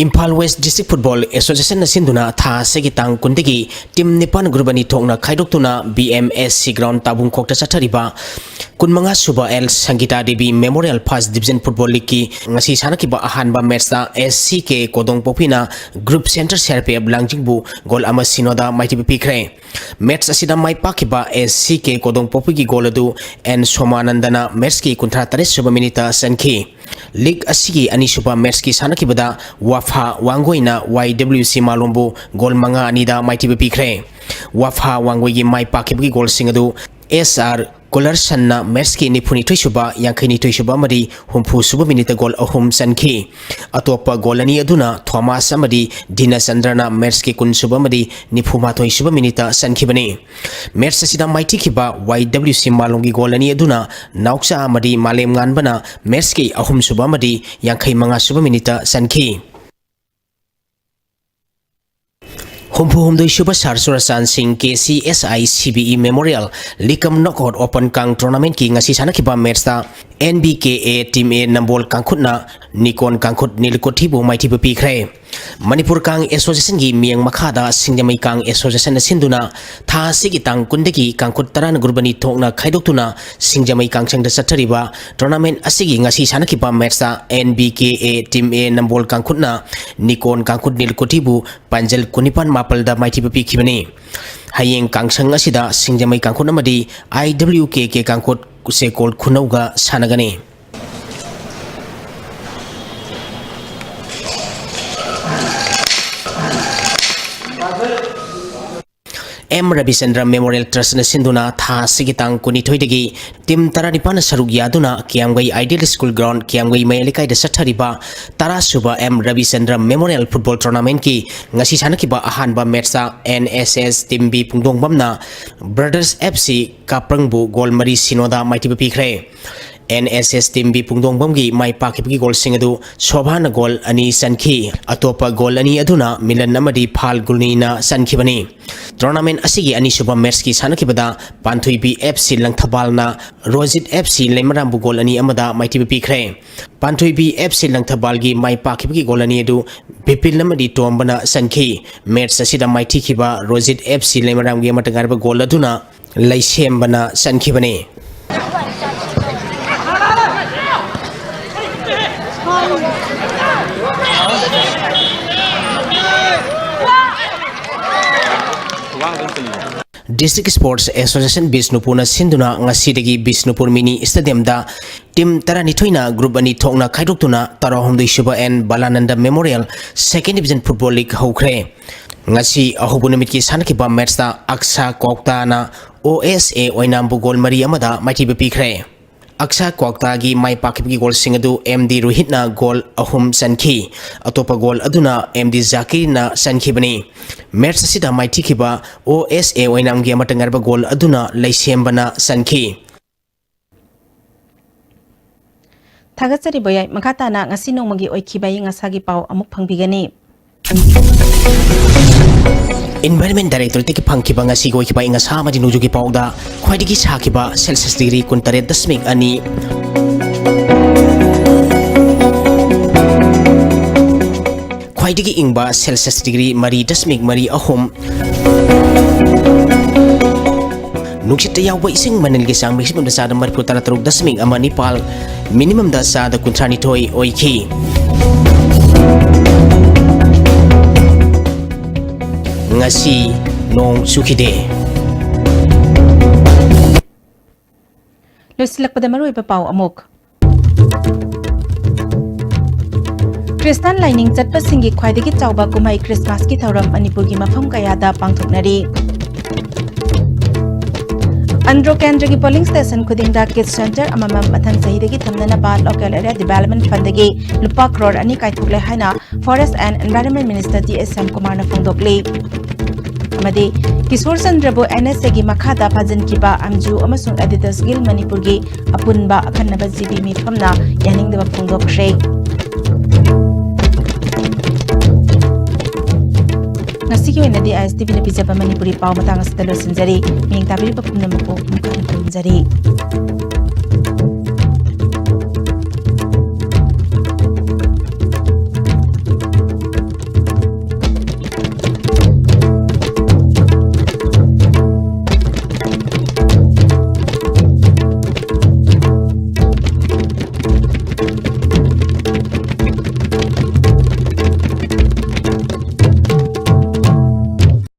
ꯏꯝꯐꯥꯜ ꯋꯦꯁ ꯗꯤꯁꯇ꯭ꯔꯤꯛ ꯐꯨꯠꯕꯣꯜ ꯑꯦꯁꯣꯁꯤꯌꯦꯁꯟꯅ ꯁꯤꯟꯗꯨꯅ ꯊꯥ ꯑꯁꯤꯒꯤ ꯇꯥꯡ ꯀꯨꯟꯗꯒꯤ ꯇꯤꯝ ꯅꯤꯄꯥꯟ ꯒ꯭ꯔꯨꯞ ꯑꯅꯤ ꯊꯣꯛꯅ ꯈꯥꯏꯗꯣꯛꯇꯨꯅ B M S C ground ꯇꯥꯕꯨꯡꯈꯣꯛꯇ ꯆꯠꯊꯔꯤꯕ ꯀꯨꯟꯃꯉꯥ ꯁꯨꯕ L Sangita Devi memorial first division football ꯂꯤꯒꯀꯤ ꯉꯁꯤ ꯁꯥꯟꯅꯈꯤꯕ ꯑꯍꯥꯟꯕ ꯃꯦꯠꯁꯇ ꯑꯦꯁ ꯁꯤ ꯀꯦ ꯀꯣꯗꯣꯡꯄꯣꯛꯄꯤꯅ group center C R P F ꯂꯥꯡꯖꯤꯡꯕꯨ ꯒꯣꯜ ꯑꯃ ꯁꯤꯅꯣꯗ ꯃꯥꯏꯊꯤꯕ ꯄꯤꯈ꯭ꯔꯦ꯫ ꯃꯦꯠꯁ ꯑꯁꯤꯗ ꯃꯥꯏ ꯄꯥꯛꯈꯤꯕ ꯑꯦꯁ ꯁꯤ ꯀꯦ ꯀꯣꯗꯣꯡꯄꯣꯛꯄꯤꯒꯤ ꯒꯣꯜ ꯑꯗꯨ ꯑꯦꯟ ꯁꯣꯃꯥꯅꯟꯗꯅ ꯃꯦꯠꯁꯀꯤ ꯀꯨꯟꯊ꯭ꯔꯥ ꯇꯔꯦꯠ ꯁꯨꯕ ꯃꯤꯅꯤꯠꯇ ꯆꯟꯈꯤ꯫ ꯂꯤꯒ ꯑꯁꯤꯒꯤ ꯑꯅꯤꯁꯨꯕ ꯃꯦꯠꯁꯀꯤ ꯁꯥꯟꯅꯈꯤꯕꯗ ꯋꯥꯐꯥ ꯋꯥꯡꯒꯣꯏꯅ ꯋꯥꯏ ꯗꯕ꯭ꯂꯤꯎ ꯁꯤ ꯃꯥꯂꯣꯝꯕꯨ ꯒꯣꯜ ꯃꯉꯥ ꯑꯅꯤꯗ ꯃꯥꯏꯊꯤꯕ ꯄꯤꯈ꯭ꯔꯦ꯫ ꯋꯥꯐꯥ ꯋꯥꯡꯒꯣꯏꯒꯤ ꯃꯥꯏ ꯄꯥꯛꯈꯤꯕꯒꯤ ꯒꯣꯜꯁꯤꯡ ꯑꯗꯨ ꯑꯦꯁ ꯑꯥꯔ ꯀꯨꯂꯔꯁꯟꯅ ꯃꯦꯠꯁꯀꯤ ꯅꯤꯐꯨꯅꯤꯊꯣꯏ ꯁꯨꯕ, ꯌꯥꯡꯈꯩꯅꯤꯊꯣꯏ ꯁꯨꯕ ꯑꯃꯗꯤ ꯍꯨꯝꯐꯨ ꯁꯨꯕ ꯃꯤꯅꯤꯠꯇ ꯒꯣꯜ ꯑꯍꯨꯝ ꯆꯟꯈꯤ꯫ ꯑꯇꯣꯞꯄ ꯒꯣꯜ ꯑꯅꯤ ꯑꯗꯨꯅ ꯊꯣꯃꯥꯁ ꯑꯃꯗꯤ ꯗꯤꯅꯆꯟꯗ꯭ꯔꯅ ꯃꯦꯠꯁꯀꯤ ꯀꯨꯟ ꯁꯨꯕ ꯑꯃꯗꯤ ꯅꯤꯐꯨꯃꯥꯊꯣꯏ ꯁꯨꯕ ꯃꯤꯅꯤꯠꯇ ꯆꯟꯈꯤꯕꯅꯤ꯫ ꯃꯦꯠꯁ ꯑꯁꯤꯗ ꯃꯥꯏꯊꯤꯈꯤꯕ ꯋꯥꯏ ꯗꯕ꯭ꯂꯤꯎ ꯁꯤ ꯃꯥꯂꯣꯝꯒꯤ ꯒꯣꯜ ꯑꯅꯤ ꯑꯗꯨꯅ ꯅꯥꯎꯆꯥ ꯑꯃꯗꯤ ꯃꯥꯂꯦꯝ ꯉꯥꯟꯕꯅ ꯃꯦꯠꯁꯀꯤ ꯑꯍꯨꯝ ꯁꯨꯕ ꯑꯃꯗꯤ ꯌꯥꯡꯈꯩ ꯃꯉꯥ ꯁꯨꯕ ꯃꯤꯅꯤꯠꯇ ꯆꯟꯈꯤ꯫ ꯍꯨꯝꯐꯨ ꯍꯨꯝꯗꯣꯏ ꯁꯨꯕ ꯁꯥꯔ ꯆꯨꯔꯆꯥꯟ ꯁꯤꯡ K C S I C B E memorial league cum knockout open Kang ꯇꯣꯔꯅꯥꯃꯦꯟꯠꯀꯤ ꯉꯁꯤ ꯁꯥꯟꯅꯈꯤꯕ ꯃꯦꯠꯁꯇ N B K A team A Nambol ꯀꯥꯡꯈꯨꯠꯅ ꯅꯤꯀꯣꯟ ꯀꯥꯡꯈꯨꯠ ꯅꯤꯜꯀꯣꯊꯤꯕꯨ ꯃꯥꯏꯊꯤꯕ ꯄꯤꯈ꯭ꯔꯦ꯫ ꯃꯅꯤꯄꯨꯔ ꯀꯥꯡ ꯑꯦꯁꯣꯁꯤꯌꯦꯁꯟꯒꯤ ꯃꯤꯠꯌꯦꯡ ꯃꯈꯥꯗ ꯁꯤꯡꯖꯃꯩ ꯀꯥꯡ ꯑꯦꯁꯣꯁꯤꯌꯦꯁꯟꯅ ꯁꯤꯟꯗꯨꯅ ꯊꯥ ꯑꯁꯤꯒꯤ ꯇꯥꯡ ꯀꯨꯟꯗꯒꯤ ꯀꯥꯡꯈꯨꯠ ꯇꯔꯥꯅ ꯒ꯭ꯔꯨꯞ ꯑꯅꯤ ꯊꯣꯛꯅ ꯈꯥꯏꯗꯣꯛꯇꯨꯅ ꯁꯤꯡꯖꯃꯩ ꯀꯥꯡꯁꯪꯗ ꯆꯠꯊꯔꯤꯕ ꯇꯣꯔꯅꯥꯃꯦꯟꯠ ꯑꯁꯤꯒꯤ ꯉꯁꯤ ꯁꯥꯟꯅꯈꯤꯕ ꯃꯦꯠꯁꯇ N B K A team A Nambol ꯀꯥꯡꯈꯨꯠꯅ ꯅꯤꯀꯣꯟ ꯀꯥꯡꯈꯨꯠ ꯅꯤꯜꯀꯣꯊꯤꯕꯨ ꯄꯥꯟꯖꯜ ꯀꯨꯟꯅꯤꯄꯥꯟ ꯃꯥꯄꯜꯗ ꯃꯥꯏꯊꯤꯕ ꯄꯤꯈꯤꯕꯅꯤ꯫ ꯍꯌꯦꯡ ꯀꯥꯡꯁꯪ ꯑꯁꯤꯗ ꯁꯤꯡꯖꯃꯩ ꯀꯥꯡꯈꯨꯠ ꯑꯃꯗꯤ ꯑꯥꯏ ꯗꯕ꯭ꯂꯤꯎ ꯀꯦ ꯀꯦ ꯀꯥꯡꯈꯨꯠ ꯁꯦꯀꯣꯜ ꯈꯨꯅꯧꯒ ꯁꯥꯟꯅꯒꯅꯤ꯫ ꯑꯦꯝ ꯔꯕꯤꯆꯟꯗ꯭ꯔ ꯃꯦꯃꯣꯔꯤꯌꯦꯜ ꯇ꯭ꯔꯁꯅ ꯁꯤꯟꯗꯨꯅ ꯊꯥ ꯑꯁꯤꯒꯤ ꯇꯥꯡ ꯀꯨꯟꯅꯤꯊꯣꯏꯗꯒꯤ ꯇꯤꯝ ꯇꯔꯥꯅꯤꯄꯥꯟꯅ ꯁꯔꯨꯛ ꯌꯥꯗꯨꯅ ꯀꯤꯌꯥꯝꯒꯩ ꯑꯥꯏꯗꯤꯌꯦꯜ ꯁ꯭ꯀꯨꯜ ꯒ꯭ꯔꯥꯎꯟ, ꯀꯤꯌꯥꯝꯒꯩ ꯃꯌꯥꯏ ꯂꯩꯀꯥꯏꯗ ꯆꯠꯊꯔꯤꯕ ꯇꯔꯥ ꯁꯨꯕ ꯑꯦꯝ ꯔꯕꯤꯆꯟꯗ꯭ꯔ ꯃꯦꯃꯣꯔꯤꯌꯦꯜ ꯐꯨꯠꯕꯣꯜ ꯇꯣꯔꯅꯥꯃꯦꯟꯠꯀꯤ ꯉꯁꯤ ꯁꯥꯟꯅꯈꯤꯕ ꯑꯍꯥꯟꯕ ꯃꯦꯠꯁꯇ N S S team B ꯄꯨꯡꯗꯣꯡꯕꯝꯅ ꯕ꯭ꯔꯗꯔꯁ ꯑꯦꯐ ꯁꯤ ꯀꯥꯄ꯭ꯔꯪꯕꯨ ꯒꯣꯜ ꯃꯔꯤ ꯁꯤꯅꯣꯗ ꯃꯥꯏꯊꯤꯕ ꯄꯤꯈ꯭ꯔꯦ꯫ N S S team B ꯄꯨꯡꯗꯣꯡꯕꯝꯒꯤ ꯃꯥꯏ ꯄꯥꯛꯈꯤꯕꯒꯤ ꯒꯣꯜꯁꯤꯡ ꯑꯗꯨ ꯁꯣꯚꯥꯅ ꯒꯣꯜ ꯑꯅꯤ ꯆꯟꯈꯤ꯫ ꯑꯇꯣꯞꯄ ꯒꯣꯜ ꯑꯅꯤ ꯑꯗꯨꯅ ꯃꯤꯂꯟ ꯑꯃꯗꯤ ꯐꯥꯜꯒꯨꯅꯤꯅ ꯆꯟꯈꯤꯕꯅꯤ꯫ Tournament ꯑꯁꯤꯒꯤ ꯑꯅꯤꯁꯨꯕ ꯃꯦꯠꯁꯀꯤ ꯁꯥꯟꯅꯈꯤꯕꯗ ꯄꯥꯟꯊꯣꯏꯕꯤ F C ꯂꯪꯊꯕꯥꯜꯅ ꯔꯣꯖꯤꯠ F C ꯂꯩꯃꯔꯥꯝꯕꯨ ꯒꯣꯜ ꯑꯅꯤ ꯑꯃꯗ ꯃꯥꯏꯊꯤꯕ ꯄꯤꯈ꯭ꯔꯦ꯫ ꯄꯥꯟꯊꯣꯏꯕꯤ F C ꯂꯪꯊꯕꯥꯜꯒꯤ ꯃꯥꯏ ꯄꯥꯛꯈꯤꯕꯒꯤ ꯒꯣꯜ ꯑꯅꯤ ꯑꯗꯨ ꯕꯤꯄꯤꯟ ꯑꯃꯗꯤ ꯇꯣꯝꯕꯅ ꯆꯟꯈꯤ꯫ ꯃꯦꯠꯁ ꯑꯁꯤꯗ ꯃꯥꯏꯊꯤꯈꯤꯕ ꯔꯣꯖꯤꯠ F C ꯂꯩꯃꯔꯥꯝꯒꯤ ꯑꯃꯠꯇ ꯉꯥꯏꯔꯕ ꯒꯣꯜ ꯑꯗꯨꯅ ꯂꯩꯁꯦꯝꯕꯅ ꯆꯟꯈꯤꯕꯅꯤ꯫ District Sports Association ꯕꯤꯁꯅꯨꯄꯨꯔꯅ ꯁꯤꯟꯗꯨꯅ ꯉꯁꯤꯗꯒꯤ ꯕꯤꯁꯅꯨꯄꯨꯔ Mini Stadiumꯗ team ꯇꯔꯥꯅꯤꯊꯣꯏꯅ group ꯑꯅꯤ ꯊꯣꯛꯅ ꯈꯥꯏꯗꯣꯛꯇꯨꯅ ꯇꯔꯥꯍꯨꯝꯗꯣꯏ ꯁꯨꯕ N ꯕꯂꯥꯅꯟꯗ Memorial Second Division Football League ꯍꯧꯈ꯭ꯔꯦ꯫ ꯉꯁꯤ ꯑꯍꯧꯕ ꯅꯨꯃꯤꯠꯀꯤ ꯁꯥꯟꯅꯈꯤꯕ ꯃꯦꯠꯁꯇ ꯑꯛꯁꯥ ꯀ꯭ꯋꯥꯛꯇꯥꯅ O S A ꯑꯣꯏꯅꯥꯝꯕꯨ ꯒꯣꯜ ꯃꯔꯤ ꯑꯃꯗ ꯃꯥꯏꯊꯤꯕ ꯄꯤꯈ꯭ꯔꯦ꯫ ꯑꯛꯁꯥ ꯀ꯭ꯋꯥꯛꯇꯥꯒꯤ ꯃꯥꯏ ꯄꯥꯛꯈꯤꯕꯒꯤ ꯒꯣꯜꯁꯤꯡ ꯑꯗꯨ M D ꯔꯣꯍꯤꯠꯅ ꯒꯣꯜ ꯑꯍꯨꯝ ꯆꯟꯈꯤ꯫ ꯑꯇꯣꯞꯄ ꯒꯣꯜ ꯑꯗꯨꯅ M D ꯖꯥꯀꯤꯔꯅ ꯆꯟꯈꯤꯕꯅꯤ꯫ ꯃꯦꯠꯁ ꯑꯁꯤꯗ ꯃꯥꯏꯊꯤꯈꯤꯕ O S A ꯑꯣꯏꯅꯥꯝꯒꯤ ꯑꯃꯠꯇ ꯉꯥꯏꯔꯕ ꯒꯣꯜ ꯑꯗꯨꯅ ꯂꯩꯁꯦꯝꯕꯅ ꯆꯟꯈꯤ꯫ ꯊꯥꯒꯠꯆꯔꯤ ꯕꯣꯌꯥꯏ꯫ ꯃꯈꯥ ꯇꯥꯅ ꯉꯁꯤ ꯅꯣꯡꯃꯒꯤ ꯑꯣꯏꯈꯤꯕ ꯑꯏꯪ ꯑꯁꯥꯒꯤ ꯄꯥꯎ ꯑꯃꯨꯛ ꯐꯪꯕꯤꯒꯅꯤ꯫ Environment Directorateꯇꯒꯤ ꯐꯪꯈꯤꯕ ꯉꯁꯤꯒꯤ ꯑꯣꯏꯈꯤꯕ ꯑꯏꯪ ꯑꯁꯥ ꯑꯃꯗꯤ ꯅꯣꯡꯖꯨꯒꯤ ꯄꯥꯎꯗ ꯈ꯭ꯋꯥꯏꯗꯒꯤ ꯁꯥꯈꯤꯕ Celsius degree ꯀꯨꯟꯇꯔꯦꯠ ꯗꯁꯃꯤꯛ ꯑꯅꯤ, ꯈ꯭ꯋꯥꯏꯗꯒꯤ ꯏꯪꯕ Celsius degree ꯃꯔꯤ ꯗꯁꯃꯤꯛ ꯃꯔꯤ ꯑꯍꯨꯝ, ꯅꯨꯡꯁꯤꯠꯇ ꯌꯥꯎꯕ ꯏꯁꯤꯡ ꯃꯅꯤꯜꯒꯤ ꯆꯥꯡ maximumꯗ ꯆꯥꯗ ꯃꯔꯤꯐꯨ ꯇꯔꯥ ꯇꯔꯨꯛ ꯗꯁꯃꯤꯛ ꯑꯃ ꯅꯤꯄꯥꯜ, minimumꯗ ꯆꯥꯗ ꯀꯨꯟꯊ꯭ꯔꯥ ꯅꯤꯊꯣꯏ ꯑꯣꯏꯈꯤ꯫ ꯉꯁꯤ ꯅꯣꯡ ꯆꯨꯈꯤꯗꯦ꯫ ꯂꯣꯏꯁꯤꯜꯂꯛꯄꯗ ꯃꯔꯨꯑꯣꯏꯕ ꯄꯥꯎ ꯑꯃꯨꯛ꯫ ꯈ꯭ꯔꯤꯁꯇꯥꯟ ꯂꯥꯏꯅꯤꯡ ꯆꯠꯄꯁꯤꯡꯒꯤ ꯈ꯭ꯋꯥꯏꯗꯒꯤ ꯆꯥꯎꯕ ꯀꯨꯝꯍꯩ ꯈ꯭ꯔꯤꯁꯃꯥꯁꯀꯤ ꯊꯧꯔꯝ ꯃꯅꯤꯄꯨꯔꯒꯤ ꯃꯐꯝ ꯀꯌꯥꯗ ꯄꯥꯡꯊꯣꯛꯅꯔꯤ꯫ ꯑꯟꯗ꯭ꯔꯣ ꯀꯦꯟꯗ꯭ꯔꯒꯤ polling station ꯈꯨꯗꯤꯡꯗ KIDS centre ꯑꯃꯃꯝ ꯃꯊꯪ ꯆꯍꯤꯗꯒꯤ ꯊꯝꯅꯅꯕ Local Area Development Fundꯗꯒꯤ ꯂꯨꯄꯥ ꯀ꯭ꯔꯣꯔ ꯑꯅꯤ ꯀꯥꯏꯊꯣꯛꯂꯦ ꯍꯥꯏꯅ Forest and Environment Minister T S ꯁ꯭ꯌꯥꯝꯀꯨꯃꯥꯔꯅ ꯐꯣꯡꯗꯣꯛꯂꯤ꯫ ꯑꯃꯗꯤ ꯀꯤꯁꯣꯔ ꯆꯟꯗ꯭ꯔꯕꯨ NSAꯒꯤ ꯃꯈꯥꯗ ꯐꯥꯖꯤꯟꯈꯤꯕ ꯑꯝꯖꯨ ꯑꯃꯁꯨꯡ Editors Guild ꯃꯅꯤꯄꯨꯔꯒꯤ ꯑꯄꯨꯟꯕ ꯑꯈꯟꯅꯕ ꯖꯤꯕꯤ ꯃꯤꯐꯝꯅ ꯌꯥꯅꯤꯡꯗꯕ ꯐꯣꯡꯗꯣꯛꯈ꯭ꯔꯦ꯫ ꯉꯁꯤꯒꯤ ꯑꯣꯏꯅꯗꯤ ꯑꯥꯏ ꯑꯦꯁ ꯇꯤ ꯚꯤꯅ ꯄꯤꯖꯕ ꯃꯅꯤꯄꯨꯔꯤ ꯄꯥꯎ ꯃꯇꯥꯡ ꯑꯁꯤꯗ ꯂꯣꯏꯁꯤꯟꯖꯔꯤ꯫ ꯃꯤꯠꯌꯦꯡ ꯇꯥꯕꯤꯔꯤꯕ ꯄꯨꯝꯅꯃꯛꯄꯨ ꯑꯃꯨꯛ ꯍꯟꯅ ꯈꯨꯔꯨꯝꯖꯔꯤ꯫